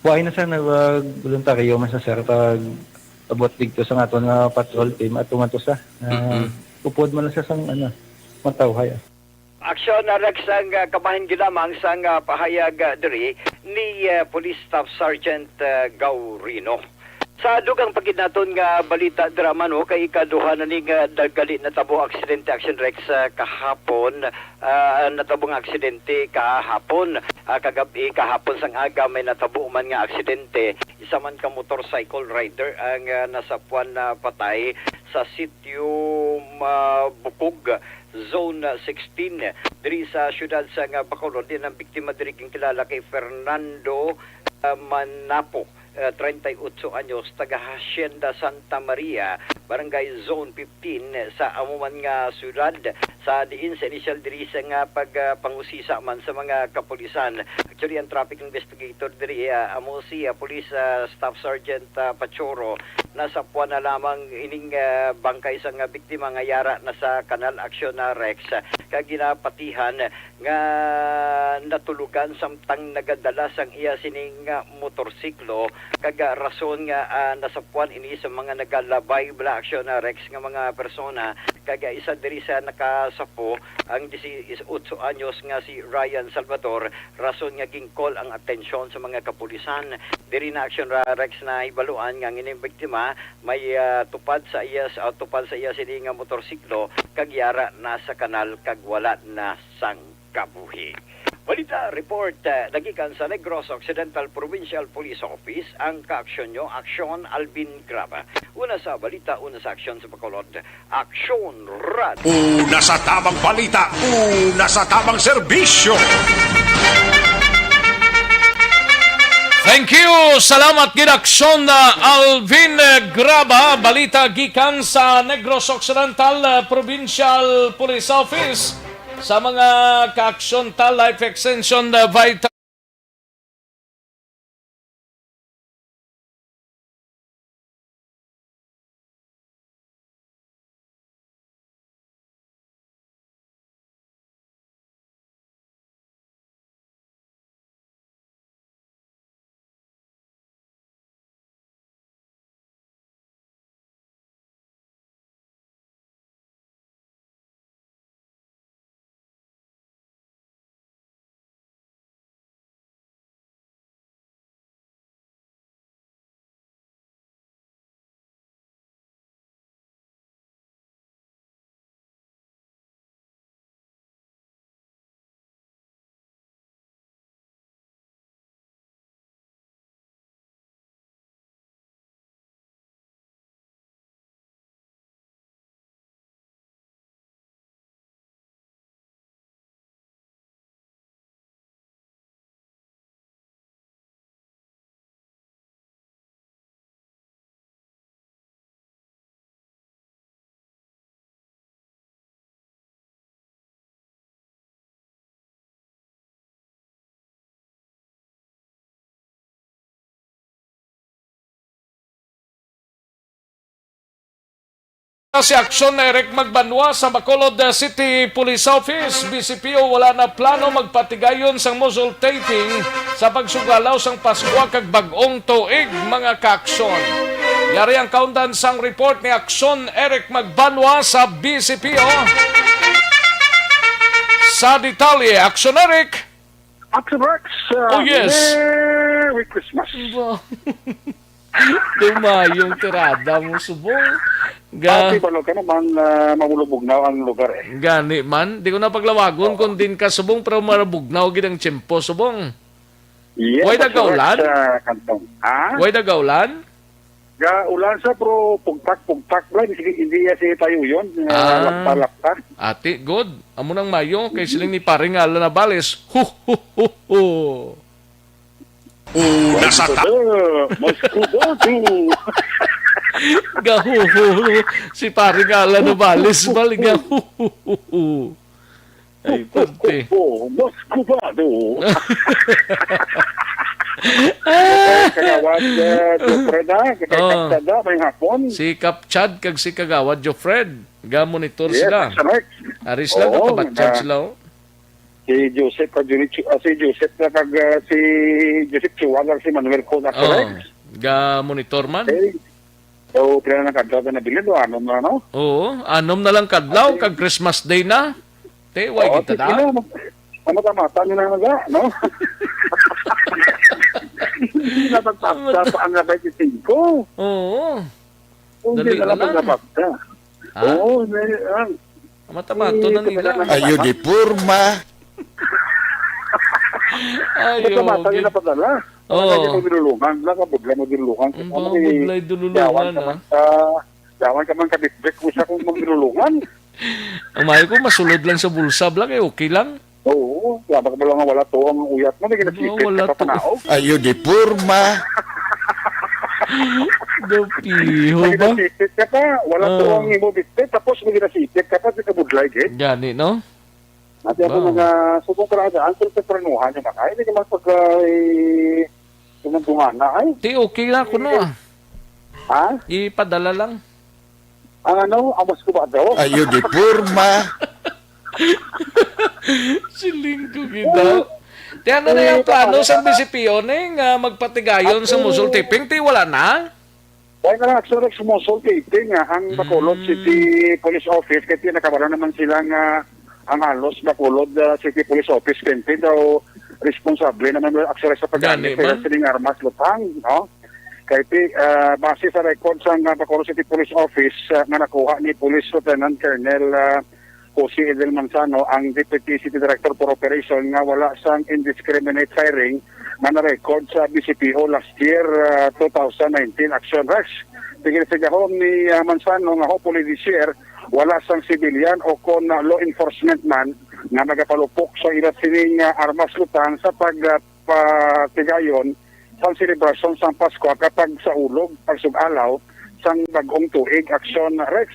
wala na, sir, nag-voluntaryo man siya, sir, pag abot dito sa aton nga patrol team, ato man to sa, ah, Mm-mm. upod man lang siya sang, ano, matawhay, ah. Action, ah, Rex, ang, ah, kabahin gid lamang sang, ah, pahayag, ah, diri ni, ah, Police Staff Sergeant, ah, Gaurino. Sa dugang pa gid naton nga balita, drama, no, kay ikaduha na ni nga nagkali natabo aksidente, Action Rex, ah, kahapon, ah, natabo nga aksidente kahapon, ah, kagab-i, kahapon sang aga may natabo man nga aksidente. Isa man ka motorcycle rider ang, ah, nasapuan na patay sa sitio Mabukog, Zone sixteen, diri sa siyudad sang Bacolod. Din ang biktima diri ginkilala kay Fernando, ah, Manapo, ah, treinta y ocho anyos, taga Hacienda Santa Maria, Barangay Zone fifteen, sa amo man nga siyudad, sa diin sa inisyal diri sa nga pag, ah, pangusisa man sa mga kapulisan. Actually, ang traffic investigator diri, ah, amo si, ah, Police, ah, Staff Sergeant, ah, Pachoro, nasapuan na lamang ining, ah, bangkay sang biktima nga yara na sa kanal, Action na, Rex, kag ginapatihan nga natulugan samtang nagadala sang iya sining, ah, motorsiklo, kag, ah, rason nga, ah, nasapuan ini sa mga nagalabay bala, Action na, Rex, nga mga persona, kag, ah, isa diri sa nakasapo ang disiotso anyos nga si Ryan Salvador, rason nga gin-call ang atensyon sa mga kapulisan. Diri na, Action ra-, Rex, nahibaluan nga ang ining biktima may, ah, tupad sa iya, ah, tupad sa iya sini nga motorsiklo kag yara na sa kanal kag wala na sang kabuhi. Balita report, ah, nagikan sa Negros Occidental Provincial Police Office, ang kaaksyon nyo, Aksyon Alvin Graba. Una sa balita, una sa aksyon sa Bacolod. Aksyon Radyo. Una sa tamang balita, una sa tamang serbisyo. Thank you. Salamat gid, Aksyon, uh, Alvin, uh, Graba. Balita gikan sa Negros Occidental, uh, Provincial Police Office. Sa mga ka-aksyon ta, life extension, uh, vital Si Aksyon Eric Magbanwa sa Bacolod City Police Office, B C P O, wala na plano magpatigayon sang muzzle taping sa pagsugalaw sang Paskwa kag Bag-ong Tuig, mga kaaksyon. Yari ang kaundan sang report ni Aksyon Eric Magbanwa sa B C P O. Sa detalye, Aksyon Eric. Action Rex, uh, Oh, yes. Merry Christmas. Ba? Dumayong tirada mo, subong. Ga- Happy ba ka naman, uh, mamulubugnaw ang lugar eh. Gani man, di ko na paglawagon kung din ka subong, pero marabugnaw gid ang tiyempo, subong. Yes, Way Action nagaulan? Rex, uh, Kantong. Ha? Way nagaulan? Ga ulan sa, pero pugtak-pugtak lang, hindi, hindi niya siya tayo yun. Ah. Lapta-lapta. Ati, good. Amo nang mayo, kay siling ni Paring Alan Navales. Hu, hu, hu, hu. Oh, nasa ta- Mosquito, Mosquito. Ga hu, hu, hu. Si Paring Alan Navales, balik ga hu, hu, hu, hu. Ay, pante. Oh, mas kubado. Kagawad, uh, Jofred, ha? Kay Oh. Kapchad, ha? May hapon. Si Kapchad kag si Kagawad Jofred, ga-monitor Yes, sila. Correct. Ari sila, Oo, nakabatchad na sila, oh. Si Joseph, kag Junichi-, ah, si Joseph na kag, ah, si Joseph Chua kag si Manuel Cota, Oh, correct? Ga-monitor man. Okay. So, pila na kadlaw na nabilin, no? Anom na, no? Oo, anom na lang kadlaw, Okay. kag Christmas Day na. Te, way Oo, kita sige da? na, mag-, ang mata-mata nyo na nga, no? Hindi na magpaksa Ang mata- pa ang twenty-five. Oo. Hindi Dali na na lang lang. magpaksa. Ha? Oo, may, ah, Mata-mato eh, na nila. Ayaw di porma. Ayaw, Mata-mata okay. nyo na padala. Oo. Ano yung pagdulungan? Nakabudla mo dulungan. Ang Ano mga eh, budlay dululungan, yawan ka ah. man sa, yawan ka man kabitbit kung sa kung magdulungan. Ang mayo ko, masulod lang sa bulsa, bla, kay okay lang. Oo, wala ka lang wala to ang uyat mo, may Oo, ginasipit wala ka to. Panaog. Ayo di porma. Dapiho May ba? Ginasipit ka pa, wala to Ah. ang imo bitbit, tapos may ginasipit ka pa, di ka budlay, eh. Gani, no? Ati ako Ba? mga subong karaan, ang tempranuhan yung mga, hindi naman pag, ah, eh, pinagdungana, ay. Di okay lang kuno, ah. Ha? Ipadala lang. Ang ano, amos ko ba daw? Ayo di porma. Siling ko gid, Oo. ah. Ti ano na Eh, yung plano para sa B C P O ni nga magpatigayon sa Ako muzzle taping? Ti wala na? Wala na lang, actually, sa muzzle taping, ah, ang Bacolod Mm. City Police Office, kasi nakabalo naman sila nga ang halos Bacolod, ah, City Police Office, twenty daw responsable naman, actually, sa paggamit Gani man. sa sining armas lutang, no? Kay ti, ah, base sa record sa nga Bacolod City Police Office, ah, nga nakuha ni Police Lieutenant Colonel, ah, Jose Edel Manzano, ang Deputy City Director for Operation, nga wala sang indiscriminate firing nga na-record sa B C P O last year, ah, two thousand nineteen. Action Rex. Tigil sa gahom ni, ah, Manzano nga hopefully this year, wala sang civilian o kon, ah, law enforcement man nga magapalupok sa ila sining, ah, armas lutang sa pag, ah, patigayon sang selebrasyon sang Pasko kag pagsaulog, pagsug-alaw sang bag-ong tuig. Action Rex.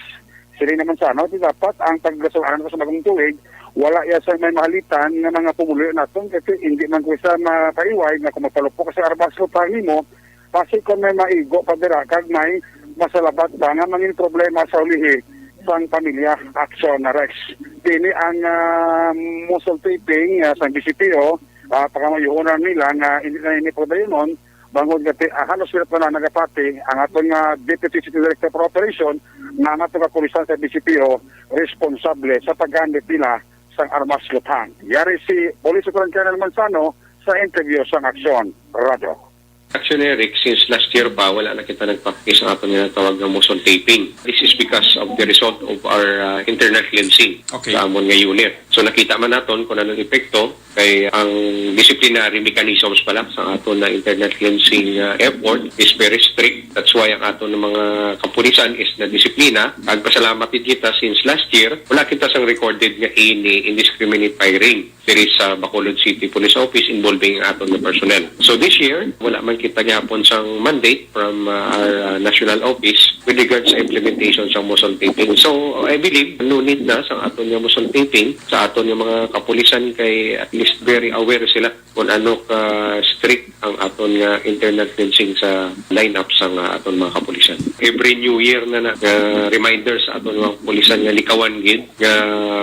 Sila naman sa ano, di dapat ang paglasulanan sa bag-ong tuig, Wala iya sang may mahalitan nga mga pumuluyo naton, kasi hindi man ko siya mapaiway nga kung magpalupok sa armas lutang nimo, basi kung may maigo pa dira kag may masalabat pa nga mangin problema sa ulihi sang pamilya. Action na Rex. Dini ang, ah, muzzle taping, ah, sang B C P O, ah, pangamayuhonan nila nga hindi na ini pagdayunon, bangod nga ti-, ah, halos sila pa na nagapati ang aton nga Deputy City Director for Operation nga ang aton kapulisan sa B C P O responsable sa paggamit nila sang armas lutang. Yari si Police Superintendent Colonel Manzano sa interview sang Aksyon Radyo. Action, Eric, since last year pa, wala na kita nagpakis ang aton nga tawag nga muzzle taping. This is because of the result of our, uh, internal cleansing Okay. sa amon nga unit. So nakita man naton kung anong epekto kay ang disciplinary mechanisms pala sa aton na internal cleansing, uh, effort is very strict. That's why ang aton nga mga kapulisan is na disiplina. Nagpasalamat din kita since last year, wala kita sang recorded nga ini indiscriminate firing diri sa Bacolod City Police Office involving ang aton nga personnel. So this year, wala man kita gihapon sang mandate from, uh, our, uh, national office with regards sa implementation sa muzzle taping. So I believe no need na sa aton nga muzzle taping sa aton nga mga kapulisan kay at least very aware sila kung ano ka strict ang aton nga internal cleansing sa lineup sa nga aton mga kapulisan. Every New Year na na nga reminder sa aton mga kapulisan nga likawan gid nga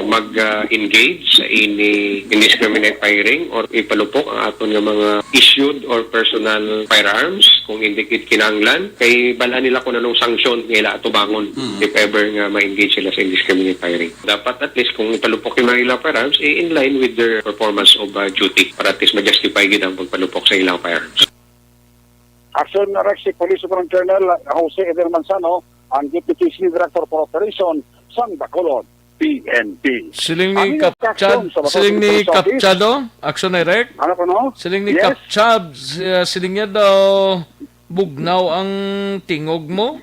mag-engage sa ini indiscriminate firing or ipalupok ang aton nga mga issued or personal firearms kung hindi gid kinahanglan, kay bal-an nila kung anong sanction nga ila atubangon Mm. if ever nga ma-engage sila sa indiscriminate firing. Dapat at least kung ipalupok yung mga ilang firearms, eh, in line with their performance of, uh, duty para at least ma-justify gid ang pagpalupok sa ilang firearms. Action na Rex si Police Superintendent Colonel Jose Eder Manzano, ang Deputy Senior Director for Operation sang Bacolod P N P. Siling ni Ang Kap Chad, aksyon sa Bacolod siling ni Police Kap Office. Chad, oh, Action Direct. Ano ko, no? Siling ni Yes. Kap Chad, si-, ah, siling niya daw, bugnaw ang tingog mo.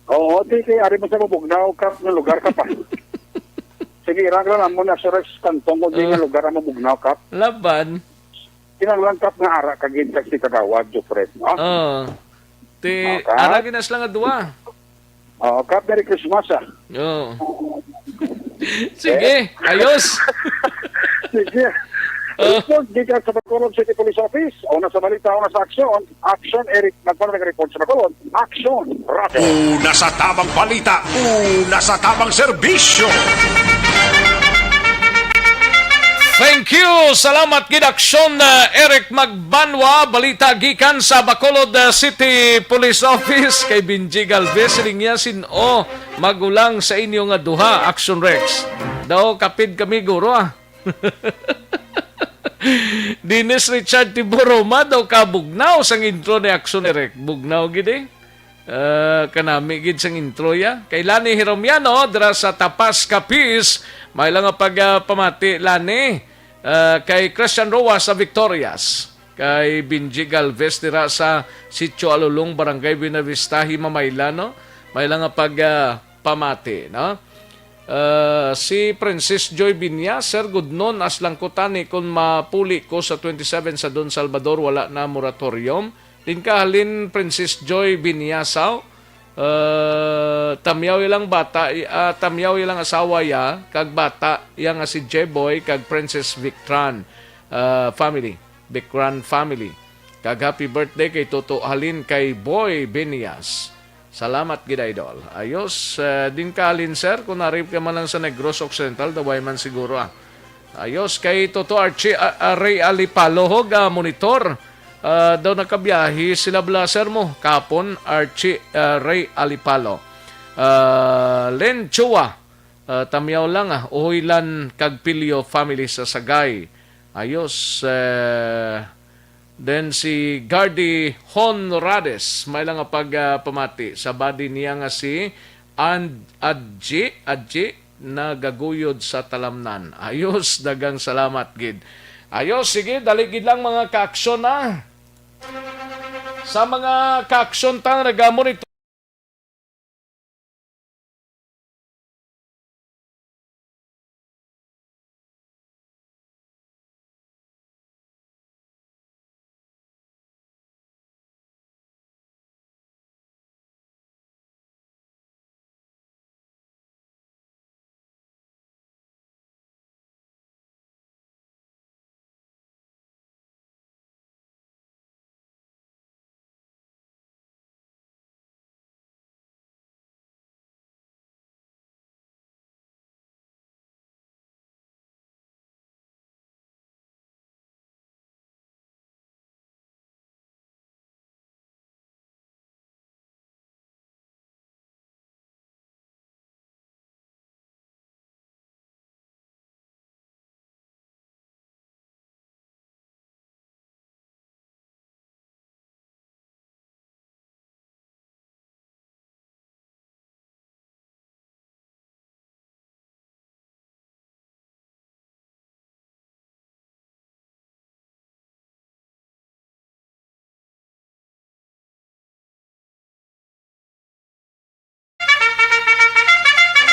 Oo, di kay ari mo sa mabugnaw, Kap, nga lugar ka pa. Sige, irang lang mo na sa Rex Cantong, kung di nga Ah. lugar ang mabugnaw, Kap. Laban. Kinahanglan, Kap, nga ara ka gid kag si Kagawad, Jofred, no? Ah. Ti, Okay. ara gid na sila nga duwa. Oo, Kap, Merry Christmas, ah. Oo. Sige, ayos. Sige. Oh. Report gikan sa Bacolod City Police Office. Una sa balita, una sa aksyon. Action, Eric. Nagpano nag-report sa Bacolod? Action, Roger. Una sa tamang balita, una sa tamang serbisyo. Thank you. Salamat gid, Aksyon, uh, Eric Magbanwa. Balita gikan sa Bacolod, uh, City Police Office kay Benji Galvez. Siling niya, sin-o magulang sa inyo nga duha, Action Rex? Daw kapid kami, guro, ah. Dennis Richard Tiburoma daw ka bugnaw sang intro ni Action Eric. Bugnaw gid, eh. Ah, kanami gid sang intro ya. Kay Lani Hiromiano dira sa Tapas, Capiz, may lang nga pag, ah, pamati, Lani. Ah, kay Christian Roa sa Victorias, kay Benji Galvez dira sa Sitio Alulong, Barangay Buenavista, Himamaylan, no? May lang nga pag, ah, pamati, no? Ah, si Princess Joy Binya, "Sir, good noon, as lang ko tani kung mapuli ko sa twenty-seven sa Don Salvador, wala na moratorium." Din ka halin, Princess Joy Binya, saw? Ah, tamyaw ilang bata, i-, ah, tamyaw ilang asawa ya, kag bata ya nga si Jeboy, kag Princess Victran, ah, family, Victran family. Kag happy birthday kay Toto halin kay Boy Binyas. Salamat gid, idol. Ayos, eh, din ka halin, sir, kung narip ka man lang sa Negros Occidental, daway man siguro, ah. Ayos, kay Toto Archie, ah, ah, Ray Alipalo, ho, ga monitor. Ah, daw nakabiyahe sila bala, sir, mo. Kapon, Archie, ah, Ray Alipalo. Ah, Len Chua, ah, tamyaw lang, ah. Uhoylan kag Pilio family sa Sagay. Ayos, eh, then si Gardy Honrades, may lang nga pag, ah, pamati sa body niya nga si And-, Adji, Adji, nagaguyod sa talamnan. Ayos, dagang salamat gid. Ayos, sige, dali gid lang, mga kaaksyon, na. Sa mga kaaksyon tang nagamonitor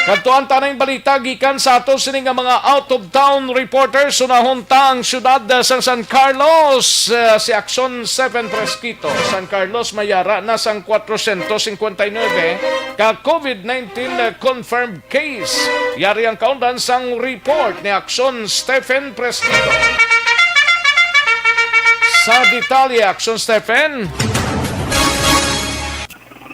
Kadtuan ta ning balita gikan sa ato sini nga mga out-of-town reporters. Unahon ta ang siyudad, uh, sang San Carlos. Uh, si Aksyon Stephen Fresquito. San Carlos may ara na sang kwatrosyentos singkwenta y nuebe ka COVID nineteen, uh, confirmed case. Yari ang kaundan sang report ni Aksyon Stephen Fresquito. Sa detalye, Aksyon Stephen.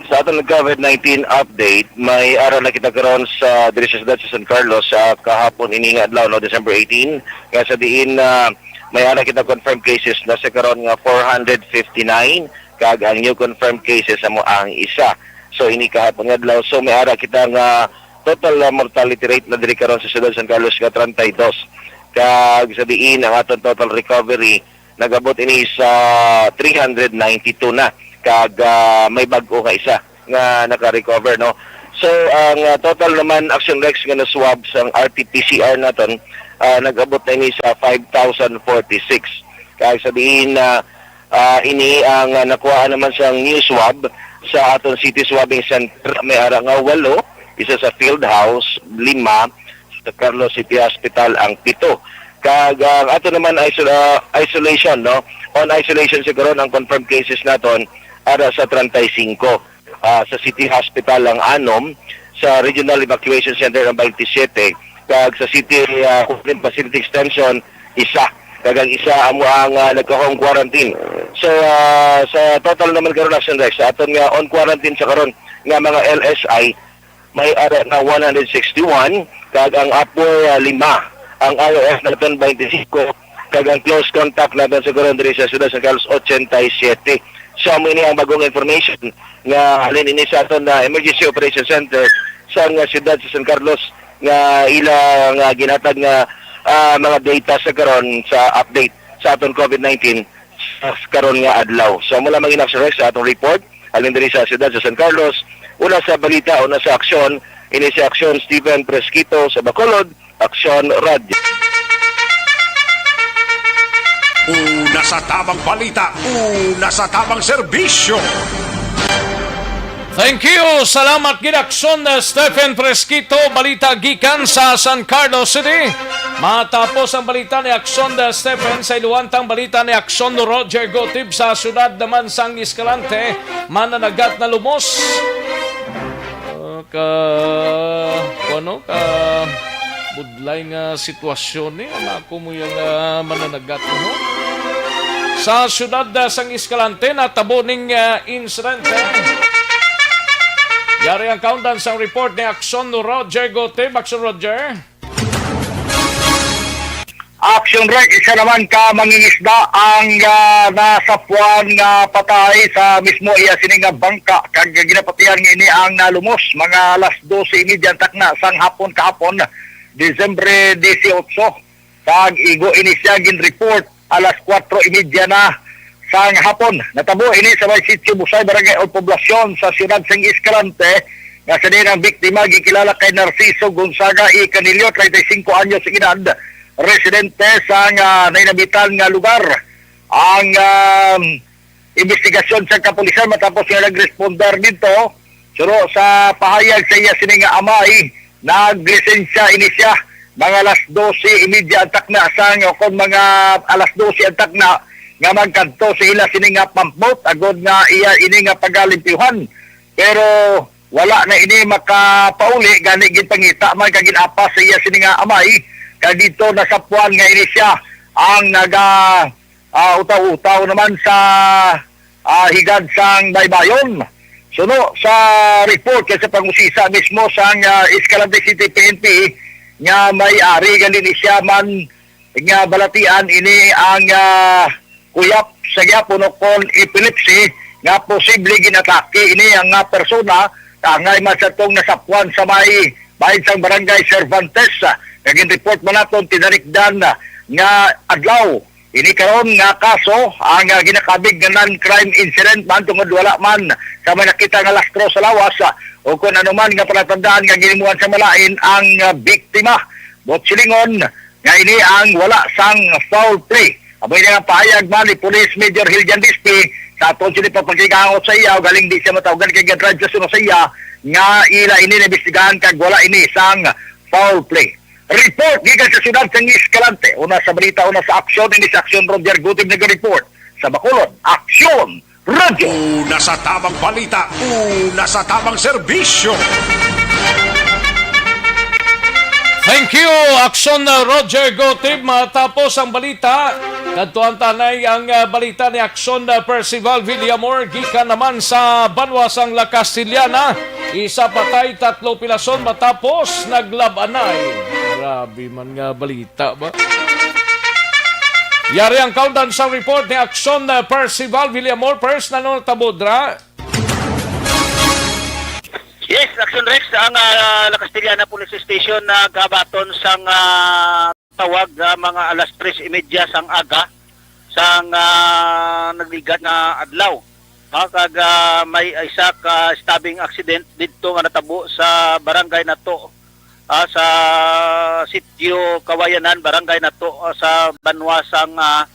Sa aton COVID nineteen update, may ara na kita karon sa diri sa siyudad sa San Carlos sa kahapon ini nga adlaw, no, December eighteen, nga sa diin, ah, may ara kita confirmed cases na sa karon nga four hundred fifty-nine, kag ang new confirmed cases amo ang isa. So, ini kahapon nga adlaw, so may ara kita nga total, ah, mortality rate na diri karon sa siyudad sa San Carlos nga treinta y dos. Kag sa diin ang aton total recovery nag-abot ini sa three hundred ninety-two na, kag, ah, may bag-o nga isa nga naka-recover, no? So, ang, ah, total naman, Action Rex, nga na-swab sang R T P C R naton, ah, nag-abot na ini sa five thousand forty-six. Kag sa diin, ah, ah, ini ang, ah, nakuha naman sang new swab sa aton city swabbing center, may ara nga walo, isa sa field house, lima, sa Carlos City Hospital ang pito. Kag ang ato naman isol-, ah, isolation, no? On isolation sa karon ang confirmed cases naton ara sa treinta y cinco. Ah, sa City Hospital ang anom, sa Regional Evacuation Center ang twenty-seven, kag sa City, ah, Quarantine Facility Extension isa, kag ang isa amo ang, ah, nagka-home quarantine. So, ah, sa total naman karon, Action Rex, sa aton nga on quarantine sa karon nga mga L S I, may ara na one hundred sixty-one, kag ang upper, ah, lima, ang R O F naton twenty-five, kag ang close contact naton sa karon diri sa siyudad sa Carlos, eighty-seven. So, amo ini ang bagong information nga halin ini sa aton na Emergency Operation Center sa nga siyudad sa San Carlos nga ila nga ginhatag nga, ah, mga data sa karon sa update sa aton COVID nineteen sa karon nga adlaw. So, amo lamang ini, Action Rex, sa atong report. Halin diri sa siyudad sa San Carlos, una sa balita, una sa aksyon, ini si Aksyon Stephen Fresquito sa Bacolod, Aksyon Radyo. Una sa tamang balita, una sa tamang serbisyo. Thank you. Salamat gid, Aksyon, uh, Stephen Fresquito. Balita gikan sa San Carlos City. Matapos ang balita ni Aksyon, uh, Stephen, sa iluwantang balita ni Aksyon Roger Gotib sa siyudad naman sang Escalante, mananagat na lumos. Uh, ka, ano, ka budlay nga sitwasyon ni ang ako mo yung, ah, mananagat mo. Sa siyudad, ah, sang Escalante, natabo ning, ah, insidente. Yari ang kaundan sang report ni Aksyon Roger Gotib. Aksyon Roger. Action Break, isa naman ka mangingisda ang, ah, nasapuan nga patay sa mismo iya sini nga bangka, kag ginapatihan nga ini ang nalumos mga alas dose y media ang takna sang hapon kahapon, Disyembre disiotso. Kag igo ini siya ginreport alas kuwatro y media na sang hapon. Natabo ini sa may Sitio Busay, Barangay o Poblacion sa siyudad sang Escalante, nga sa diin ang biktima gikilala kay Narciso Gonzaga E. Canillo, treinta y cinco anyos ang edad, residente sa nga nainabitan nga lugar. Ang, um, imbestigasyon sa kapulisan matapos nga nagresponder dito, suno sa pahayag sa iya sini nga amay, naglisensya ini siya mga alas dose y media ang takna sang, o kon mga alas dose ang takna nga magkadto sa ila sini nga pump boat agod nga iya ini nga pagalimpyuhan. Pero wala na ini makapauli, gani ginpangita man kag ginapas sa iya sini nga amay, kag dito nasapuan nga ini siya ang naga, ah, utaw-utaw naman sa, ah, higad sang baybayon. Suno sa report kay sa pangusisa mismo sang, ah, Escalante City P N P nga may ari gani ni siya man nga balatian ini ang, ah, kuyap sa gyapon o kon epilepsy nga posible ginatake ini ang, ah, persona, angay man sa tong nasapuan sa may bahin sang Barangay Cervantes, ah, nga ginreport man naton tinarikdan, ah, nga adlaw. Ini karon nga kaso ang, ah, ginakabig nga non-crime incident man tungod wala man sa may nakita nga lastro sa lawas, ah, o kon ano man nga palatandaan nga ginhimuan sa malain ang, ah, biktima. Buot silingon, nga ini ang wala sang foul play. Amo ini ang pahayag man ni Police Major Hiljan Dispi sa aton sini pagpakighangot sa iya, ug galing di siya matawgan kay gadrive sa suno sa iya nga ila ini naimbestigahan kag wala ini sang foul play. Report gikan sa siyudad sang Escalante. Una sa balita, una sa aksyon, ini si Aksyon Roger Gutib nag-report. Sa Bacolod, Aksyon Radyo. Una sa tamang balita, una sa tamang serbisyo. Thank you, Aksyon, uh, Roger Gotib. Matapos ang balita, kadtuan ta anay ang, uh, balita ni Aksyon, uh, Percival Villamor gikan naman sa banwa sang La Castellana. Isa patay, tatlo pilason matapos naglab-anay. Grabe man nga balita ba? Yari ang kaundan sa report ni Aksyon, uh, Percival Villamor. Pers, ano natabo dra? Yes, Action Rex, ang, ah, La Castellana Police Station nagabaton sang, ah, tawag, ah, mga alas tres y media sang aga sang, ah, nagligat nga adlaw. Ah, kag, ah, may isa ka stabbing accident didto nga natabo sa barangay nato, ah, sa Sitio Kawayanan, barangay nato, ah, sa banwa sang, ah,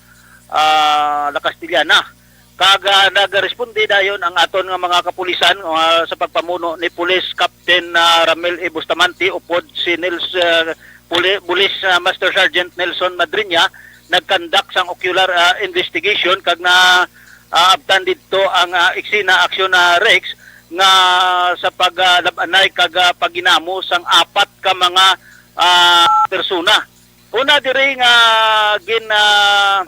ah, La Castellana. Kag, ah, nagresponde dayon ang aton nga mga kapulisan, ah, sa pagpamuno ni Police Captain, ah, Ramil E. Bustamante, upod si Nels, ah, Puli-, Police, ah, Master Sergeant Nelson Madriña, nagkandak sang ocular, ah, investigation kag na, ah, abtan didto ang, ah, eksena aksyon na Rex nga sa pag, ah, lab-anay kag, ah, pagginamo sang apat ka mga, ah, persona. Una diri nga gin, ah,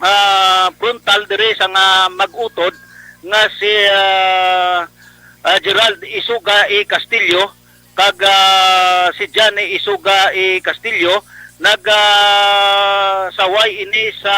ah, frontal diri sa nga mag-utod nga si, ah, ah, Gerald Isuga E. Castillo kag, ah, si Johnny Isuga E. Castillo nag, ah, saway ini sa,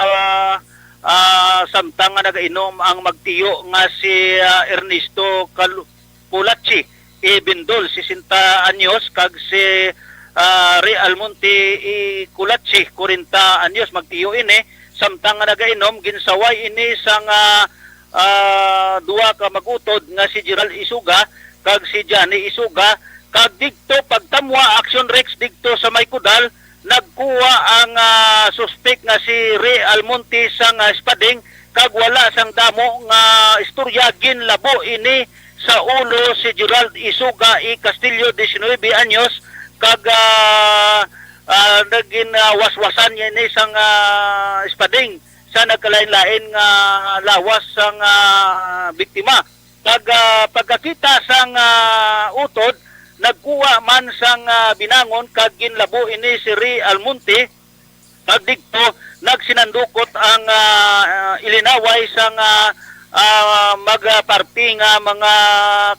ah, samtang nga nagainom ang magtiyo nga si, ah, Ernesto Cal-, Culachi E. Bindol, sesenta anyos, kag si, ah, Ray Almonte E. Culachi, kwarenta anyos, magtiyo ini. Samtang nga nagainom, ginsaway ini sang, ah, ah, duha ka mag-utod nga si Gerald Isuga kag si Johnny Isuga, kag digto pagtamwa, Action Rex, digto sa may Kudal, nagkuha ang, ah, suspek nga si Ray Almonte sang, ah, espading, kag wala sang damo nga istorya, ginlabo ini sa ulo si Gerald Isuga E. Castillo, diecinuebe anyos, kag, ah, ah, nagin, ah, waswasan niya ini sang, ah, espading sa nagkalain-lain nga lawas sang, ah, biktima. Kag, ah, pagkakita sang, ah, utod, nagkuha man sang, ah, binangon kag ginlabo ini si Ray Almonte. Kag digto, nagsinandukot ang, ah, ilinaway sang, ah, ah, magparti nga mga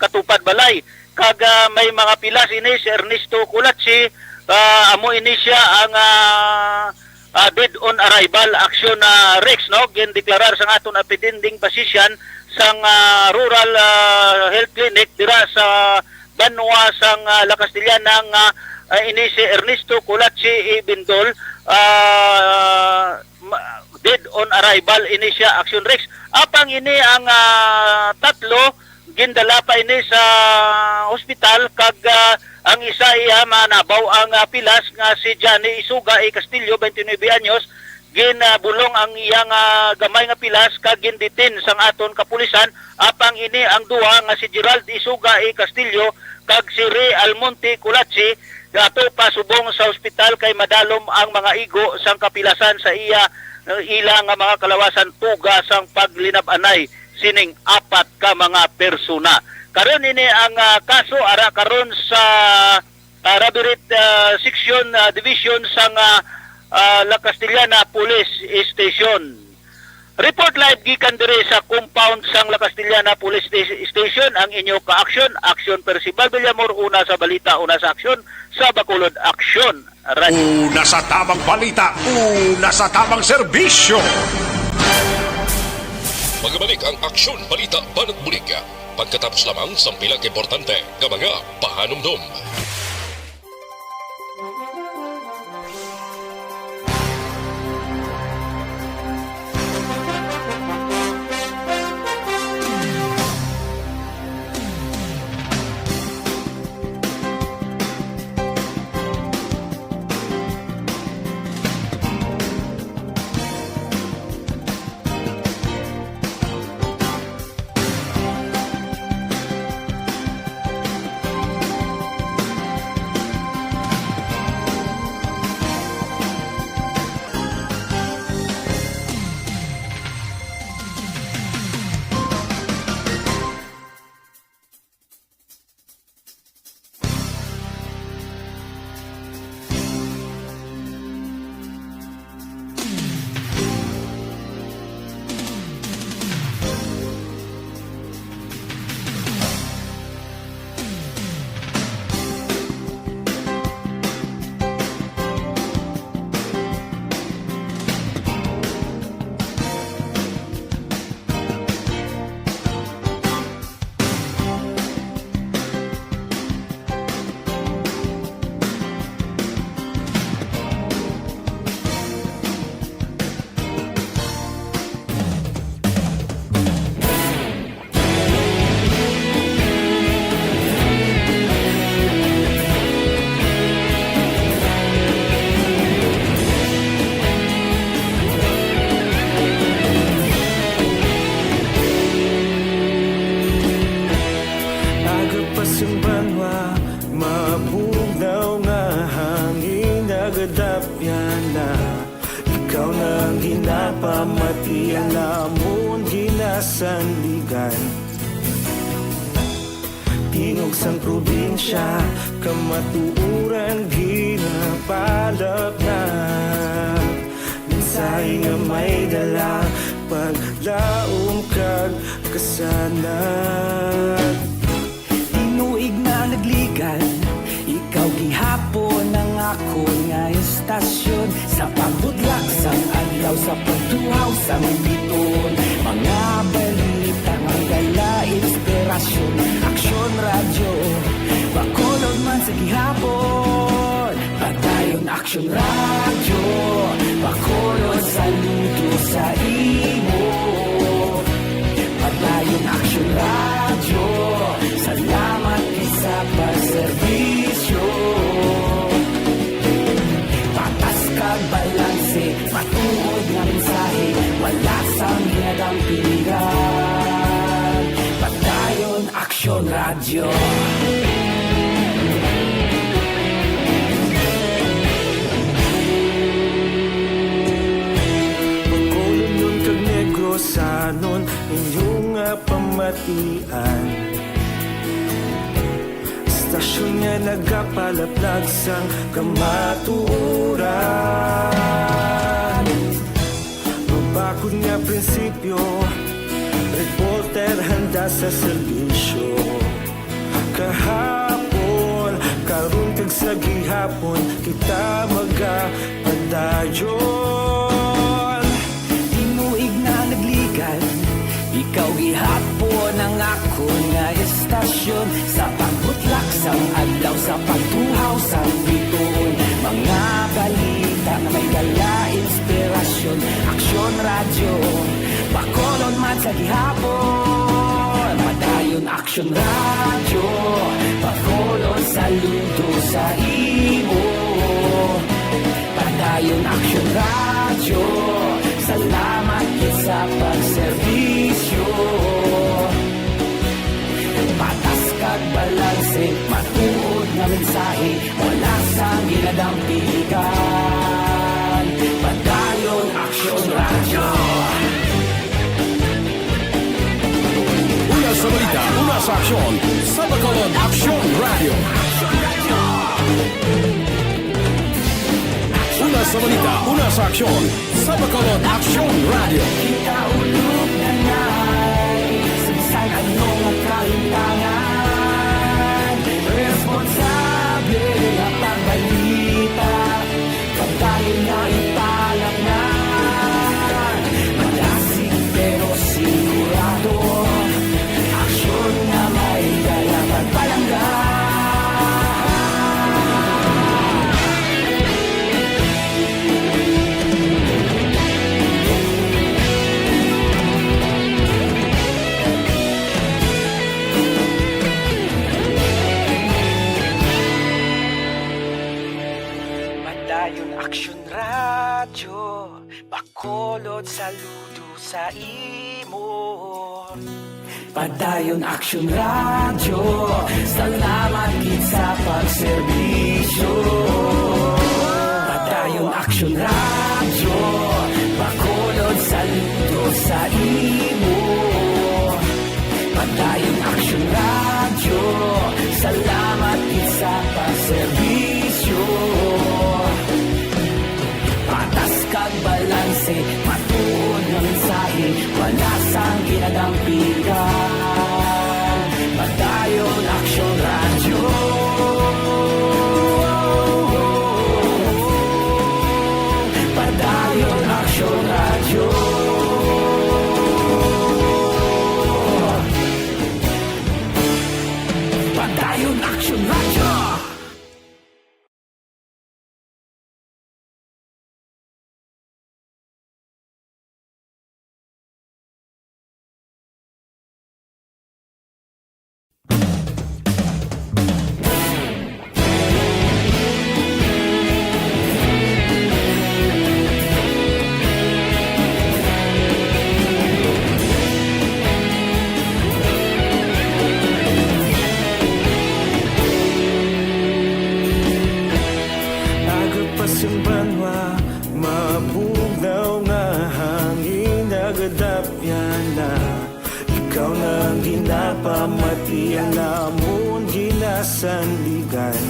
katupad balay. Kag, ah, may mga pilas ini si Ernesto Culachi, ah, amo ini siya ang, ah, ah, dead on arrival action na Rex, no? Gindeklarar sang aton attending physician sang, ah, Rural, ah, Health Clinic dira sa banwa sang, ah, La Castellana nga, ah, ini si Ernesto Culachi Ibindol, ah, ma-, dead on arrival ini siya, Action Rex. Apang ini ang, ah, tatlo, gindala pa ini sa hospital, kag, ah, ang isa iya manabaw ang, ah, pilas nga si Johnny Isuga E. Castillo, twenty-nine anyos, ginabulong ang iya nga gamay nga pilas kag gindetain sang aton kapulisan, apang ini ang duha nga si Gerald Isuga E. Castillo kag si Ray Almonte Culachi ato pa subong sa ospital kay madalom ang mga igo sang kapilasan sa iya, ila nga mga kalawasan tuga sang paglinab-anay sining apat ka mga persona. Karon ini ang, ah, kaso ara karon sa, ah, Rabirit, ah, Section, ah, Division sang, ah, ah, La Castellana Police Station. Report live gikan diri sa compound sang La Castellana Police Sta-, Station ang inyo ka-aksyon, Aksyon Percival Villamor, una sa balita, una sa aksyon, sa Bacolod Aksyon Radyo. Una sa tamang balita, una sa tamang serbisyo. Magbalik ang Aksyon Balita Banat Bulig pagkatapos lamang sang pila ka importante nga mga pahanumdom. Mati ang namon ginasandigan. Tingog sang probinsya, kamatuoran ginapalapnag. Mensahe nga may dala, paglaom kag kasanag. Tinuig na nagligan, ikaw gihapon ang akon nga estasyon. Sa pagbudlak sang adlaw, sa pagtuhaw sang biton, mga balita nga dala inspirasyon. Aksyon Radyo, Bacolod man sa gihapon. Padayon Aksyon Radyo, Bacolod, saludo sa imo. Padayon Aksyon Radyo, salamat gid sa pagserbisyo. Patas kag balanse, matuod nga mensahe, wala sang ginadampigan. Padayon Aksyon Radyo. Bacolodnon kag Negrosanon, inyo nga pamatian. Estasyon nga nagapalaplag sang kamatuoran. Mabakod nga prinsipyo, reporter handa sa serbisyo. Kahapon, karon kag sa gihapon, kita magapadayon. Tinuig na nagligan, ikaw gihapon ang akon nga estasyon. Sa pagbutlak sang adlaw, sa pagtuhaw sang bituon, mga balita nga may dala inspirasyon. Aksyon Radyo, Bacolod man sa gihapon. Padayon Aksyon Radyo, Bacolod, saludo sa imo. Padayon Aksyon Radyo, salamat gid sa pagserbisyo. Patas kag balanse, matuod nga mensahe, wala sang ginadampigan. Padayon Aksyon Radyo. Una sa balita, una sa aksyon, sa Bacolod Aksyon Radyo. Una sa balita, una sa aksyon, sa Bacolod Aksyon Radyo. Kita ulog na nai, saysay ano nga kalimtangan. Responsable nga pagbalita, pagdayon nga ipalapnan. Madasig pero sigurado, aksyon nga may dala pagpalangga. Padayon Aksyon Radyo, Bacolod, saludo sa imo. Padayon Aksyon Radyo, salamat gid sa pagserbisyo. Padayon Aksyon Radyo, Bacolod, saludo sa imo. Padayon Aksyon Radyo, salamat gid sa pagserbisyo. Patas kag balanse, matuod nga mensahe, wala sang ginadampigan. Padayon Aksyon Radyo. Padayon Aksyon Radyo. Padayon Aksyon Radyo. Dapyana, ikaw na ang ginapamati, ang amon ginasandigan.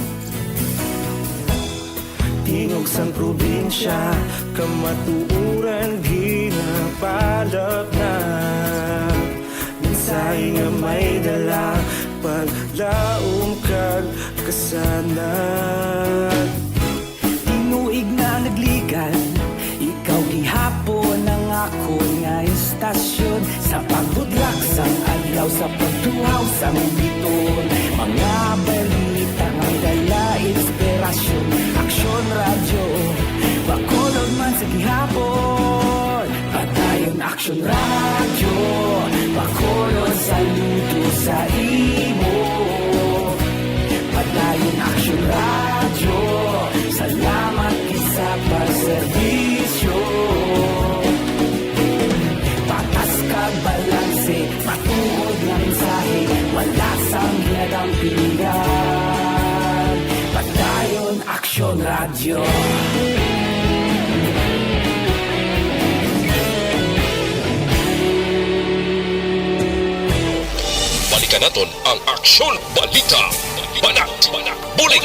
Tingog sang probinsya, kamatuoran ginapalapnag. Mensahe nga may dala, paglaom kag kasanag. Tinuig na nagligan, ikaw gihapon ang akon nga istasyon. Sa pagbudlak sang adlaw, sa pagtuhaw sang biton, mga balita may dala inspirasyon. Aksyon Radyo, Bacolod man sa gihapon. Padayon Aksyon Radyo, Bacolod, saludo sa imo. Padayon Aksyon Radyo, salamat gid sa pagserbisyo. Patas kag balanse, matuod nga mensahe, wala sang ginadampingan. Padayon Aksyon Radyo. Balikan naton ang Aksyon Balita. Banat, banat, bulig.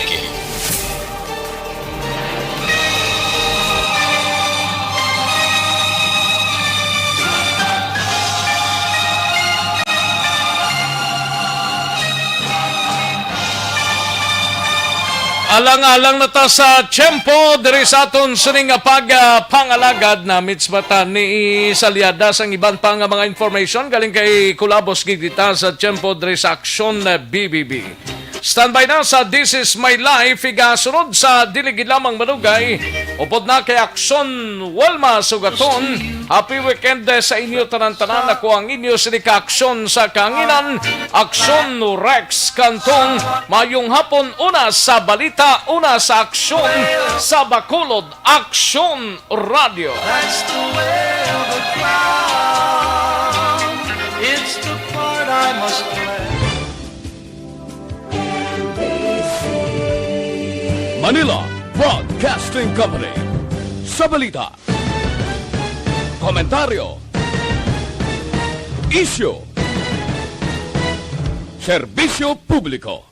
Alang-alang na ta sa tiyempo diri sa aton sining nga pag, ah, pangalagad. Namits ba ta ni salyada sang iban pa nga mga information galing kay Kulabos gid kita sa tiyempo diri sa Aksyon, eh, B B B. Standby na sa This Is My Life, igasunod sa dili gid lamang malugay. Upod na kay Aksyon Walma Sugaton. Happy weekend, eh, sa inyo tanan-tanan. Ako ang inyo sini ka Aksyon sa Kahanginan, Aksyon Rex Cantong. Mayong hapon, una sa balita, una sa aksyon, sa Bacolod Aksyon Radyo. That's the way of the clown. It's the part I must play. Manila Broadcasting Company. Sa balita, komentaryo, isyu, serbisyo publiko.